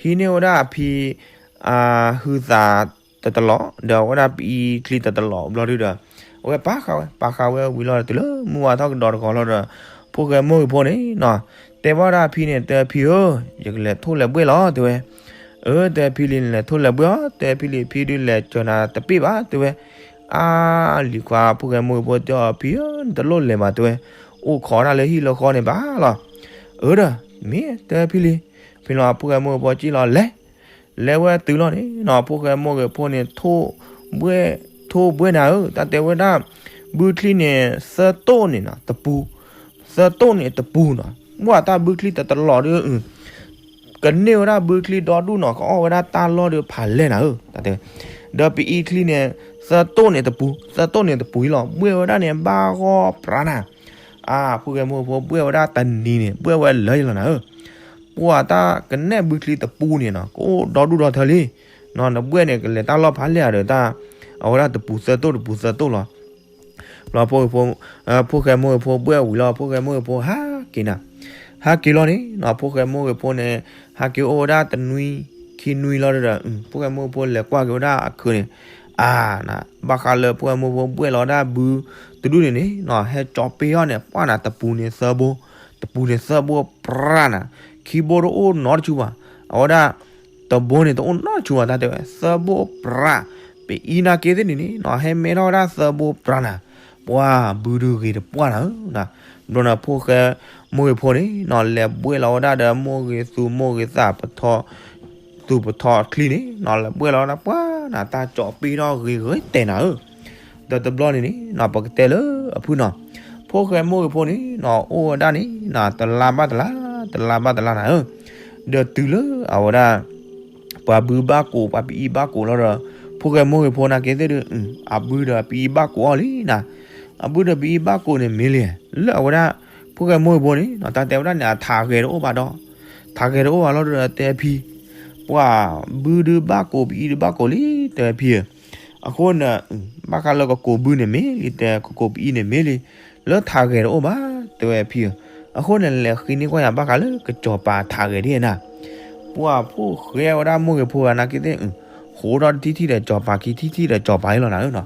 ဟံးန့ၢ်ဝဲဒၣ်အဖံ အဟုသးတတလီၤ ဒီးအဝဲဒၣ်ပအံချံတတလီၤဘျီဒုဒီး အဝဲပာ်ဃာ်ဝဲ ပာ်ဃာ်ဝဲဝံၤလီၤဒီး တုၤလၢမုၢ်ဝါထီၣ်ကဒီးတဂီၤလီၤဒီး ဖိၣ်ဃဲမိၢ်ဂ့ၤဖိန့ၣ်နီၤ တဲဘၣ်ဒၣ်ဖံန့ၣ် တဲဖံဧၢ, ယကလဲၤထိၣ်လဲၤဘှဲၣ်လီၤ တဲဝဲ, အၢ တဲဖံလံ နလဲၤထိၣ်လဲၤဘှဲၣ်အီၤ တဲဖံလံ ဖံဒုးလဲၤစၢၤနၤတပ့ၢ်ဘၣ် တဲဝဲ, အါ လံၤခွါဖိၣ်ဃဲမိၢ်ဂ့ၤဖိတဲအီၤ ဖံဧၢ နတလိၣ်လဲၤဘၣ် တဲဝဲ, အိၣ်ခိးတၢ်လၢဟံၣ်လၢဃီန့ၣ်ဘၣ်လီၤ, အၢဒီး မ့ၢ် တဲဖံလံ, ဖံလီၤဖိၣ်ဃဲမိၢ်ဂ့ၤဖိကံၣ်လီၤလဲၤ လဲၤဝဲတုၤလီၤန့ၣ်နီၤ ဖိၣ်ဃဲမိၢ်ဂ့ၤဖိန့ၣ် ထိၣ်ဘှဲၣ် ထိၣ်ဘှဲၣ်နၤဧၢ တၢ်တဲဝဲဒၣ် ဘုချံန့ၣ် သၢတိၢ်န့ၣ်နီၤ တပူၤ, သၢတိၢ်န့ၣ်တပူၤနီၤ ပှၢ်တၢ်ဘုချံတတလီၤဒီး ကန့ၢ်ဝဲဒၣ်ဘုချံဒီဒူၣ်နီၤ ကအီၣ်ဝဲဒၣ်တၢ်လီၢ်ဒီးဖးလဲၢ်နၤဧၢ တၢ်တဲဝဲ, ဒီးပအံချံန့ၣ် သၢတိၢ်န့ၣ်တပူၤ သၢတိၢ်န့ၣ်တပူၤအံၤလီၤ ဘှဲၣ်ဝဲဒၣ်န့ၣ် ဘၣ်ဂီၢ်ပြးနၤ အါ ဖိၣ်ဃဲမိၢ်ဂ့ၤဖိဘှဲၣ်ဝဲဒၣ်တနံၤန့ၣ် ဘှဲၣ်ဝဲလၢာ်လီၤနၤဧၢ, ပှၢ်တၢ်ကနဲၣ်ဘုချံတပူၤန့ၣ်နီၤ ကအိၣ်ဒီဒူၣ်ဒီထၢလံ, နဘှဲၣ်န့ၣ် ကလဲၤတၢ်လီၢ်ဖးလဲၢ်ဧါဒီးတၢ်, အဝဲဒၣ်တပူၤသၢတိၢ်တပူၤသၢတိၢ်လီၤ, ဘျီဖိၣ်ဃဲမိၢ်ဂ့ၤဖိဘှဲၣ်ဝံၤလီၤ ဖိၣ်ဃဲမိၢ်ဂ့ၤဖိဟးက့ၤနၤ, ဟးက့ၤလီၤန့ၣ်နီၤ ဖိၣ်ဃဲမိၢ်ဂ့ၤဖိန့ၣ် ဟးက့ၤအိၣ်ဝဲဒၣ်တနွံခံနွံလီၤဒီး ဖိၣ်ဃဲမိၢ်ဂ့ၤဖိလဲၤကွၢ်က့ၤဝဲဒၣ်အခုးန့ၣ်, အါ ဘၣ်ဃးလၢဖိၣ်ဃဲမိၢ်ဂ့ၤဖိဘှဲၣ်လီၤဝဲဒၣ်ဘုတဒူၣ်န့ၣ်န့ၣ်နီၤ ဟဲကၠီၤပ့ၤအီၤန့ၣ် ပှၢ်နၤတပူၤန့ၣ်သၢဘိ, တပူၤန့ၣ်သၢဘိပြးနၤ, ခံဘိတအိၣ်နီတဆူဘၣ်, အဝဲဒၣ် တဘိန့ၣ်တအိၣ်နီတဆူဘၣ် တၢ်တဲဝဲ သၢဘိပြး, ပအံနာ်က့သ့ၣ်န့ၣ်န့ၣ်နီၤ ဟဲမဲထီၣ်ဝဲဒၣ်သၢဘိပြးနၤ, ပှၢ်ဘုဒုးဂ့ၤတပှၢ်နၤဧၢ, ဘျီန့ၣ်ဖိၣ်ဃဲမိၢ်ဂ့ၤဖိန့ၣ်နီၤ လဲၤဘှဲၣ်လီၤဝဲဒၣ်ဒီးမိၢ်ဂ့ၤသူမိၢ်ဂ့ၤသးပထီ သူၣ်ပထီချံန့ၣ်နီၤ လဲၤဘှဲၣ်လီၤဝဲဒၣ်ပှၢ်နၤ တၢ်ကၠီၤပ့ၤထီၣ်ဂ့ၤဂ့ၤတဲနၤဧၢ, ဒီးတဘျီန့ၣ်န့ၣ်နီၤ ပကတဲလၢအဖုၣ်နီၤ, ဖိၣ်ဃဲမိၢ်ဂ့ၤဖိန့ၣ်နီၤ အိၣ်ဝဲဒၣ်န့ၣ်နီၤ တလါဘၣ်တလါ တလါဘၣ်တလါနၤဧၢ, ဒီးတုၤလၢအဝဲဒၣ် ပှၤဘုဘၣ်ကိး ပှၤပအံဘၣ်ကိးလီၤဒီး ဖိၣ်ဃဲမိၢ်ဂ့ၤဖိနာ်က့သ့ၣ်ဒီး အဘုဒီးပအံဘၣ်ကိးအီၤလံနၤ, အဘုဒီးပအံဘၣ်ကိးန့ၣ်မ့ၢ်လံ, လၢအဝဲဒၣ် ဖိၣ်ဃဲမိၢ်ဂ့ၤဖိန့ၣ်နီၤ တၢ်တဲဝဲဒၣ်န့ၣ် အထးဂဲၤတအိၣ်ဘၣ်ဒီး ထးဂဲၤတအိၣ်ဘၣ်လီၤဒီးတဲဖံ, ပှၤဘုဒုးဘၣ်ကိး ပအံဒုးဘၣ်ကိးလံ တဲဖံဧၢ, အဃိန့ၣ် ဘၣ်ဃးလၢကကိးဘုန့ၣ်မ့ၢ်လံ တဲကကိးပအံန့ၣ်မ့ၢ်လံ, လၢထးဂဲၤတအိၣ်ဘၣ် တဲဝဲဖံဧၢ, အဃိန့ၣ် လဲၤဃ့န့ၢ်ကွၢ်ယၤဘၣ်ဃးလၢကစီၤပၤထးဂဲၤဒ်နၤ, ပှၤဖိၣ်ဃဲဝဲဒၣ်မိၢ်ဂ့ၤဖိဂၤနာ်က့သ့ၣ် ဃိးထီၣ်တထံၣ်ထံၣ်ဒီးစီၤပၤခံထံၣ်ထံၣ်ဒီးစီၤပၤအံၤလီၤနၤဧၢနီၤ,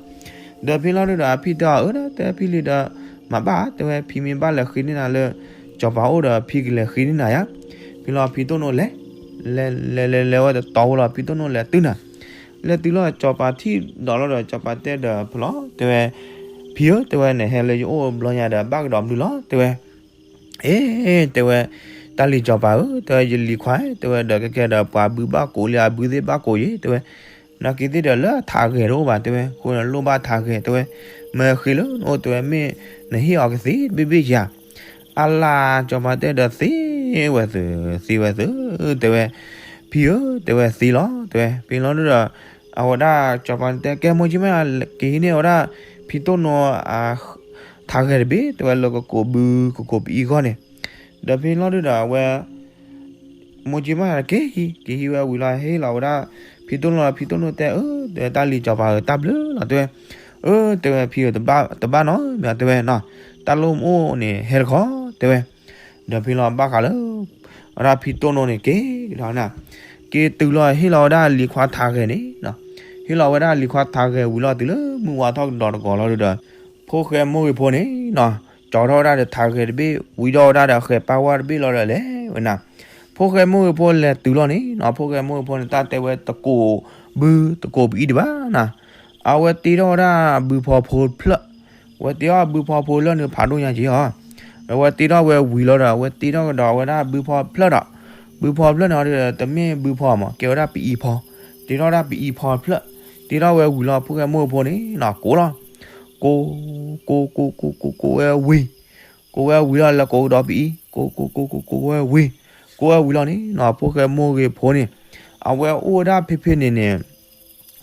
ဒီးဖံလီၤဒုဒီးအဖံတဲအီၤ အၢ တဲဖံလံဒီး မၤဘၣ် တဲဝဲ ဖံမ့ၢ်ဘၣ်လဲၤဃ့န့ၢ်နၤလၢ စီၤပၤအိၣ်ဒီးဖံကလဲၤဃ့န့ၢ်နၤယါ, ဖံလီၤဖံတိၢ်နိလဲၤ လဲၤလဲၤလဲၤလဲၤဝဲတတီၤဝဲလီၤ ဖံတိၢ်နိလဲၤတုၤနၤ, လဲၤတုၤလီၤစီၤပၤထံၣ်ဒီးလီၤဒီး စီၤပၤတဲဒီးဖံလီၤ တဲဝဲ, ဖံဧၢ တဲဝဲ နဟဲလၢယအိၣ်ဘျီညါဒီး ဘၣ်ကဒီးမနုၤလီၤ တဲဝဲ, အ့ တဲဝဲ, တၢ်လံၤစီၤပၤဧၢ တဲဝဲ ယလံၤခွါ တဲဝဲ ဒီးကဲကဲဒီးပှၤဘုဘၣ်ကိးလံ အဘုသ့ၣ်ဘၣ်ကိးယံၤ တဲဝဲ, နာ်က့သ့ၣ်ဒီးလၢထးဂဲၤတအိၣ်ဘၣ် တဲဝဲ အဃိန့ၣ်လိၣ်ဘၣ်ထးဂဲၤ တဲဝဲ, မ့ၢ်ဃ့လၢနအိၣ် တဲဝဲ မ့ၢ်နဟ့ၣ်အီၤကသ့တဘ့ၣ်ဘ့ၣ်ဧါ, အလါ စီၤပၤတဲဒီးသ့ဝဲသု သ့ဝဲသု တဲဝဲ, ဖံဧၢ တဲဝဲသ့လီၤ တဲဝဲ ဖံလီၤဒုဒီး အဝဲဒၣ်စီၤပၤတဲကဲမိၢ်ကၠံမး က့ၤဟံးန့ၢ်အဝဲဒၣ် ဖံတိၢ်နိ ထးဂဲၤတဘ့ၣ် တဲဝဲ လၢကကိးဘု ကကိးပအံဂီၢ်န့ၣ်, ဒီးဖံလီၤဒုဒီးအဝဲ မိၢ်ကၠံမးက့ၤဟံး က့ၤဟံးဝဲဝံၤလီၤ ဟ့ၣ်လီၤဝဲဒၣ် ဖံတိၢ်နိ ဖံတိၢ်နိတဲ အၢ တဲဝဲ တၢ်လံၤစီၤပၤဧၢ တၢ်ဘျုးလီၤ တဲဝဲ, အၢ တဲဝဲ ဖံဧၢ တဘၣ်နီတမံၤ တဲဝဲနီၤ တၢ်လိၣ်မအိၣ်န့ၣ် ဟဲတခီ တဲဝဲ, ဒီးဖံလီၤဘၣ်ဃးလၢ ဝဲဒၣ်ဖံတိၢ်နိန့ၣ် က့ၤဒီးနၤ က့ၤတုၤလီၤ ဟ့ၣ်လီၤဝဲဒၣ်လံၤခွါထးဂဲၤန့ၣ်နီၤ, ဟ့ၣ်လီၤဝဲဒၣ်လံၤခွါထးဂဲၤဝံၤလီၤ တုၤလၢမုၢ်ဝါထီၣ်ကဒီးတဂီၤလီၤဒုဒီး ဖိၣ်ဃဲမိၢ်ဂ့ၤဖိန့ၣ်နီၤ ကၠီထီၣ်ဝဲဒၣ်ဒီးထးဂဲၤတဘ့ၣ် ဝံထီၣ်ဝဲဒၣ်ဒီးဃဲၤပၢ်ဝါတဘ့ၣ်လီၤဒီးလဲၤဝဲနၤ, ဖိၣ်ဃဲမိၢ်ဂ့ၤဖိလဲၤတုၤလီၤန့ၣ်နီၤ ဖိၣ်ဃဲမိၢ်ဂ့ၤဖိန့ၣ် တၢ်တဲဝဲတကိးဘု တကိးပအံတဘၣ်နၤ, အဝဲတ့ထီၣ်ဝဲဒၣ်ဘုဖီဖိဖျၢၣ်, အဝဲတ့ထီၣ်ဘုဖီဖိလၢန့ၣ်ဖးဒိၣ်ညါက့ၤအီၤ, အဝဲတ့ထီၣ်ဝဲဝံၤလီၤဒီး အဝဲတ့ထီၣ်ကဒီးဝဲဒၣ်ဘုဖီဖျၢၣ်ဒီး, ဘုဖီဖျၢၣ်န့ၣ်ဒီး တမ့ၢ်ဘုဖီမး ကဲဝဲဒၣ်ပအံၤဖီ, တ့ထီၣ်ဒၣ်ပအံၤဖီဖျၢၣ်, တ့ထီၣ်ဝဲဝံၤလီၤ ဖိၣ်ဃဲမိၢ်ဖိန့ၣ်နီၤ ကိးလီၤ, ကိး, ကိးကိးကိးကိးကိးဝဲဝံၤ, ကိးဝဲဝံၤလီၤ လဲၤကိးကဒီးပအံၤ, ကိးကိးကိးကိးကိးဝဲဝံၤ, ကိးဝဲဝံၤလီၤန့ၣ်နီၤ ဖိၣ်ဃဲမိၢ်ဂ့ၤဖိန့ၣ်, အဝဲအိၣ်ဝဲဒၣ်ဖဲဖဲန့ၣ်န့ၣ်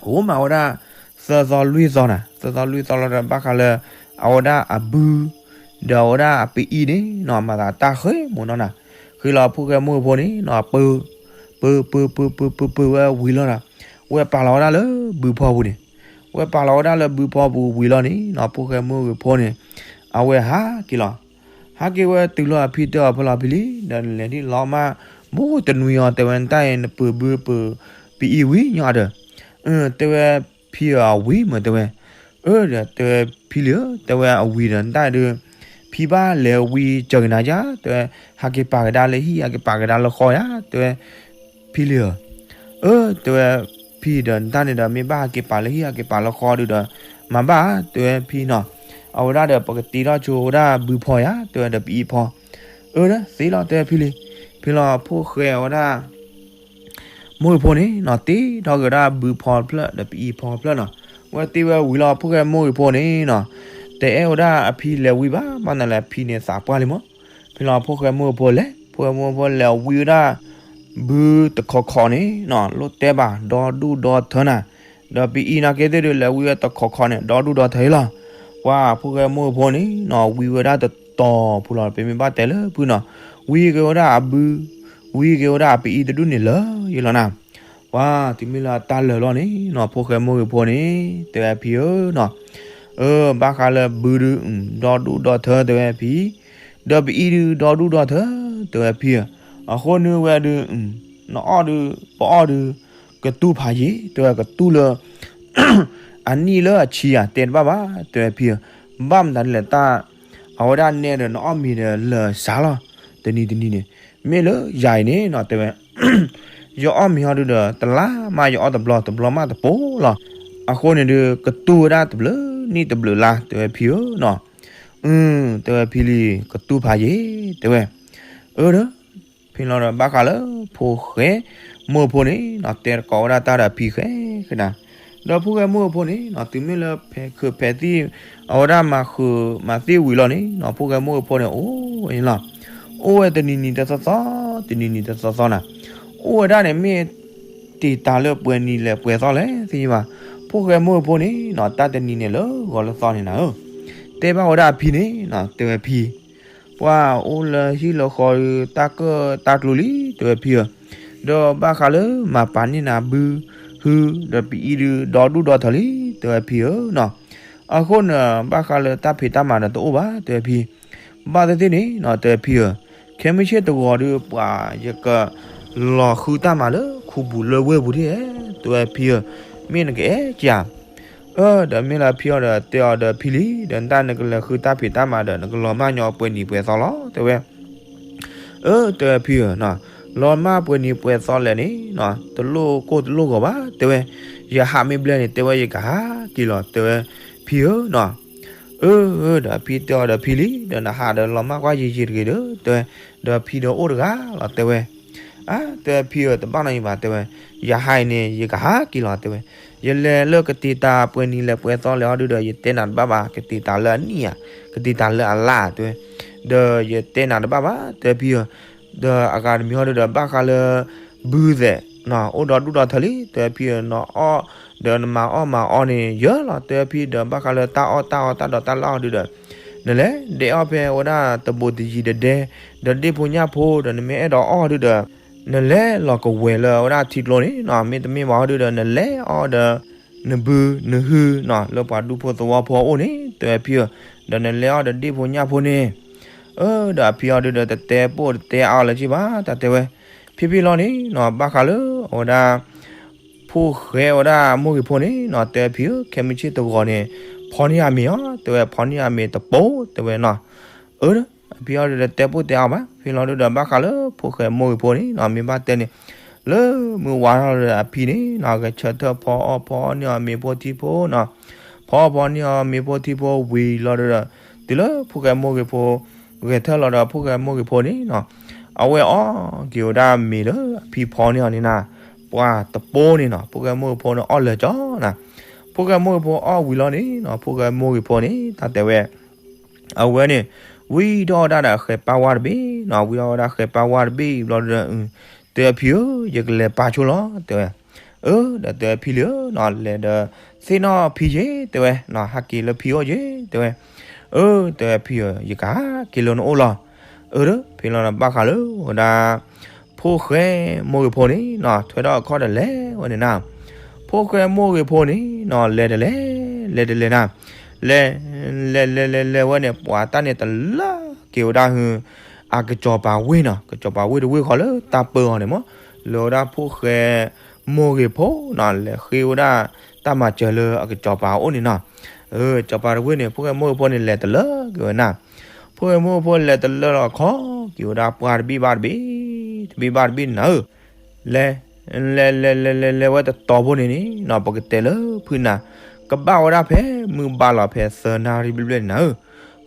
အိၣ်မးဝဲဒၣ် သၢသီလွံၢ်သီနၤ, သၢသီလွံၢ်သီလီၤဒီး ဘၣ်ဃးလၢ အဝဲဒၣ်အဘု ဒီးအဝဲဒၣ်အပအံၤန့ၣ်နီၤ မၤသးတၢ်ဃဲမးနီၤနၤ, ဃ့လီၤဖိၣ်ဃဲမိၢ်ဖိန့ၣ်နီၤ ပၢ ပၢ ပၢ ပၢ ပၢ ပၢ ပၢဝဲဝံၤလီၤဒီး ဝဲပာ်လီၤဝဲဒၣ်လၢဘုဖီပူၤန့ၣ်, ဝဲပာ်လီၤဝဲဒၣ်လၢဘုဖီပူၤဝံၤလီၤန့ၣ်နီၤ ဖိၣ်ဃဲမိၢ်ဂ့ၤဖိန့ၣ် အဝဲဟးက့ၤလီၤ. ဟးက့ၤဝဲတုၤလီၤအဖံတဲအီၤ ဖဲလီၤဖံလံ, ဒီးနလဲၤဒ်လီၤမး ဘူးတနွံအီၤ တဲဝဲ နတၢ်အံၤ နပၢၤဘုပၢၤပအံၤဝံၤညီဒီး, တဲဝဲ ဖံဧၢ အဝံၤမး တဲဝဲ, အၢ ဒီးတဲဝဲ ဖံလံဧၢ တဲဝဲ အဝံၤဒီး နတၢ်အံၤဒုး ဖံဘၣ်လဲၤဝံၤစၢၤက့ၤနၤယါ တဲဝဲ, ဟးက့ၤပာ်ကဒါလၢဟံၣ် ဟးက့ၤပာ်ကဒါလၢဃီယါ တဲဝဲ ဖံလံဧၢ, အၢ တဲဝဲ ဖံဒီး နတၢ်န့ၣ်ဒီး မ့ၢ်ဘၣ်ဟးက့ၤပာ်လၢဟံၣ် ဟးက့ၤပာ်လၢဃီဒုးဒီး မၤဘၣ် တဲဝဲ ဖံနီၤ, အဝဲဒၣ်ဒီးပကတ့ထီၣ်ဆိဝဲဒၣ်ဘုဖီယါ တဲဝဲ ဒီးပအံၤဖီ, အၢ ဒီးသ့လီၤ တဲဝဲ ဖံလံ, ဖံလီၤ ဖိၣ်ဃဲဝဲဒၣ် မိၢ်ဖီန့ၣ်နီၤ တ့ထီၣ်က့ၤဝဲဒၣ်ဘုဖီတဖျၢၣ် ဒီးပအံၤဖီတဖျၢၣ်နီၤ, ဝဲတ့ဝဲဝံၤလီၤ ဖိၣ်ဃဲမိၢ်ဂ့ၤဖိန့ၣ်နီၤ, တအဲၣ်ဝဲဒၣ်အဖံလဲၤဝံၤဘၣ် ဘၣ်နၤလဲၣ် အဖံန့ၣ်သးပှၢ်လံမး, ဖဲလီၤ ဖိၣ်ဃဲမိၢ်ဂ့ၤဖိလဲၤ ဖိၣ်ဃဲမိၢ်ဂ့ၤဖိလဲၤဝံၤဝဲဒၣ် ဘုတခီခီန့ၣ်နီၤ လိၣ်တဲဘၣ် ဒီဒူၣ်ဒီထၢနၤ, ဒီးပအံၤနာ်က့သ့ၣ်ဒုး လဲၤဝံၤဝဲတခီခီန့ၣ် ဒီဒူၣ်ဒီထၢလီၤ, ပှၤဖိၣ်ဃဲမိၢ်ဂ့ၤဖိန့ၣ်နီၤ ဝံၤဝဲဒၣ်တတီၤဖိလီၤ ပမ့ၢ်ဘၣ်တဲလၢဖုနီၤ, ဝံၤက့ၤဝဲဒၣ်အဘု, ဝံၤက့ၤဝဲဒၣ်အပအံၤတဒူၣ်န့ၣ်လၢာ်ယလီၤနၤ, ပှၤတုၤမ့ၢ်လၢအတၢ်လၢာ်လီၤန့ၣ်နီၤ ဖိၣ်ဃဲမိၢ်ဂ့ၤဖိန့ၣ် တဲဝဲဖံဧၢနီၤ, အၢ ဘၣ်ဃးလၢဘုဒုး ဒီဒူၣ်ဒီထၢ တဲဝဲဖံ, ဒီးပအံၤဒုး ဒီဒူၣ်ဒီထၢ တဲဝဲဖံဧၢ, အဃိန့ၣ်ဝဲဒုး နအီၣ်ဒုး ပအီၣ်ဒုး ကတူၢ်ဖးယံာ် တဲဝဲ ကတူၢ်လၢ အနံၣ်လၢအဆံယါ တဲတဘၣ်ဘၣ် တဲဝဲဖံဧၢ, ဘၣ်မတၤဒ်လဲၣ်တၢ် အဝဲဒၣ်နဲဒီး နအီၣ်မ့ၤဒီးလၢာ်စှၤလီၤ, တနံၤတနံၤန့ၣ်, မ့ၢ်လၢယၤအံၤန့ၣ်နီၤ တဲဝဲ ယအီၣ်မ့ၤဟီဒုဒီး တလါမးယအီၣ်တဘျီ တဘျီမးတပိၤလီၤ, အဃိန့ၣ်ဒုး ကတူၢ်ဝဲဒၣ်တဘျုးနံၣ်တဘျုးလါ တဲဝဲဖံဧၢနီၤ, အၢ တဲဝဲဖံလံ ကတူၢ်ဖးယံာ် တဲဝဲ, အၢ ဒီး ဖဲလီၤဒီး ဘၣ်ဃးလၢ ဖိၣ်ဃဲမိၢ်ဖိန့ၣ်နီၤ တဲတကိးဝဲဒၣ်တၢ်ဒီးဖံဃဲဃဲနၤ, ဒီးဖိၣ်ဃဲမိၢ်ဖိန့ၣ်နီၤ တုၤမ့ၢ်လၢဖဲးခုးဖဲးသံၣ် အဝဲဒၣ်မၤဃုာ်မၤသံၣ်ဝံၤလီၤန့ၣ်နီၤ ဖိၣ်ဃဲမိၢ်ဖိန့ၣ် အိၣ်ဝဲန့ၣ်လီၤ, အိၣ်ဝဲတနံၤနံၤတသီသီ တနံၤနံၤတသီသီနၤ, အိၣ်ဝဲဒၣ်န့ၣ် မ့ၢ်တ့ၢ်တၢ်လၢပှဲၤနံၤလဲၣ်ပှဲၤသီလဲၣ်သ့ၣ်ညါဘၣ်, ဖိၣ်ဃဲမိၢ်ဖိန့ၣ်နီၤ တၢ်တနံၤန့ၣ်လၢဂီၤလၢသီန့ၣ်နၤဧၢ, တဲဘၣ်ဝဲဒၣ်အဖံန့ၣ်နီၤ တဲဝဲဖံ ပှၤအိၣ်လၢဟံၣ်လၢဃီဒီး တၢ်ကၢၣ်တၢ်ကျူလံ တဲဝဲဖံဧၢ, ဒီးဘၣ်ဃးလၢမၤပာ်န့ၢ်နၤဘု ဟု ဒီးပအံၤဒုး ဒီဒူၣ်ဒီထၢလံ တဲဝဲဖံဧၢနီၤ, အဃိန့ၣ် ဘၣ်ဃးလၢတၢ်ဖံးတၢ်မၤဒီးတအိၣ်ဘၣ် တဲဝဲဖံ, ဘၣ်သ့ၣ်သ့ၣ်န့ၣ်နီၤ တဲဝဲဖံဧၢ, ခဲမုၢ်ဆ့ၣ်တဂီၤဒီး ပှၤယကလီၤဃုတၢ်မၤလၢခူပူၤလၢဝဲၢ်ပူၤဒၣ်, တဲဝဲဖံဧၢ, မ့ၢ်နကအဲၣ်က အၢ ဒီးမ့ၢ်လၢဖံအီၤဒီး တဲအီၤဒီးဖံလံ, ဒီးနတၢ်နကလဲၤဃုတၢ်ဖံးတၢ်မၤဒီး နကလီၤမၢ်ညီပှဲၤနံၤပှဲၤသီလီၤ တဲဝဲ, အၢ တဲဝဲဖံဧၢနီၤ, လီၤမၢ်ပှဲၤနံၤပှဲၤသီလဲၣ်န့ၣ်နီၤ တလိၣ်ကိၢ်တလိၣ်ဂီၤဘၣ် တဲဝဲ, ယဟးမ့ၢ်ဘျဲၣ်န့ၣ် တဲဝဲ ယကဟးက့ၤလီၤ တဲဝဲဖံဧၢနီၤ, အၢ အၢ ဒီးဖံတဲအီၤဒီးဖံလံ, ဒီးနဟးဒီးလီၤမၢ်ကွၢ်ယံာ်ယံာ်တဂ့ၤဒီး တဲဝဲ, ဒီးဖံဒီးအိၣ်တဂၤလီၤ တဲဝဲ, အါ တဲဝဲဖံဧၢ တဘၣ်နီတမံၤဘၣ် တဲဝဲ, ယဟးအံၤန့ၣ် ယကဟးက့ၤလီၤ တဲဝဲ, ယလဲၤလၢကတ့ၤတၢ်ပှဲၤနံၤလဲၣ်ပှဲၤသီလဲၣ်ဟီဒုဒီး ယတဲနၤတဘၣ်ဘၣ်, ကတ့ၤတၢ်လၢအနံၣ်ဧါ, ကတ့ၤတၢ်လၢအလါ တဲဝဲ, ဒီးယတဲနၤတဘၣ်ဘၣ် တဲဝဲဖံဧၢ, ဒီးအဂၤတမံၤဟီဒုဒီး ဘၣ်ဃးလၢ ဘုသဲး အိၣ်ဒီဒူၣ်ဒီထၢလံ တဲဝဲဖံဧၢ, နအီၣ်ဒီးနမၤအီၣ်မၤအီန့ၣ်ယၢလီၤ တဲဝဲဖံ, ဒီးဘၣ်ဃးလၢတၢ်အီၣ်တၢ်အီတၢ်ဒိးတၢ်လၢအီၣ်ဒုဒီး နလဲၤဒဲးအီၣ်ဖဲဝဲဒၣ်တဘိးတယံၤဒဲးဒဲး ဒီးဒ့ၣ်ဖိညၣ်ဖိ ဒီးနမ့ၢ်အဲၣ်ဒိးအီၣ်ဒုဒီး နလဲၤလီၤကဝဲၤလၢဝဲဒၣ်ထံကျိန့ၣ်နီၤ, မ့တမ့ၢ်ဘၣ်ဟီဒုဒီး နလဲၤအီၣ်ဒီး နဘုနဟုနီၤ လၢပှၤဒူဖိသဝီဖိအအိၣ်န့ၣ် တဲဝဲဖံဧၢ, ဒီးနလဲၤအီၣ်ဒီးဒ့ၣ်ဖိညၣ်ဖိန့ၣ်, အၢ ဒီးအဖံအီၤဒုဒီး တတဲပိၢ်တတဲအါလၢၤဘၣ် တၢ်တဲဝဲ, ဖံဖံလီၤန့ၣ်နီၤ ဘၣ်ဃးလၢအဝဲဒၣ် ဖိၣ်ဃဲဝဲဒၣ်မိၢ်ဂ့ၤဖိန့ၣ်နီၤ တဲဝဲဖံဧၢ, ခဲမုၢ်ဆ့ၣ်တဂီၤန့ၣ် ဖီန့ၢ်အမ့ၤအီၤ တဲဝဲ, ဖီန့ၢ်အမ့ၤတပိၤ တဲဝဲနီၤ, အၢ အဖံအီၤဒုဒီး တတဲပိၢ်တဲအါဘၣ်, ဖံလီၤဒုဒီး ဘၣ်ဃးလၢဖိၣ်ဃဲမိၢ်ဂ့ၤဖိန့ၣ်နီၤ မ့ၢ်ဘၣ်တဲန့ၣ် လၢမုၢ်ဝါထီၣ်လၢအဖံန့ၣ်နီၤ ဂဲၤဆၢထၢၣ်ဖီအီၣ်ဖီအီၣ်န့ၢ်အီၤမ့ၤဖိထံဖိနီၤ, ဖီအီၣ်ဖီအီၣ်န့ၢ်အီၤမ့ၤဖိထံဖိဝံၤလီၤဒီး တုၤလၢဖိၣ်ဃဲမိၢ်ဂ့ၤဖိ ဂဲၤဆၢထၢၣ်လီၤဒီးဖိၣ်ဃဲမိၢ်ဂ့ၤဖိန့ၣ်နီၤ, အဝဲအီၣ်က့ၤဝဲဒၣ်မ့ၤလၢအဖံဖီန့ၢ်အီၤန့ၣ်နၤ, ပှၤတပိန့ၣ်နီၤ ဖိၣ်ဃဲမိၢ်ဂ့ၤဖိန့ၣ်အီၣ်လၢာ်ကၠီနၤ, ဖိၣ်ဃဲမိၢ်ဂ့ၤဖိအီၣ်ဝံၤလီၤန့ၣ်နီၤ ဖိၣ်ဃဲမိၢ်ဂ့ၤဖိန့ၣ် တၢ်တဲဝဲ အဝဲန့ၣ် ဝံထီၣ်ဝဲဒၣ်ဒီးအဃဲၤပၢ်ဝါတဘ့ၣ်နီၤ, ဝံထီၣ်ဝဲဒၣ်ဃဲၤပၢ်ဝါတဘ့ၣ်ဘျီဒီး တဲအဖံဧၢ ယကလဲၤပၢ်ဆိလီၤ တဲဝဲ, အၢ ဒီးတဲအဖံလံဧၢနီၤ လဲၤဒီး သ့ၣ်နီၣ်ဖံယ့ၢ် တဲဝဲနီၤ ဟးက့ၤလၢဖံအိၣ်ယ့ၢ် တဲဝဲ, အၢ တဲအဖံဧၢ ယကဟးက့ၤလၢနအိၣ်လီၤ, အၢ ဒီးဖံလီၤဒီးဘၣ်ဃးလၢဝဲဒၣ် ဖိၣ်ဃဲမိၢ်ဂ့ၤဖိန့ၣ်နီၤ ထွဲထီၣ်အခီၣ်ဒီးလဲၤဝဲန့ၣ်နၤ, ဖိၣ်ဃဲမိၢ်ဂ့ၤဖိန့ၣ်နီၤ လဲၤတလဲၤ လဲၤတလဲၤနၤ, လဲၤ လဲၤလဲၤလဲၤလဲၤဝဲန့ၣ် ပှၤတၢ်န့ၣ်တလၢက့ၤဝဲဒၣ်ဟု အကစီၤပၤဝ့ၢ်နီၤ, ကစီၤပၤဝ့ၢ်တဝ့ၢ်ဃီလၢတၢ်ပၢအီၤန့ၣ်မး, လၢဝဲဒၣ်ဖိၣ်ဃဲမိၢ်ဂ့ၤဖိနီၤ လဲၤဃ့ဝဲဒၣ်တၢ်မၤစၢၤလၢအကစီၤပၤအအိၣ်န့ၣ်နီၤ, စီၤပၤတဝ့ၢ်န့ၣ် ဖိၣ်ဃဲမိၢ်ဂ့ၤဖိန့ၣ် လဲၤတလၢက့ၤဝဲနၤ, ဖိၣ်ဃဲမိၢ်ဂ့ၤဖိလဲၤတလၢလီၤခီ က့ၤဝဲဒၣ်ပှၢ်တဘ့ၣ်ဘၣ်တဘ့ၣ် တဘ့ၣ်ဘၣ်တဘ့ၣ်န့ၣ်နၤဧၢ လဲၤ လဲၤလဲၤလဲၤလဲၤလဲၤဝဲတတီၤဖိန့ၣ်န့ၣ်နီၤ ပကတဲလၢဖုနၤ ကဘၣ်ဝဲဒၣ်ဖဲမုၢ်ဘၣ်လီၤဖဲသၢနၣ်ရံၣ်ဘျဲၣ်ဘျဲၣ်န့ၣ်နၤဧၢ,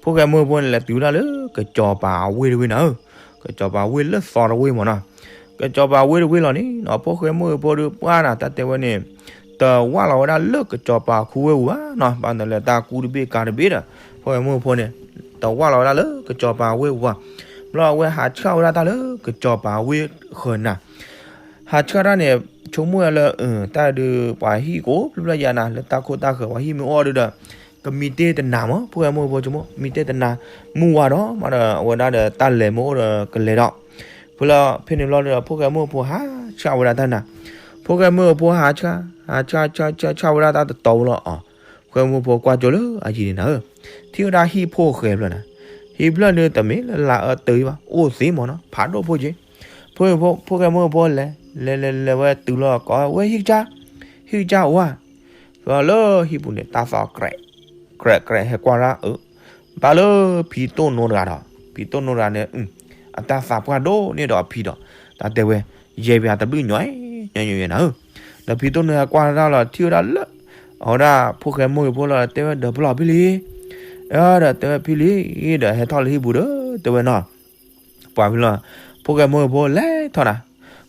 ဖိၣ်ဃဲမိၢ်ဖိန့ၣ် လဲၤတုၤဝဲဒၣ်လၢကစီၤပၤအဝ့ၢ်တဝ့ၢ်နၤဧၢ, ကစီၤပၤဝ့ၢ်လၢသီတဝ့ၢ်မးနီၤ, ကစီၤပၤဝ့ၢ်တဝ့ၢ်လီၤန့ၣ်နီၤ ဖိၣ်ဃဲမိၢ်ဖိဒီးပှၢ်နၤ တၢ်တဲဝဲန့ၣ် တဝၢ်လီၤဝဲဒၣ်လၢကစီၤပၤခူဝ့ၢ်ပူၤဘၣ်နီၤ, ဘၣ်နလၢတၢ်ကူတဘ့ၣ်ကၤတဘ့ၣ်ဒီး ဖိၣ်ဃဲမိၢ်ဖိန့ၣ် တဝၢ်လီၤဝဲဒၣ်လၢကစီၤပၤဝ့ၢ်ပူၤဘၣ်, ဘျီအဝဲဟးဆှၣ်ဝဲဒၣ်တၢ်လၢကစီၤပၤဝ့ၢ်ဃၢၤနၤ ဟးဆှၣ်တၢ်န့ၣ် ဆိကမိၣ်ဝဲလၢ တၢ်ဒုးပှၤဟံၣ်ကိးဖျၢၣ်ဖျၢၣ်ယါနၤ လၢတၢ်ခိၣ်တၢ်ဃၢၤပှၤဟံၣ်မ့ၢ်အိၣ်ဒီး ကမံတ့ၢ်တနၤမး ဖိၣ်ဃဲမိၢ်ဖိဆိကမိၣ် မံတ့ၢ်တနၤ မုၢ်ဝါဒီးမးဒီး အဝဲဒၣ်ဒီးတၢ်လဲၤမ့ၢ်အိၣ်ဒီးကလဲၤဒီး ဖဲလၢဖဲန့ၣ်ဘျီဒီး ဖိၣ်ဃဲမိၢ်ဖိဟးဆှၣ်ဝဲဒၣ်တၢ်နၤ, ဖိၣ်ဃဲမိၢ်ဖိဟးဆှၣ် ဟးဆှၣ်ဆှၣ်ဆှၣ်ဆှၣ်ဝဲဒၣ်တၢ်တတီၤဖိလီၤအီၤ, ဖိၣ်ဃဲမိၢ်ဖိကွၢ်ကၠိလၢအယံၤန့ၣ်နၤဧၢ, ထံၣ်ဝဲဒၣ်ဟံၣ်ဖိၣ်ဃဲဖျၢၣ်နၤ, ဟံၣ်ဖျၢၣ်န့ၣ်တမ့ၢ်လၢလါအၢတၢ်ဘၣ် အိၣ်သ့မးနီၤ ဖးဒိၣ်ဖိက့ၤ, ဖိၣ်ဃဲမိၢ်ဖိလဲၤ လဲၤလဲၤလဲၤဝဲတုၤလီၤကိးဝဲဟံၣ်ကစၢ်, ဟံၣ်ကစၢ်အိၣ်ဧါ, လၢဟံၣ်ပူၤန့ၣ် တၢ်သီၣ်ကြဲး ကြဲးကြဲးဟဲကွၢ်ဒၣ်အၢ, ဘၣ်လၢဖံတိၢ်နိတဂၤဒီး ဖံတိၢ်နိတဂၤန့ၣ် အတၢ်သးပှၢ်ဒိၣ်န့ၢ်ဒီးအဖံဒီး တၢ်တဲဝဲ ယဲၢ်ပၠးတဘျုးညီ ညီညီနၤဧၢ, ဒီးဖံတိၢ်နိဟဲကွၢ်တၢ်လီၤ ထံၣ်ဝဲဒၣ်လၢ အဝဲဒၣ်ဖိၣ်ဃဲမိၢ်ဂ့ၤဖိလီၤ တဲဝဲဒီးပလီၢ်ဖံလံ, ဒီးတဲဝဲဖံလံ, ဒီးဟဲထီၣ်လၢဟံၣ်ပူၤဒီး တဲဝဲနီၤ ပှၤဖံလီၤ, ဖိၣ်ဃဲမိၢ်ဂ့ၤဖိလဲၤထီၣ်နၤ,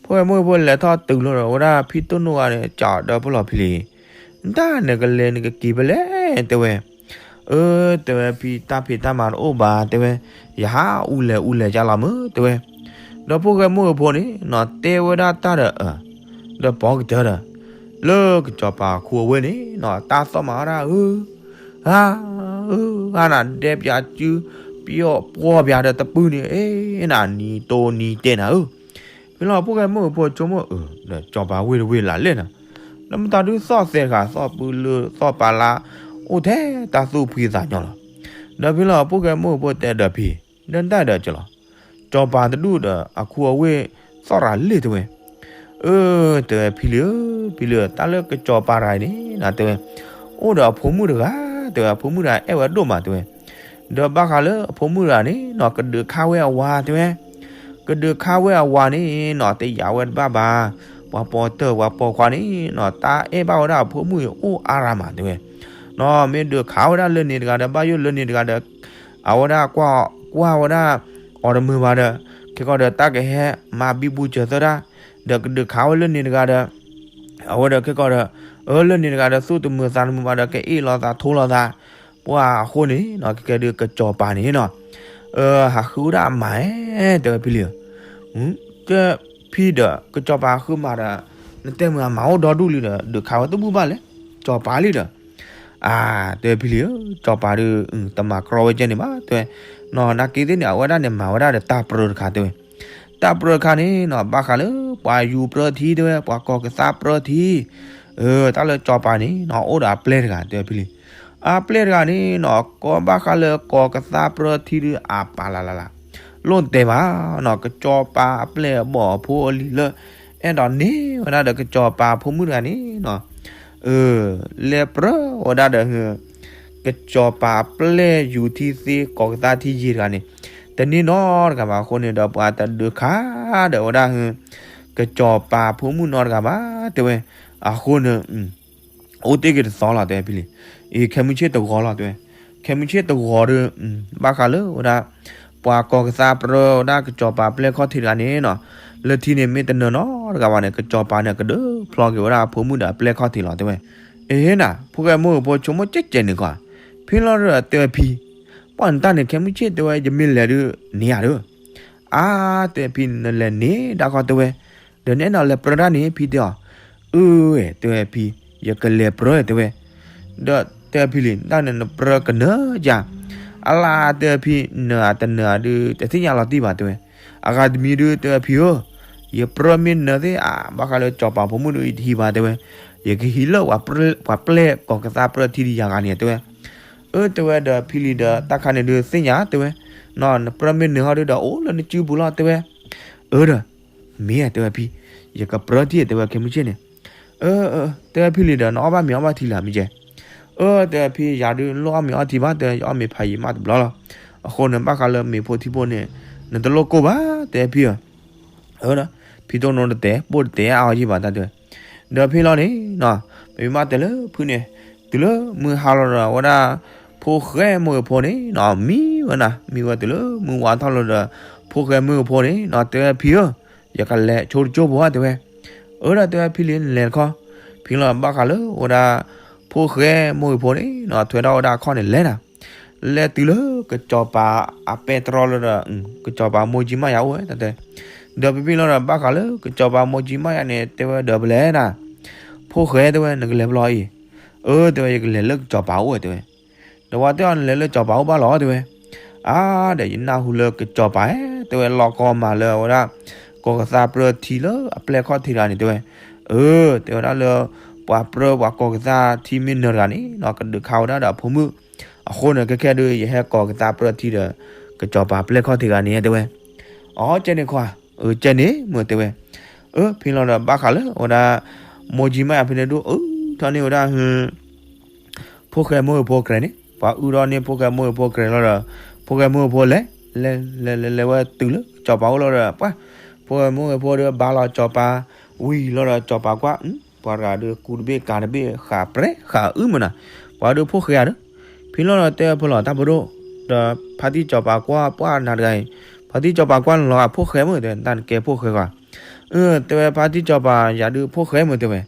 ဖိၣ်ဃဲမိၢ်ဂ့ၤဖိလဲၤထီၣ်တုၤလီၤဒီး အဝဲဒၣ်ဖံတိၢ်နိဂၤန့ၣ် ကးဒီးပလီၢ်ဖံလံ, တၢ်နကလဲၤနကက့ၤဖဲလဲၣ် တဲဝဲ, အၢ တဲဝဲဖံတၢ်ဖံးတၢ်မၤတအိၣ်ဘၣ် တဲဝဲ, ယဟးအူလဲၤအူလဲၤကလီၤမုၢ် တဲဝဲ, ဒီးဖိၣ်ဃဲမိၢ်ဂ့ၤဖိန့ၣ်နီၤ တဲဝဲဒၣ်တၢ်ဒီး ဒီးပိာ်ကတၢၢ်ဒီး လၢကစီၤပၤခူအဝ့ၢ်န့ၣ်နီၤ တၢ်သီၣ်မၤဝဲဒၣ်အၢ ဟါ အၢ ဟါနၤ ဒဲပၠးစု ပျီၣ်ပှီၢ်ပၠးဒီးတပုၢ်န့ၣ် အ့ နၤနံၤတိၢ်နံၤတဲနၤဧၢ, ဖဲလီၤဖိၣ်ဃဲမိၢ်ဂ့ၤဖိဆိကမိၣ်အၢ ဒီးစီၤပၤဝ့ၢ်တဝ့ၢ်လၢလဲၣ်နၤ, လၢမတၤဒုးသီၣ်သဲးတဂၤ သီၣ်ပုလၢသီၣ်ပာ်လၢ အိၣ်ထဲတၢ်သူၣ်ဖှံသးညီလီၤ, ဒီးဖဲလီၤဖိၣ်ဃဲမိၢ်ဂ့ၤဖိတဲဒီးဖံ ဒီးတၢ်ဒီးကလီၤ စီၤပၤတဒူၣ်ဒီးအခူအဝ့ၢ်သီၣ်ရၤလ့ၣ်တဲဝဲ, အၢ တဲဝဲဖံလံဧၢ ဖံလံဧၢ တၢ်လၢကစီၤပၤတဂၤအံၤန့ၣ်နီၤ တဲဝဲ, အိၣ်ဒီးအဖိမုၣ်တဂၤ တဲဝဲ အဖိမုၣ်တဂၤအဲၣ်ဝဲဒိၣ်မး တဲဝဲ, ဒီးဘၣ်ဃးလၢအဖိမုၣ်တဂၤန့ၣ်နီၤ ကဒုးခါဝဲအဝၤ တဲဝဲ, ကဒုးခါဝဲအဝၤန့ၣ်နီၤ တယာ်ဝဲတဘၣ်ဘၣ်, ပှၤပိာ်တၢၢ်ပှၤပိာ်ခွါန့ၣ်နီၤ တၢ်အဲၣ်ဘၣ်ဝဲဒၣ်အဖိမုၣ်အံၤအိၣ်အါရၤမး တဲဝဲ, နီၤ မ့ၢ်ဒုးခးဝဲဒၣ်လၢန့ၣ်တဂၤဒီး ဘၣ်ယိၣ်လၢန့ၣ်တဂၤဒီး အဝဲဒၣ်ကွၢ် ကွၢ်ဝဲဒၣ် အီၤတမုာ်ဘၣ်ဒီး ခဲကီၢ်ဒီးတၢ်ကဟဲမၤဘံဘူစၢၤသၢတၢ်, ဒီးကဒုးခးဝဲလၢန့ၣ်တဂၤဒီး အဝဲဒီးခဲကီၢ်ဒီး အၢ လၢန့ၣ်တဂၤဒီး သူၣ်တမုာ်သးတမုာ်ဘၣ်ဒီး ကအ့ၣ်လိာ်သးထိလိာ်သး, ပှၤအဃိန့ၣ်နီၤ ကဲကဲဒုးကစီၤပၤန့ၣ်နီၤ အၢ ဟးဃုဝဲဒၣ်အမၤဧဲ တဲဝဲဖံလံဧၢ, ကဲဖံဒီး ကစီၤပၤဃုမၤဒီး နတဲမုာ်အမၤအိၣ်ဒီဒူၣ်လံဒီး ဒုးခးဝဲတဘူၣ်ဘၣ်လဲၣ်, စီၤပၤလံဒီး အၢ တဲဝဲဖံလံဧၢ စီၤပၤဒုး တမၤကြီဝဲကဲန့ၣ်ဘၣ် တဲဝဲ, နီၤ နာ်က့သ့ၣ်န့ၣ် အဝဲဒၣ်န့ၣ် မၤဝဲဒၣ်ဒီးတၢ်ပြၢတခါ တဲဝဲ, တၢ်ပြၢတခါန့ၣ်နီၤ ဘၣ်ဃးလၢ ပှၤယူၤပြၢထံ တဲဝဲ ပှၤကီၢ်ကသးပြၢထံ, အၢ တၢ်လၢစီၤပၤန့ၣ်နီၤ အိၣ်ဒီးအပျဲၢ်တဂၤ တဲဝဲဖံလံ, အပျဲၢ်တဂၤန့ၣ်နီၤ ကီဘၣ်ဃးလၢကီၢ်ကသးပြၢထံဒုး အပာ်လၢ်လၢ်လၢ် လိၣ်တဲဘၣ်နီၤ ကစီၤပၤအပျဲၢ်အဘီၣ်အဖိအလံၤလၢ အဲၣ်ဒိးန့ၢ်ဝဲဒၣ်ဒီးကစီၤပၤဖိမုၣ်တဂၤန့ၣ်နီၤ အၢ လဲၤပြၢဝဲဒၣ်ဒီး ကစီၤပၤအပျဲၢ်ယူၤထံသ့ ကီၢ်ကသးထံယံၤတဂၤန့ၣ် တန့ၢ်နီတဂၤဘၣ်အဃိန့ၣ်ဒီး ပှၤတဒုးခးဒီးဝဲဒၣ် ကစီၤပၤဖိမုၣ်နီတဂၤဘၣ် တဲဝဲ. အဃိန့ၣ် အိၣ်တ့ၢ်က့ၤတသီလီၤ တဲဝဲဖံလံၤ. အံၤခဲမုၢ်ဆ့ၣ်တဂီၤလီၤ တဲဝဲ. ခဲမုၢ်ဆ့ၣ်တဂီၤဒီး ဘၣ်ဃးလၢဝဲဒၣ် ပှၤကီၢ်ကသါပြၢဝဲဒၣ်ကစီၤပၤပျဲၢ်ခီၣ်ထံးတဂၤန့ၣ်နီၤ, လၢထံန့ၣ်မ့ၢ်တနၢၤနီတဂၤဘၣ်န့ၣ် ကစီၤပၤန့ၣ်ကဒုးဖျီက့ၤဝဲဒၣ်အဖိမုၣ်ဒီးအပျဲၢ်ခီၣ်ထံးလီၤ တဲဝဲ. အ့နၤ ဖိၣ်ဃဲမိၢ်ဧၢဖိဆိကမိၣ်ကဲးကဲးန့ၣ်ကွၢ်, ဖဲလီၤဒီးတဲဝဲဖံ, ပှၢ်နတၢ်န့ၣ် ခဲမုၢ်ဆ့ၣ်တဲဝဲ ယမ့ၢ်လဲၤဒုးန့ၢ်ဧါဒီး အါ တဲဝဲဖံ နလဲၤန့ၢ်ဒၣ်ခီ တဲဝဲ, ဒီးနအဲၣ်ဒိးလဲၤပြၢတၢ်န့ၣ် ဖံတဲအီၤ. အၢ တဲဝဲဖံ, ယကလဲၤပြၢ တဲဝဲ. ဒီးတဲဝဲဖံလံၤ တၢ်န့ၣ်နပြၢကနၢၤယၤ, အလါ တဲဝဲဖံ, နၢၤဧါတနၢၤဧါဒုး တသ့ၣ်ညါလီၤတံၢ်ဘၣ် တဲဝဲ. အဂၤတမံၤဒုး တဲဝဲဖံဧၢ, ယပြၢမ့ၢ်နၢၤသ့ၣ်ဧါ ဘၣ်ဃးလၢစီၤပၤဖိမုၣ်ဒုး ယတဟံးဘၣ် တဲဝဲ, ယကဟံးလၢ ပှၤပျဲၢ်ကီၢ်ကသါပြၢထံတယၤဂၤန့ၣ် တဲဝဲ. အၢ တဲဝဲဒီးဖံလံၤဒီး တၢ်ခါန့ၣ်ဒုးသ့ၣ်ညါ တဲဝဲ, နပြၢမ့ၢ်နၢၤဟီဒုးဒီး အိၣ်လၢနစုပူၤလီၤ တဲဝဲ. အၢဒီး မ့ၢ် တဲဝဲဖံ, ယကပြၢထံ တဲဝဲ ခဲမုၢ်ဆ့ၣ်န့ၣ်. အၢ တဲဝဲဖံလံၤဒီး နအီၣ်ဘၣ်မ့ၤအီဘၣ်ထံလၢမ့ၢ်ကဲ. အၢ တဲဝဲဖံ ယၤဒုးလိၣ်အီၣ်မ့ၤအီထံဘၣ် တဲဝဲ, ယအီၣ်မ့ၤဖးယံာ်မးတဘျီလီၤ. အဃိန့ၣ် ဘၣ်ဃးလၢမ့ၤဖိထံဖိန့ၣ် နတလိၣ်ကိၢ်ဘၣ် တဲဝဲဖံဧၢ. အၢ ဖံတိၢ်နိတတဲ ပိၢ်တတဲအါအီၤယံာ်ဘၣ်တၢ် တဲဝဲ. ဒီးဖံလီၤန့ၣ်နီၤ, ပမ့ၢ်မၤတဲလၢဖုၣ်န့ၣ်, တုၤလၢမုၢ်ဟါလီၤဒီး အဝဲဒၣ် ဖိၣ်ဃဲမိၢ်ဂ့ၤဖိန့ၣ်နီၤ မံဝဲနၤ, မံဝဲတုၤလၢမုၢ်ဝါထီၣ်လီၤဒီး ဖိၣ်ဃဲမိၢ်ဂ့ၤဖိန့ၣ်နီၤ တဲဝဲဖံဧၢ, ယကလဲၤဆိတကၠိဖိ တဲဝဲ. အၢ ဒီးတဲဝဲဖံလံၤ နလဲၤတခီ. ဖံလီၤဘၣ်ဃးလၢဝဲဒၣ် ဖိၣ်ဃဲမိၢ်ဂ့ၤဖိန့ၣ်နီၤ ထွဲထီၣ်ဝဲဒၣ်အခီၣ်န့ၣ်လဲၤနၤ လဲၤတုၤလၢကစီၤပၤအပဲတြီလီၤဒီး ကစီၤပၤမိၢ်ကၠံမးယၤအိၣ်ဝဲတၢ်တဲ. ဒီးဖံဖံလီၤဒီး ဘၣ်ဃးလၢကစီၤပၤမိၢ်ကၠံမးယၤန့ၣ် တဲဝဲဒီးပလဲၤနၤ, ဖိၣ်ဃဲ တဲဝဲ နကလဲၤဘျီအံၤ. အၢ တဲဝဲ ယကလဲၤလၢကစီၤပၤအိၣ် တဲဝဲ. ဒီးပှၤတဲအီၤ နလဲၤလၢကစီၤပၤအိၣ်ဘၣ်လီၤ တဲဝဲ. အါ ဒီးယနၢ်ဟူလၢကစီၤပၤ တဲဝဲ လီၢ်ကီမၤလၢအဝဲဒၣ် ကီၢ်ကသါပြၢထံလၢအပျဲၢ်ခီၣ်ထံးတဂၤန့ၣ် တဲဝဲ. အၢ တဲဝဲဒၣ်လၢ ပှၤပြၢပှၤကီၢ်ကသါထံမ့ၢ်နၢၤတဂၤန့ၣ်နီၤ ကဒုးခးဝဲဒၣ်ဒီးအဖိမုၣ်. အဃိန့ၣ် ခဲခဲဒုး ယဟဲကီၢ်ကသါပြၢထံဒီး ကစီၤပၤပျဲၢ်ခီၣ်ထံးတဂၤန့ၣ် တဲဝဲ. အီ ကဲန့ၣ်ခွါ, အၢ ကဲန့ၣ်မ့ၢ် တဲဝဲ. အၢ ဖံလီၤဒီး ဘၣ်ဃးလၢဝဲဒၣ် မိၢ်ကၠံမးယၤဖဲန့ၣ်ဒုး အၢ ထီၣ်န့ၢ်ဝဲဒၣ် ဖိၣ်ဃဲမိၢ်ဂ့ၤဖိကြဲးန့ၣ် ပှၤအုၣ်ထီၣ်န့ၢ်ဖိၣ်ဃဲမိၢ်ဂ့ၤဖိကြဲးလီၤဒီး ဖိၣ်ဃဲမိၢ်ဂ့ၤဖိလဲၤ လဲၤလဲၤလဲၤလဲၤဝဲတုၤလၢကစီၤပၤအိၣ်လီၤဒီး ပှၤ ဖိၣ်ဃဲမိၢ်ဂ့ၤဖိဒီးဘါလီၤစီၤပၤဝံၤလီၤဒီး စီၤပၤကွၢ် ပှၤတဂၤဒုးကူတဘ့ၣ်ကၤတဘ့ၣ် ဃးပြဲဃးအုၣ်မးနၤ, ပှၤဒုးဖိၣ်ဃဲဧါဒီး ဖံလီၤဒီးတဲဖဲလီၤတၢ်ပဒိၣ် ဒီးဖါတံၢ်စီၤပၤကွၢ်ပှၢ်နၤတဂၤအံၤ, ဖါတံၢ်စီၤပၤကွၢ်နလီၤဂာ်ဖိၣ်ဃဲမ့ၢ် တဲ တၢ်နကဲဖိၣ်ဃဲဂၤ. အၢ တဲဝဲဖါတံၢ်စီၤပၤ ယၤဒုးဖိၣ်ဃဲမ့ၢ် တဲဝဲ.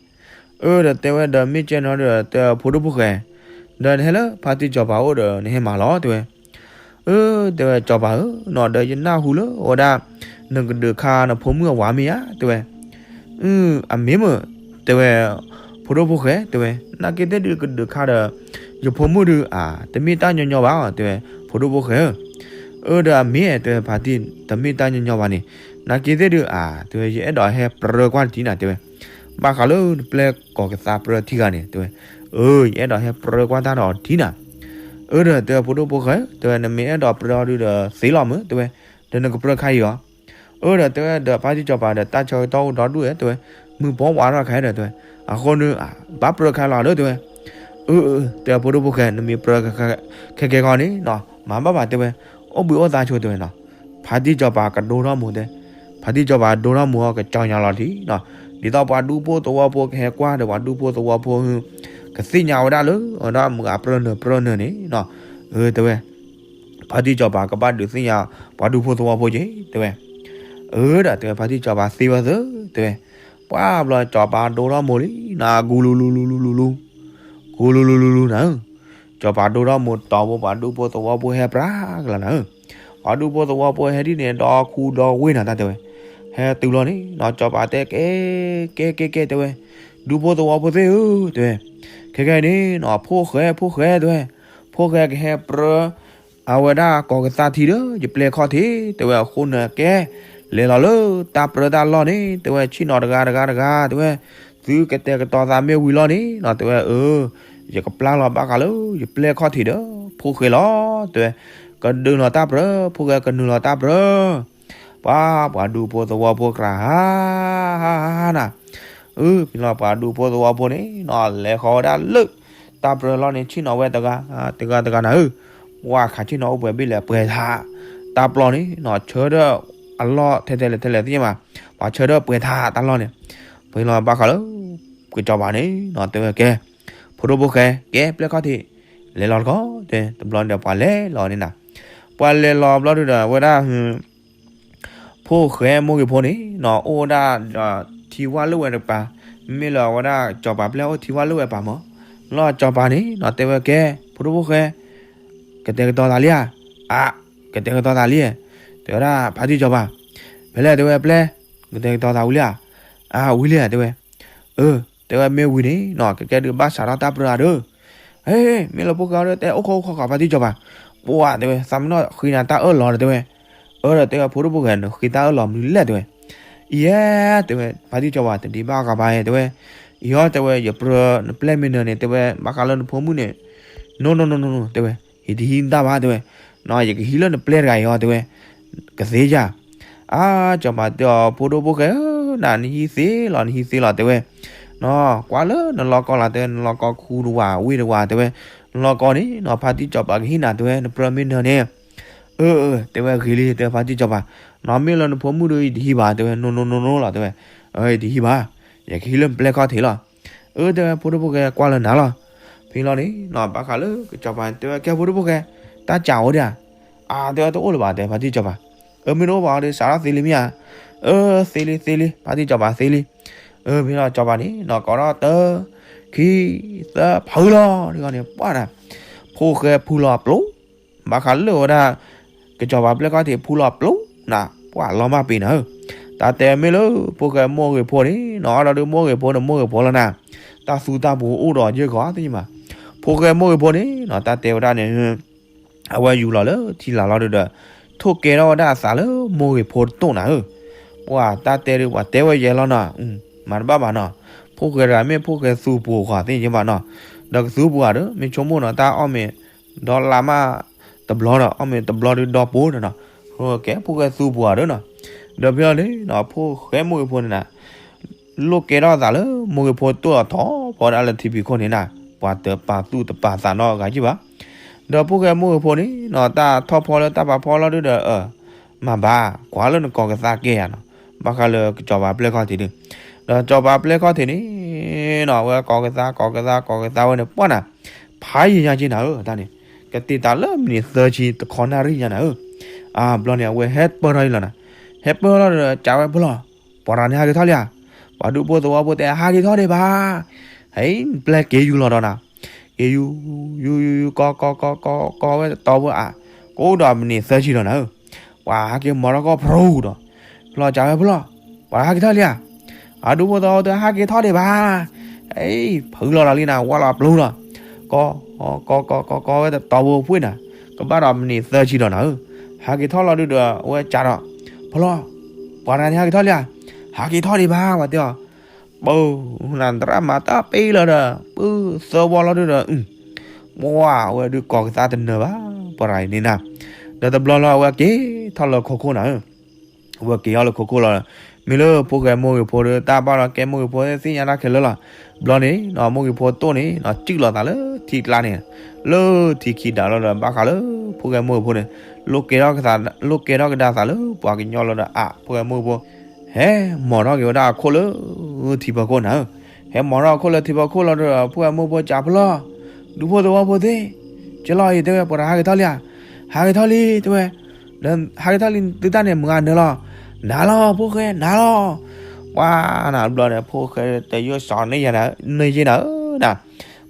အၢ ဒီးတဲဝဲဒီးမ့ၢ်ကဲနီၤဒီး တဲဖိဒိၣ်ဖိၣ်ဃဲ, ဒီးနဟဲလၢဖါတံၢ်စီၤပၤအိၣ်ဒီးနဟဲမၤလီၤ တဲဝဲ. အၢ တဲဝဲစီၤပၤဧၢနီၤ ဒီးယနၢ်ဟူလၢအဝဲဒၣ် နကဒုးခးနဖိမုၣ်အဝၤမ့ၢ်ဧါ တဲဝဲ. အမ့ၢ်မ့ၢ် တဲဝဲ ဖိဒိၣ်ဖိၣ်ဃဲ တဲဝဲ နာ်က့သ့ၣ်ဒုးကဒုးခးဒီး ယဖိမုၣ်ဒုးဧါ တမ့ၢ်တၢ်ညီညီဘၣ် တဲဝဲ ဖိဒိၣ်ဖိၣ်ဃဲဧၢ. အၢ ဒီးအမ့ၢ် တဲဝဲဖါတံၢ် တမ့ၢ်တၢ်ညီညီဘၣ်န့ၣ် နာ်က့သ့ၣ်ဒုးဧါ တဲဝဲ ယအဲၣ်ဒိးဟဲပြၢကွၢ်တထံၣ်နၤ တဲဝဲ. ဘၣ်ဃးလၢနပျဲၢ်ကီၢ်ကသါပြၢထံဂၤန့ၣ် တဲဝဲ. အၢ ယအဲၣ်ဒိးဟဲပြၢကွၢ်တၢ်ဒီးတထံၣ်နၤ. အၢ ဒီးတဲဝဲဖိဒိၣ်ဖိၣ်ဃဲ တဲဝဲ နမ့ၢ်အဲၣ်ဒိးပြၢအီၤဒုးဒီးသ့လီၤမ့ၢ် တဲဝဲ, ဒီးနကပြၢခါအံၤအီၤ. အၢ ဒီးတဲဝဲဒီးဖါတံၢ်စီၤပၤဒီး တၢ်ဆၢကတီၢ်အိၣ်ဒီဒူၣ်ဧဲ တဲဝဲ, မုၢ်ပီဝးထီၣ်ခါဒီး တဲဝဲ, အဃိန့ၣ် ဘၣ်ပြၢခါလီၤဒီး တဲဝဲ. အၢ တဲဝဲဖိဒိၣ်ဖိၣ်ဃဲ နမ့ၢ်ပြၢခဲကဲခီန့ၣ်နီၤ မၤဘၣ်ဘၣ် တဲဝဲ, အိၣ်ဘှံးအိၣ်သါဆိ တဲဝဲနီၤ. ဖါတံၢ်စီၤပၤကဒိထီၣ်မိၢ်တဲ, ဖါတံၢ်စီၤပၤဒိထီၣ်မိၢ်အီၤ ကကၠီညါလီၤတံၢ်နီၤ, ဒ်သိးပှၤဒူဖိသဝီဖိကဟဲကွၢ်ဒီး ပှၤဒူဖိသဝီဖိ ကသ့ၣ်ညါဝဲဒၣ်လၢ အဝဲဒၣ်မုၢ်အပြၢနၢၤပြၢနၢၤန့ၣ်နီၤ. အၢ တဲဝဲ ဖါတံၢ်စီၤပၤကဘၣ်ဒုးသ့ၣ်ညါ ပှၤဒူဖိသဝီဖိက့ၤ တဲဝဲ. အၢ ဒီးတဲဝဲ ဖါတံၢ်စီၤပၤသ့ဝဲသ့ တဲဝဲ. ပှၢ်ဘျီစီၤပၤဒိထီၣ်မိၢ်လံနီၤ ဂူလူလူလူလူလူလူ ဂူလူလူလူလူနၤဧၢ, စီၤပၤဒိထီၣ်မိၢ်တီၤဖိ ပှၤဒူဖိသဝီဖိဟဲပြးကလၤနၤဧၢ, ပှၤဒူဖိသဝီဖိဟဲဒ်န့ၣ် ဒီခူဒီဝ့ၢ်နၤတၢ်တဲဝဲ, ဟဲတုၤလီၤန့ၣ်နီၤ စီၤပၤတဲကဲ ကဲကဲကဲ တဲဝဲ, ဒူဖိသဝီဖိသ့ၣ်ဧၢ တဲဝဲ, ခဲကဲအံၤန့ၣ်နီၤ ဖိၣ်ဃဲ ဖိၣ်ဃဲ တဲဝဲ, ဖိၣ်ဃဲကဟဲပြၢ အဝဲဒၣ်ကီၢ်ကသါထံဒီး ယပျဲၢ်ခီၣ်ထံး တဲဝဲ, အဃိန့ၣ်ကဲ လဲၤလီၤလၢတၢ်ပြၢတၢ်လီၢ်န့ၣ် တဲဝဲ, ဆ့ၣ်နီၤတဂၤတဂၤတဂၤ တဲဝဲ, သုကတဲာ်ကတီၤသးမ့ၢ်ဝံၤလီၤန့ၣ်နီၤ တဲဝဲ, အၢ ယကပျၢ်လီၤဘၣ်ဃးလၢယပျဲၢ်ခီၣ်ထံးဒီး ဖိၣ်ဃဲလီၤ တဲဝဲ, ကဒုးလီၤတၢ်ပြၢ ဖိၣ်ဃဲကနုာ်လီၤတၢ်ပြၢ ပှၤ ပှၤဒူဖိသဝီဖိကြၢးဟါ ဟါ ဟါ ဟါ နၤ, အၢ ဖဲလီၤပှၤဒူဖိသဝီဖိန့ၣ်နီၤ လဲၤဃီၤဝဲဒၣ်လၢ တၢ်ပြၢလီၢ်န့ၣ် ဆ့ၣ်နီၤဝဲတဂၤ တဂၤတဂၤနၤဧၢ, ပှၤခးဆ့ၣ်နီၤအိၣ်ပှဲၤဘ့ၣ်လဲၣ်ပှဲၤထး, တၢ်ပျီန့ၣ်နီၤ ဆၢထၢၣ်အလီၢ်ထဲထဲလဲၣ်ထဲလဲၣ်သ့ၣ်ညါဘၣ်, အီၣ်ဆၢထၢၣ်ပှဲၤထါတၢ်လီၢ်န့ၣ်, ဖဲလီၤဘၣ်ဃးလၢ ကစီၤပၤန့ၣ်နီၤ တဲဝဲကဲ, ဖိဒိၣ်ဖိၣ်ဃဲ ကဲပျဲၢ်ခီၣ်ထံး, လဲၤလီၤတခီ တဲ တဘျီန့ၣ်ဒီးပှၤလဲၤလီၤန့ၣ်နီၤ, ပှၤလဲၤလီၤဘျီဒုဒီး အဝဲဒၣ် ဖိၣ်ဃဲမိၢ်ဂ့ၤဖိန့ၣ်နီၤ အိၣ်ဝဲဒၣ်ဒီးထံဝၣ်လၢဝဲတပၤ, မ့ၢ်လၢအဝဲဒၣ်ကစီၤပၤပျဲၢ်အိၣ်ထံဝၣ်လၢဝဲပၤမၢ်, လီၤကစီၤပၤန့ၣ်နီၤ တဲဝဲကဲ, ဖိဒိၣ်ဖိၣ်ဃဲ ကတဲာ်ကတီၤသးလံဧါ, အါ, ကတဲာ်ကတီၤသးလံ, တဲဝဲဒၣ်ဖါတံၢ်စီၤပၤ, ဖဲလဲၣ်တဲဝဲပျဲၢ်, ကတဲာ်ကတီၤသးဝံၤလံဧါ, အါ ဝံၤလံဧါ တဲဝဲ, အၢ တဲဝဲမ့ၢ်ဝံၤန့ၣ်နီၤ ကကဲဒုးဘၣ်စးထီၣ်တၢ်ပြၢအါဒီး, ဟဲ မ့ၢ်လၢဖိၣ်ဃဲဒီးတဲအိၣ်ခိးအိၣ်ခိးဃီဖါတံၢ်စီၤပၤ, ပှၤတဲဝဲ သးမ့ၢ်နီၢ်ဃ့နၤတၢ်အၢၣ်လီၤဒီးတဲဝဲ, အၢ ဒီးတဲဝဲဖိဒိၣ်ဖိၣ်ဃဲ နဃ့တၢ်အၢၣ်လီၤမနုၤလဲၣ်တဲဝဲ, အံၤ တဲဝဲ ဖါတံၢ်စီၤပၤ တဒံးဘၣ်ဃးဘၣ်ဧါ တဲဝဲ, အံၤဟီတဲဝဲ ယပြၢနပျဲၢ်မ့ၢ်နၢၤန့ၣ် တဲဝဲ ဘၣ်ဃးလၢနဖိမုၣ်န့ၣ်, နိနိနိနိနိ တဲဝဲ, ယတဟံးနတၢ်ဘၣ်တဲဝဲ, နီၤ ယကဟံးလၢနပျဲၢ်တဂၤအံၤဟီတဲဝဲ, ကသ့ဧါ, အါ စီၤပၤတဲအီၤ ဖိဒိၣ်ဖိၣ်ဃဲဧၢ, နဟံးသ့လီၤ နဟံးသ့လီၤတဲဝဲ, နီၤ ကွၢ်လၢနလီၢ်ကီၢ်လီၤတဲဝဲ နလီၢ်ကီၢ်ခူတဝၤဝ့ၢ်တဝၤတဲဝဲ, နလီၢ်ကီၢ်န့ၣ်နီၤ ဖါတံၢ်စီၤပၤကဟ့ၣ်နၤတဲဝဲ နပြၢမ့ၢ်နၢၤန့ၣ်, အၢ အၢ တဲဝဲဂ့ၤလံ တဲဝဲဖါတံၢ်စီၤပၤ, နီၤ မ့ၢ်လၢနဖိမုၣ်ဒီးယတဟံးဘၣ်တဲဝဲ နိနိနိနိလီၤတဲဝဲ, အၢ ယတဟံးဘၣ်, ယကဟံးလၢနပျဲၢ်ခီၣ်ထံးလီၤ, အၢ တဲဝဲ ဖိဒိၣ်ဖိၣ်ဃဲကွၢ်လၢနၤလီၤ, ဖဲလီၤန့ၣ်နီၤ ဘၣ်ဃးလၢကစီၤပၤတဲဝဲ ကဲဖိဒိၣ်ဖိၣ်ဃဲ, တၢ်စးအိၣ်ဒံးဧါ, အါ တဲဝဲတအိၣ်လၢၤဘၣ်တဲဖါတံၢ်စီၤပၤ, အၢ မ့ၢ်တအိၣ်ဘၣ်ဒီး စးထီၣ်သ့လံမ့ၢ်ဧါ, အၢ သ့လံသ့လံ ဖါတံၢ်စီၤပၤသ့လံ, အၢ ဖဲလီၤစီၤပၤန့ၣ်နီၤ ကိးထီၣ်တၢ ခံ သၢ ဖုလီၤ, ဒ်န့ၣ် ပှၤနၤ, ဖိၣ်ဃဲဖုလီၤပျိ, ဘၣ်ဃးလၢဝဲဒၣ် ကစီၤပၤပျဲၢ်ခီၣ်ထံးဖုလီၤပျိနၤ, ပှၤလီၤမၢ်ပ့ၤနၤဧၢ, တၢ်တဲမ့ၢ်လၢ ဖိၣ်ဃဲမိၢ်ဂ့ၤဖိန့ၣ်နီၤ အါဒီးဒုးမိၢ်ဂ့ၤဖိန့ၣ် မိၢ်ဂ့ၤဖိလီၤနၤ, တၢ်သူတၢ်ပူၤအိၣ်ဒီးယဲၢ်ဂီၤသ့ၣ်ညါဘၣ်, ဖိၣ်ဃဲမိၢ်ဂ့ၤဖိန့ၣ်နီၤ တၢ်တဲဝဲဒၣ်န့ၣ် အဝဲယူၤလီၤလၢထံလာ်လီၤဒုဒီး ထိၣ်ကဲထီၣ်ဝဲဒၣ်အသးလၢမိၢ်ဂ့ၤဖိတတိၢ်နၤဧၢ, ပှၤတၢ်တဲဒုးပှၤတဲဝဲယဲၢ်လီၤနီၤ, မၤတဘၣ်ဘၣ်နီၤ, ဖိၣ်ဃဲတဂၤမ့ၢ်ဖိၣ်ဃဲသူပူၤဃီသ့ၣ်ညါဘၣ်နီၤ, ဒီးကသူပူၤဧါဒီး မ့ၢ်ဆိကမိၣ်နီၤ တၢ်အီၣ်မ့ၤ ဒီလါမးတဘျီဒီး အီၣ်မ့ၤတဘျီဒုဒီပိၤနီၤ, ကဲဖိၣ်ဃဲသူပူၤဧါဒီးနီၤ, ဒီးဖဲလီၤန့ၣ်နီၤ ဖိၣ်ဃဲမိၢ်ဂ့ၤဖိန့ၣ်နၤ လိၣ်ကဲထီၣ်အသးလၢမိၢ်ဂ့ၤဖိတတိၢ်အထီၣ်ဖီဒၣ်လၢထံဖံးခိၣ်န့ၣ်နၤ, ပှၤတပာ်သူၣ်တပာ်သးနီတဂၤကံဘၣ်, ဒီးဖိၣ်ဃဲမိၢ်ဂ့ၤဖိန့ၣ်နီၤ တၢ်ထီၣ်ဖီလၢတၢ်ပာ်ဖီလီၤဒုဒီး အၢ မၤဘၣ် ကွၢ်လၢနကိးကသါကဲယၤနီၤ, ဘၣ်ဃးလၢကစီၤပၤပျဲၢ်ခီၣ်ထံးန့ၣ်, ဒီးစီၤပၤပျဲၢ်ခီၣ်ထံးန့ၣ်နီၤ အဝဲကိးကသါ ကိးကသါ ကိးကသါဝဲန့ၣ် ပှၤနၤ ဖးယံာ်ညါက့နၤဧၢ တၢ်န့ၣ်, ကတ့ၢ်တၢ်လၢမံးနံးသၢဆံ တခီနၣ်ရံၣ်ညါနၤဧၢ, အဘျီန့ၣ် အဝဲဟဲပၢၢ်ထီၣ်အံၤလီၤနၤ, ဟဲပၢၢ်ထီၣ်ဒီး ကးဝဲဖုလီၤ, ပှၤတဂၤန့ၣ်ဟးက့ၤထီၣ်လံဧါ, ပှၤဒူဖိသဝီဖိတဲ ဟးက့ၤထီၣ်ဒံးဘၣ်, ဟဲ ပျဲၢ်က့ၤယူၤလီၤဒီးနၤ, က့ၤယူၤ ယူၤ ယူၤ ယူၤ ကီ ကီ ကီ ကီ ကီဝဲတတီၤဖိအါ, ကအိၣ်ဒီးမံးနံးသၢဆံလီၤနၤဧၢ, ပှၤဟဲက့ၤမီၤထီၣ်ကီၢ်ဖရူဒီး, ဖုလီၤ ကးဝဲဖုလီၤ, ပှၤဟးက့ၤထီၣ်လံဧါ, အဒူဖိသဝီဖိတဲ ဟးက့ၤထီၣ်ဒံးဘၣ်, အ့ ဖုလီၤလီၤလံနၤ ဝါလီၤပျိလီၤ, ကီ ကီ ကီ ကီ ကီ ကီဝဲတတီၤဖိဖှ့ၣ်နၤ, ကဘၣ်ဒီးမံးနံးသၢဆံလီၤနၤဧၢ, ဟးက့ၤထီၣ်လီၤဒုဒီး အဝဲကးဒီး, ဖုလီၤ, ပှၤတဂၤန့ၣ်ဟးက့ၤထီၣ်လံဧါ, ဟးက့ၤထီၣ်ဒံးဘၣ် ပှၤတဲအီၤ ပူၤ နသရၣ်မၤတၢ်ပ့ၤလီၤဒီး ပုၢ်သၢဝီလီၤဒုဒီး, ပှၤအဝဲဒုးကိးကသါတနၢၤဘၣ် ပှၤတဂၤအံၤန့ၣ်နၤ, ဒီးတဘျီလီၤ အဝဲက့ၤထီၣ်လၢခိခိၣ်နၤဧၢ, အဝဲက့ၤထီၣ်လၢခိခိၣ်လီၤ, မ့ၢ်လၢဖိၣ်ဃဲမိၢ်ဂ့ၤဖိဒီး တၢ်ဘၣ်လီၤကဲမိၢ်ဂ့ၤဖိသ့ၣ်ညါတၢ်ခဲလၢာ်လီၤ, ဘျီန့ၣ်နီၤ မိၢ်ဂ့ၤဖိတိၢ်န့ၣ်နီၤ စုၣ်လီၤသးလၢထံကျါန့ၣ်, လၢထံခံဒးလီၤဒီး ဘၣ်ဃးလၢ ဖိၣ်ဃဲမိၢ်ဂ့ၤဖိန့ၣ်, လိၣ်ကဲထီၣ်ကဒါသးလၢပှၤကညီလီၤဒီး အါ ဖိၣ်ဃဲမိၢ်ဂ့ၤဖိ ဟဲမီၤထီၣ်က့ၤဝဲဒၣ်အခိၣ်လၢထံဖီခိၣ်နၤဧၢ, ဟဲမီၤထီၣ်အခိၣ်လၢထံဖီခိၣ်လီၤဒီး ဖိၣ်ဃဲမိၢ်ဂ့ၤဖိကးဖုလီၤ, ဒူဖိသဝီဖိသ့ၣ်, ကလီၤအံၤတဲဝဲ ပှၤတဂၤဟးက့ၤထီၣ်လံဧါ, ဟးက့ၤထီၣ်လံတဲဝဲ, ဒီးဟးက့ၤထီၣ်လံသုတၢ်န့ၣ် မုၢ်ဂၤနၢၤလီၤ, နၤလီၤ ဖိၣ်ဃဲ နၤလီၤ, ပှၤနၤဘျီန့ၣ် ဖိၣ်ဃဲတယိၣ်စီၤန့ၢ်ယဲနၤဧၢ,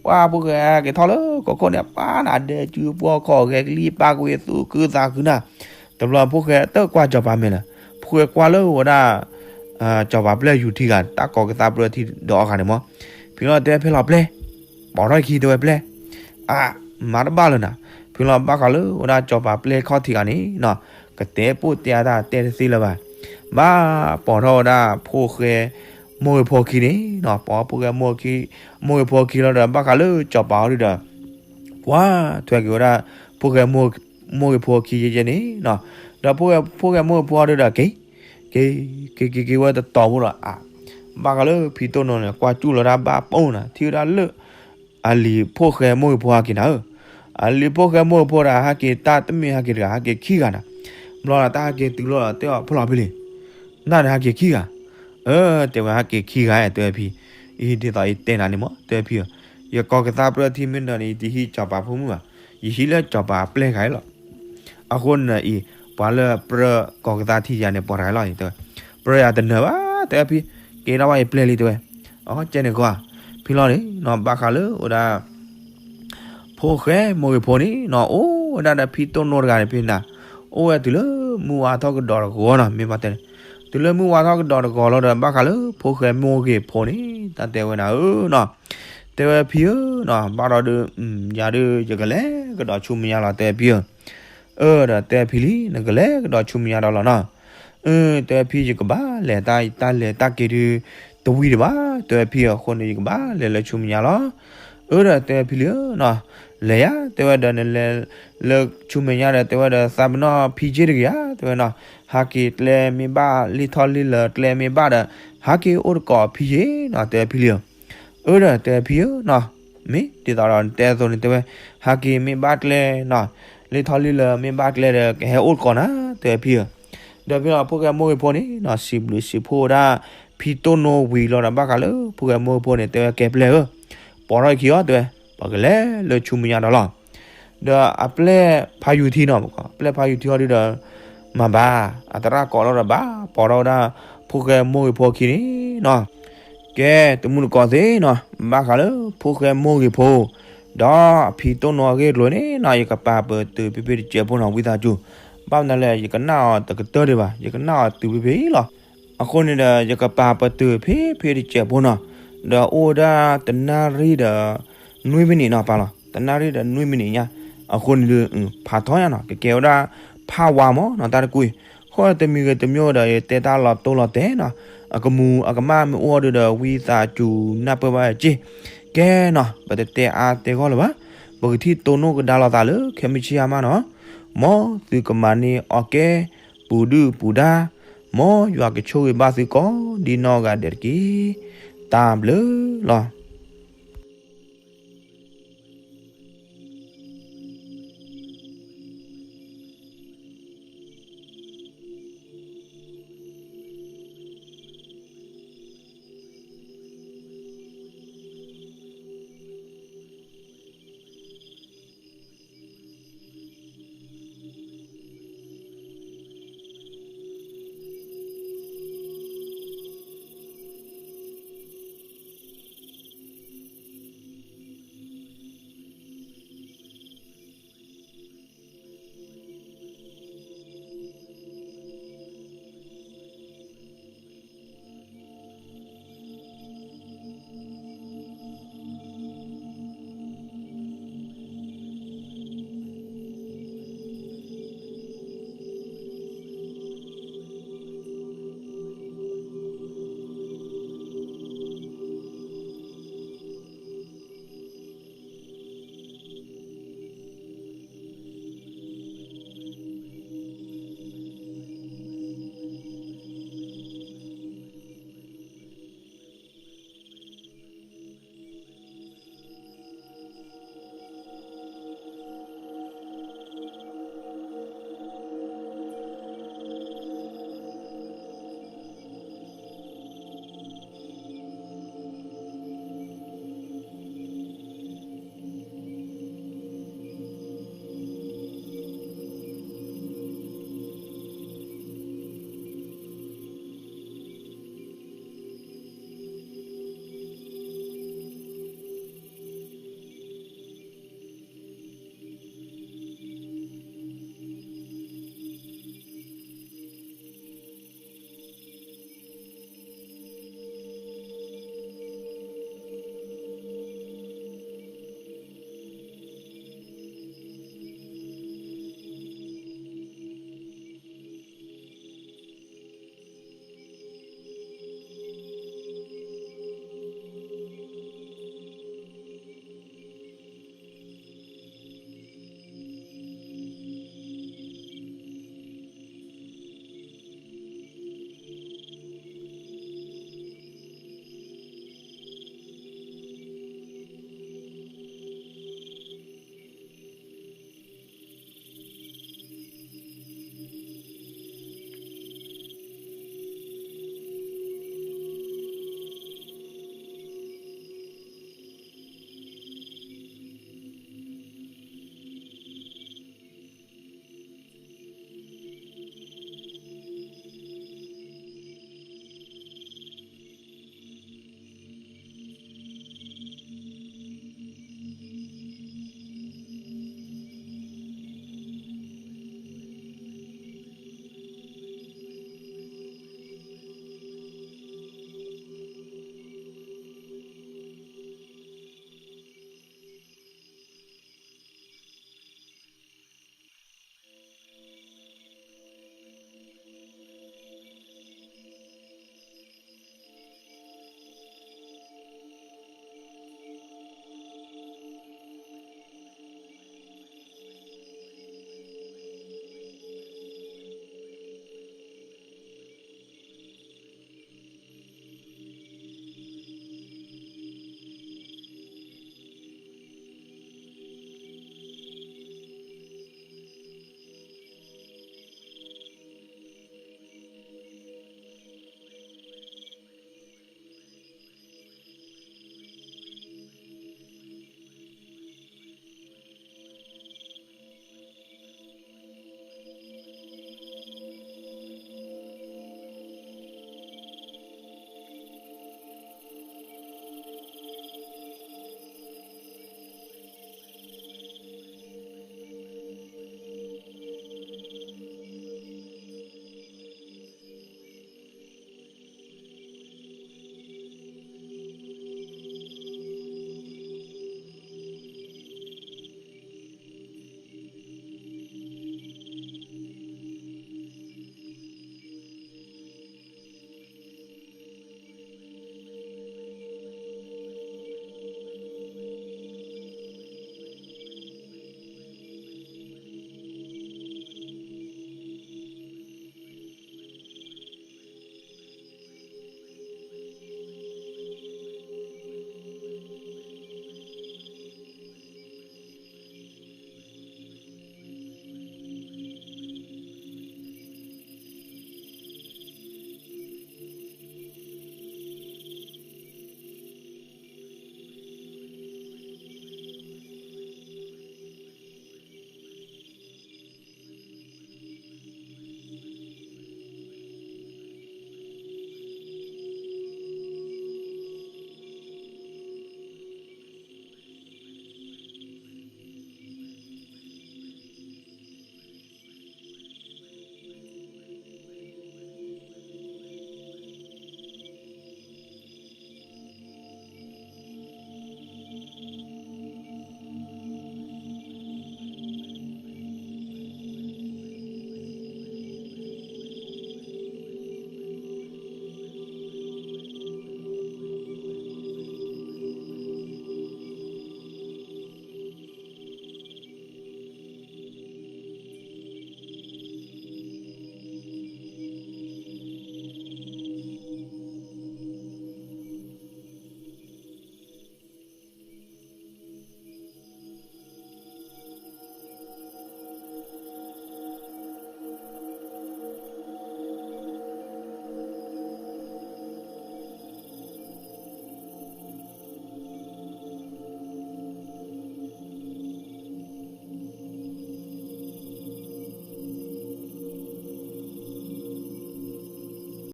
ပှၤဖိၣ်ဃဲက့ၤထီၣ်လၢခိခိၣ်န့ၣ် ပှၤနၤဒဲးစုပှီၢ်ခီၣ်ဂဲၤကလံၤ ပၢ်ကွံာ်သူၣ်ခုသးခုနၤ, တဘျီဖိၣ်ဃဲတကွၢ်စီၤပၤမဲာ်လၢၤ, ဖိၣ်ဃဲကွၢ်လၢဝဲဒၣ် စီၤပၤပျဲၢ်ယူၤထံဂၤ တၢ်ကိးကသါပြၢထံဒီးအီၤဂၤန့ၣ်မး, ဖဲလီၤတဲဖဲလီၤပျဲၢ်, ပိာ်ထီၣ်ခံတဲဝဲပျဲၢ်, အါ မၤတဘၣ်လၢၤနၤ, ဖဲလီၤဘၣ်ဃးလၢဝဲဒၣ်စီၤပၤပျဲၢ်ခီၣ်ထံးဂၤန့ၣ်နီၤ, ကတဲပိာ်တဲအတၢ်တဲတသ့လၢၤဘၣ်, ဘၣ်ပိာ်ထီၣ်ဝဲဒၣ်ဖိၣ်ဃဲမိၢ်ဂ့ၤဖိခံန့ၣ်နီၤ, ပိာ်ဖိၣ်ဃဲမိၢ်ဂ့ၤဖိခံလီၤဒီး ဘၣ်ဃးလၢစီၤပၤအီၤဒုဒီး ကွၢ်ထွဲက့ၤဝဲဒၣ် ဖိၣ်ဃဲ မိၢ်ဂ့ၤဖိခံယဲၢ်ယဲၢ်န့ၣ်နီၤ, ဒီးဖိၣ်ဃဲမိၢ်ဂ့ၤဖိအီၤဒုဒီးက့ၤ, က့ၤ က့ၤ က့ၤ က့ၤဝဲတတီၤဖိဒီး အါ ဘၣ်ဃးလၢဖံတိၢ်နီၤန့ၣ် ကွၢ်စူၣ်လီၤတၢ်ဘၣ်ပိၢ်နၤ ထံၣ်ဝဲဒၣ်လၢ အလံၤဖိၣ်ဃဲမိၢ်ဂ့ၤဖိဟဲက့ၤနၤဧၢ, အလံၤဖိၣ်ဃဲမိၢ်ဂ့ၤဖိဒီး ဟဲက့ၤတၢ်တမ့ၢ်ဟဲက့ၤတဂၤ ဟဲက့ၤခံဂၤနၤ, ဘျီနၤတၢ်ဟဲက့ၤတုၤလီၤဒီး တဲအီၤဖဲလီၤဖဲလံၤ, နၢ်န့ၣ်ဟဲက့ၤခံဂၤ အၢ တဲဝဲ ဟဲက့ၤခံဂၤ တဲဝဲဖံ, အံၤဒ်သိးယတဲနၤန့ၣ်မး တဲဝဲဖံဧၢ, ယကီၢ်ကသါပြၢထံမ့ၢ်ဒီးန့ၣ် ယတဟံးစီၤပၤဖိမုၣ်ဘၣ်, ယဟံးလၢစီၤပၤအပျဲၢ်ဂၤအံၤလီၤ. အဃိန့ၣ်အံၤ ပှၤလၢပြၢကီၢ်ကသါထံယၤန့ၣ် ပှၤတဂၤလီၤ တဲဝဲ, ပြၢယၤတနၢၤဘၣ် တဲဝဲဖံ, ကဲထီၣ်ဘၣ်ယပျဲၢ်လံ တဲဝဲ, အကဲန့ၣ်ကွၢ်, ဖံလီၤန့ၣ်နီၤ ဘၣ်ဃးလၢအိၣ်ဒၣ် ဖိၣ်ဃဲမိၢ်ဂ့ၤဖိန့ၣ်နီၤ အိၣ်ဝဲဒၣ်ဒီးဖံတိၢ်နိတဂၤန့ၣ်ဖဲန့ၣ်, အိၣ်ဝဲတုၤလၢမုၢ်ဝါထီၣ်ကဒီးတဂီၤနီၤ မ့ၢ်ဘၣ်တဲ, တုၤလၢမုၢ်ဝါထီၣ်ကဒီးတဂီၤလီၤဒီး ဘၣ်ဃးလၢဖိၣ်ဃဲမိၢ်ဂ့ၤဖိန့ၣ် တၢ်တဲဝဲဒၣ်ဧၢနီၤ, တဲဝဲဖံဧၢနီၤ ဘၣ်ဒီးဒုး ယၤဒုး ယကလဲၤကဒီးဆူမဲာ်ညါလီၤ တဲဝဲဖံဧၢ, အၢဒီးတဲဝဲဖံလံ နကလဲၤကဒီးဆူမဲာ်ညါဒီးလီၤနီၤ, အၢ တဲဝဲဖံ ယကဘၣ်လဲၤတၢ် တၢ်လဲၤတၢ်က့ၤဒုး တဝံၤဒံးဘၣ် တဲဝဲဖံဧၢ, အဃိန့ၣ် ယကဘၣ်လဲၤလၢဆူမဲာ်ညါလီၤ. အၢဒီးတဲဝဲဖံလံဧၢနီၤ, လဲၤယၤ တဲဝဲဒီး နလဲၤလၢဆူမဲာ်ညါဒီး တဲဝဲဒီး သးပ့ၤနီၣ်ဖံက့တဂ့ၤဧါ တဲဝဲနီၤ, ဟးက့ၤကျဲမ့ၢ်ဘၣ် လ့ၣ်ထီၣ်လ့ၣ်လၢကျဲမ့ၢ်ဘၣ်ဒီး ဟးက့ၤအိၣ်တကိးဖံက့နီၤ တဲဝဲဖံလံဧၢ, အၢဒီးတဲဝဲဖံဧၢနီၤ, မ့ၢ်ဒ်သိးဒီးနတဲအသိးန့ၣ် တဲဝဲ, ဟးက့ၤမ့ၢ်ဘၣ်ကျဲနီၤ, လ့ၣ်ထီၣ်လ့ၣ်လၢမ့ၢ်ဘၣ်ကျဲဒီး ကဟဲအိၣ်တကိးနၤ တဲဝဲဖံဧၢ, ဒီးဖဲလီၤဖိၣ်ဃဲမိၢ်ဂ့ၤဖိန့ၣ်နီၤ စံးဘျုးစံးဖှိၣ်ဝဲဒၣ် ဖံတိၢ်နိဝံၤလီၤဒီး ဘၣ်ဃးလၢဖိၣ်ဃဲမိၢ်ဂ့ၤဖိန့ၣ် တဲဝဲ ကဲပျဲၢ်ဧၢ, ပိာ်ထီၣ်အခံအီၤ တဲဝဲ, ပကလဲၤလၢဆူမဲာ်ညါဒီးလီၤ. ဒီးအပျဲၢ်ဖးယူၤထံနီၤ, အပျဲၢ်ဖးယူၤထံအီၤဒုးဒီး မၤဘၣ် အသရၣ်ကိးလီၤဒီး ဘၣ်ပိာ်ထီၣ်ဝဲဒၣ် ဖိၣ်ဃဲမိၢ်ဂ့ၤဖိအခံန့ၣ်နီၤ, ကဲတမူတကိးသ့ၣ်နီၤ ဘၣ်ဃးလၢဖိၣ်ဃဲမိၢ်ဂ့ၤဖိ ဒီးအဖံတိၢ်နိအဂ့ၢ်အကျိၤန့ၣ်နီၤ ယကပာ်ပတုာ်ဖဲဖဲတစဲးဖိနီၤ ဝံသးစူၤ, ဘၣ်မနုၤလဲၣ် ယကနၣ်အီၤတကတၢၢ်ဒံးဘၣ် ယကနၣ်အီၤတုၤဖဲဖဲလီၤ. အဃိန့ၣ်ဒီး ယကပာ်ပတုာ်ဖဲဖဲတစဲးဖိနီၤ, ဒီးအိၣ်ဝဲဒၣ်တနၣ်ရံၣ်ဒီး နွံမံးနံးနီၤ ပၢ်လီၤ, တနၣ်ရံၣ်ဒီးနွံမံးနံးညါ, အဃိန့ၣ်ဒုး ဖးထီညါနီၤ ကကဲဝဲဒၣ် ဖးဝါမးနီၤ တၢ်တကွံာ်, ဃိတမံၤဂ့ၤတမံၤဒီး ယတဲတၢ်လီၤတိၢ်လီၤတဲာ်နီၤ, အကမူၤအကမၣ်မ့ၢ်အိၣ်အီၤဒုးဒီး ဝံသးစူၤနၢ်ပၢၢ်ဘၣ်စ့ၢ်, ကဲနီၤ ပတတဲအါတဲဂီၢ်လၢၤဘၣ်, ပကထံၣ်တိၢ်နိကဒါလိာ်သးလၢ ခဲမုၢ်ဆ့ၣ်အါမးနီၤ, မ်သုကမၤန့ၢ်အီၣ်ကဲ ပူၤဒုၣ်ပူၤဒါ, မ်ယွၤကဆိၣ်ဂ့ၤဘၣ်သုကိးဒံနီၢ်ဂၤဒဲးတက့ၢ်. တၢ်ဘျုးလီၤ.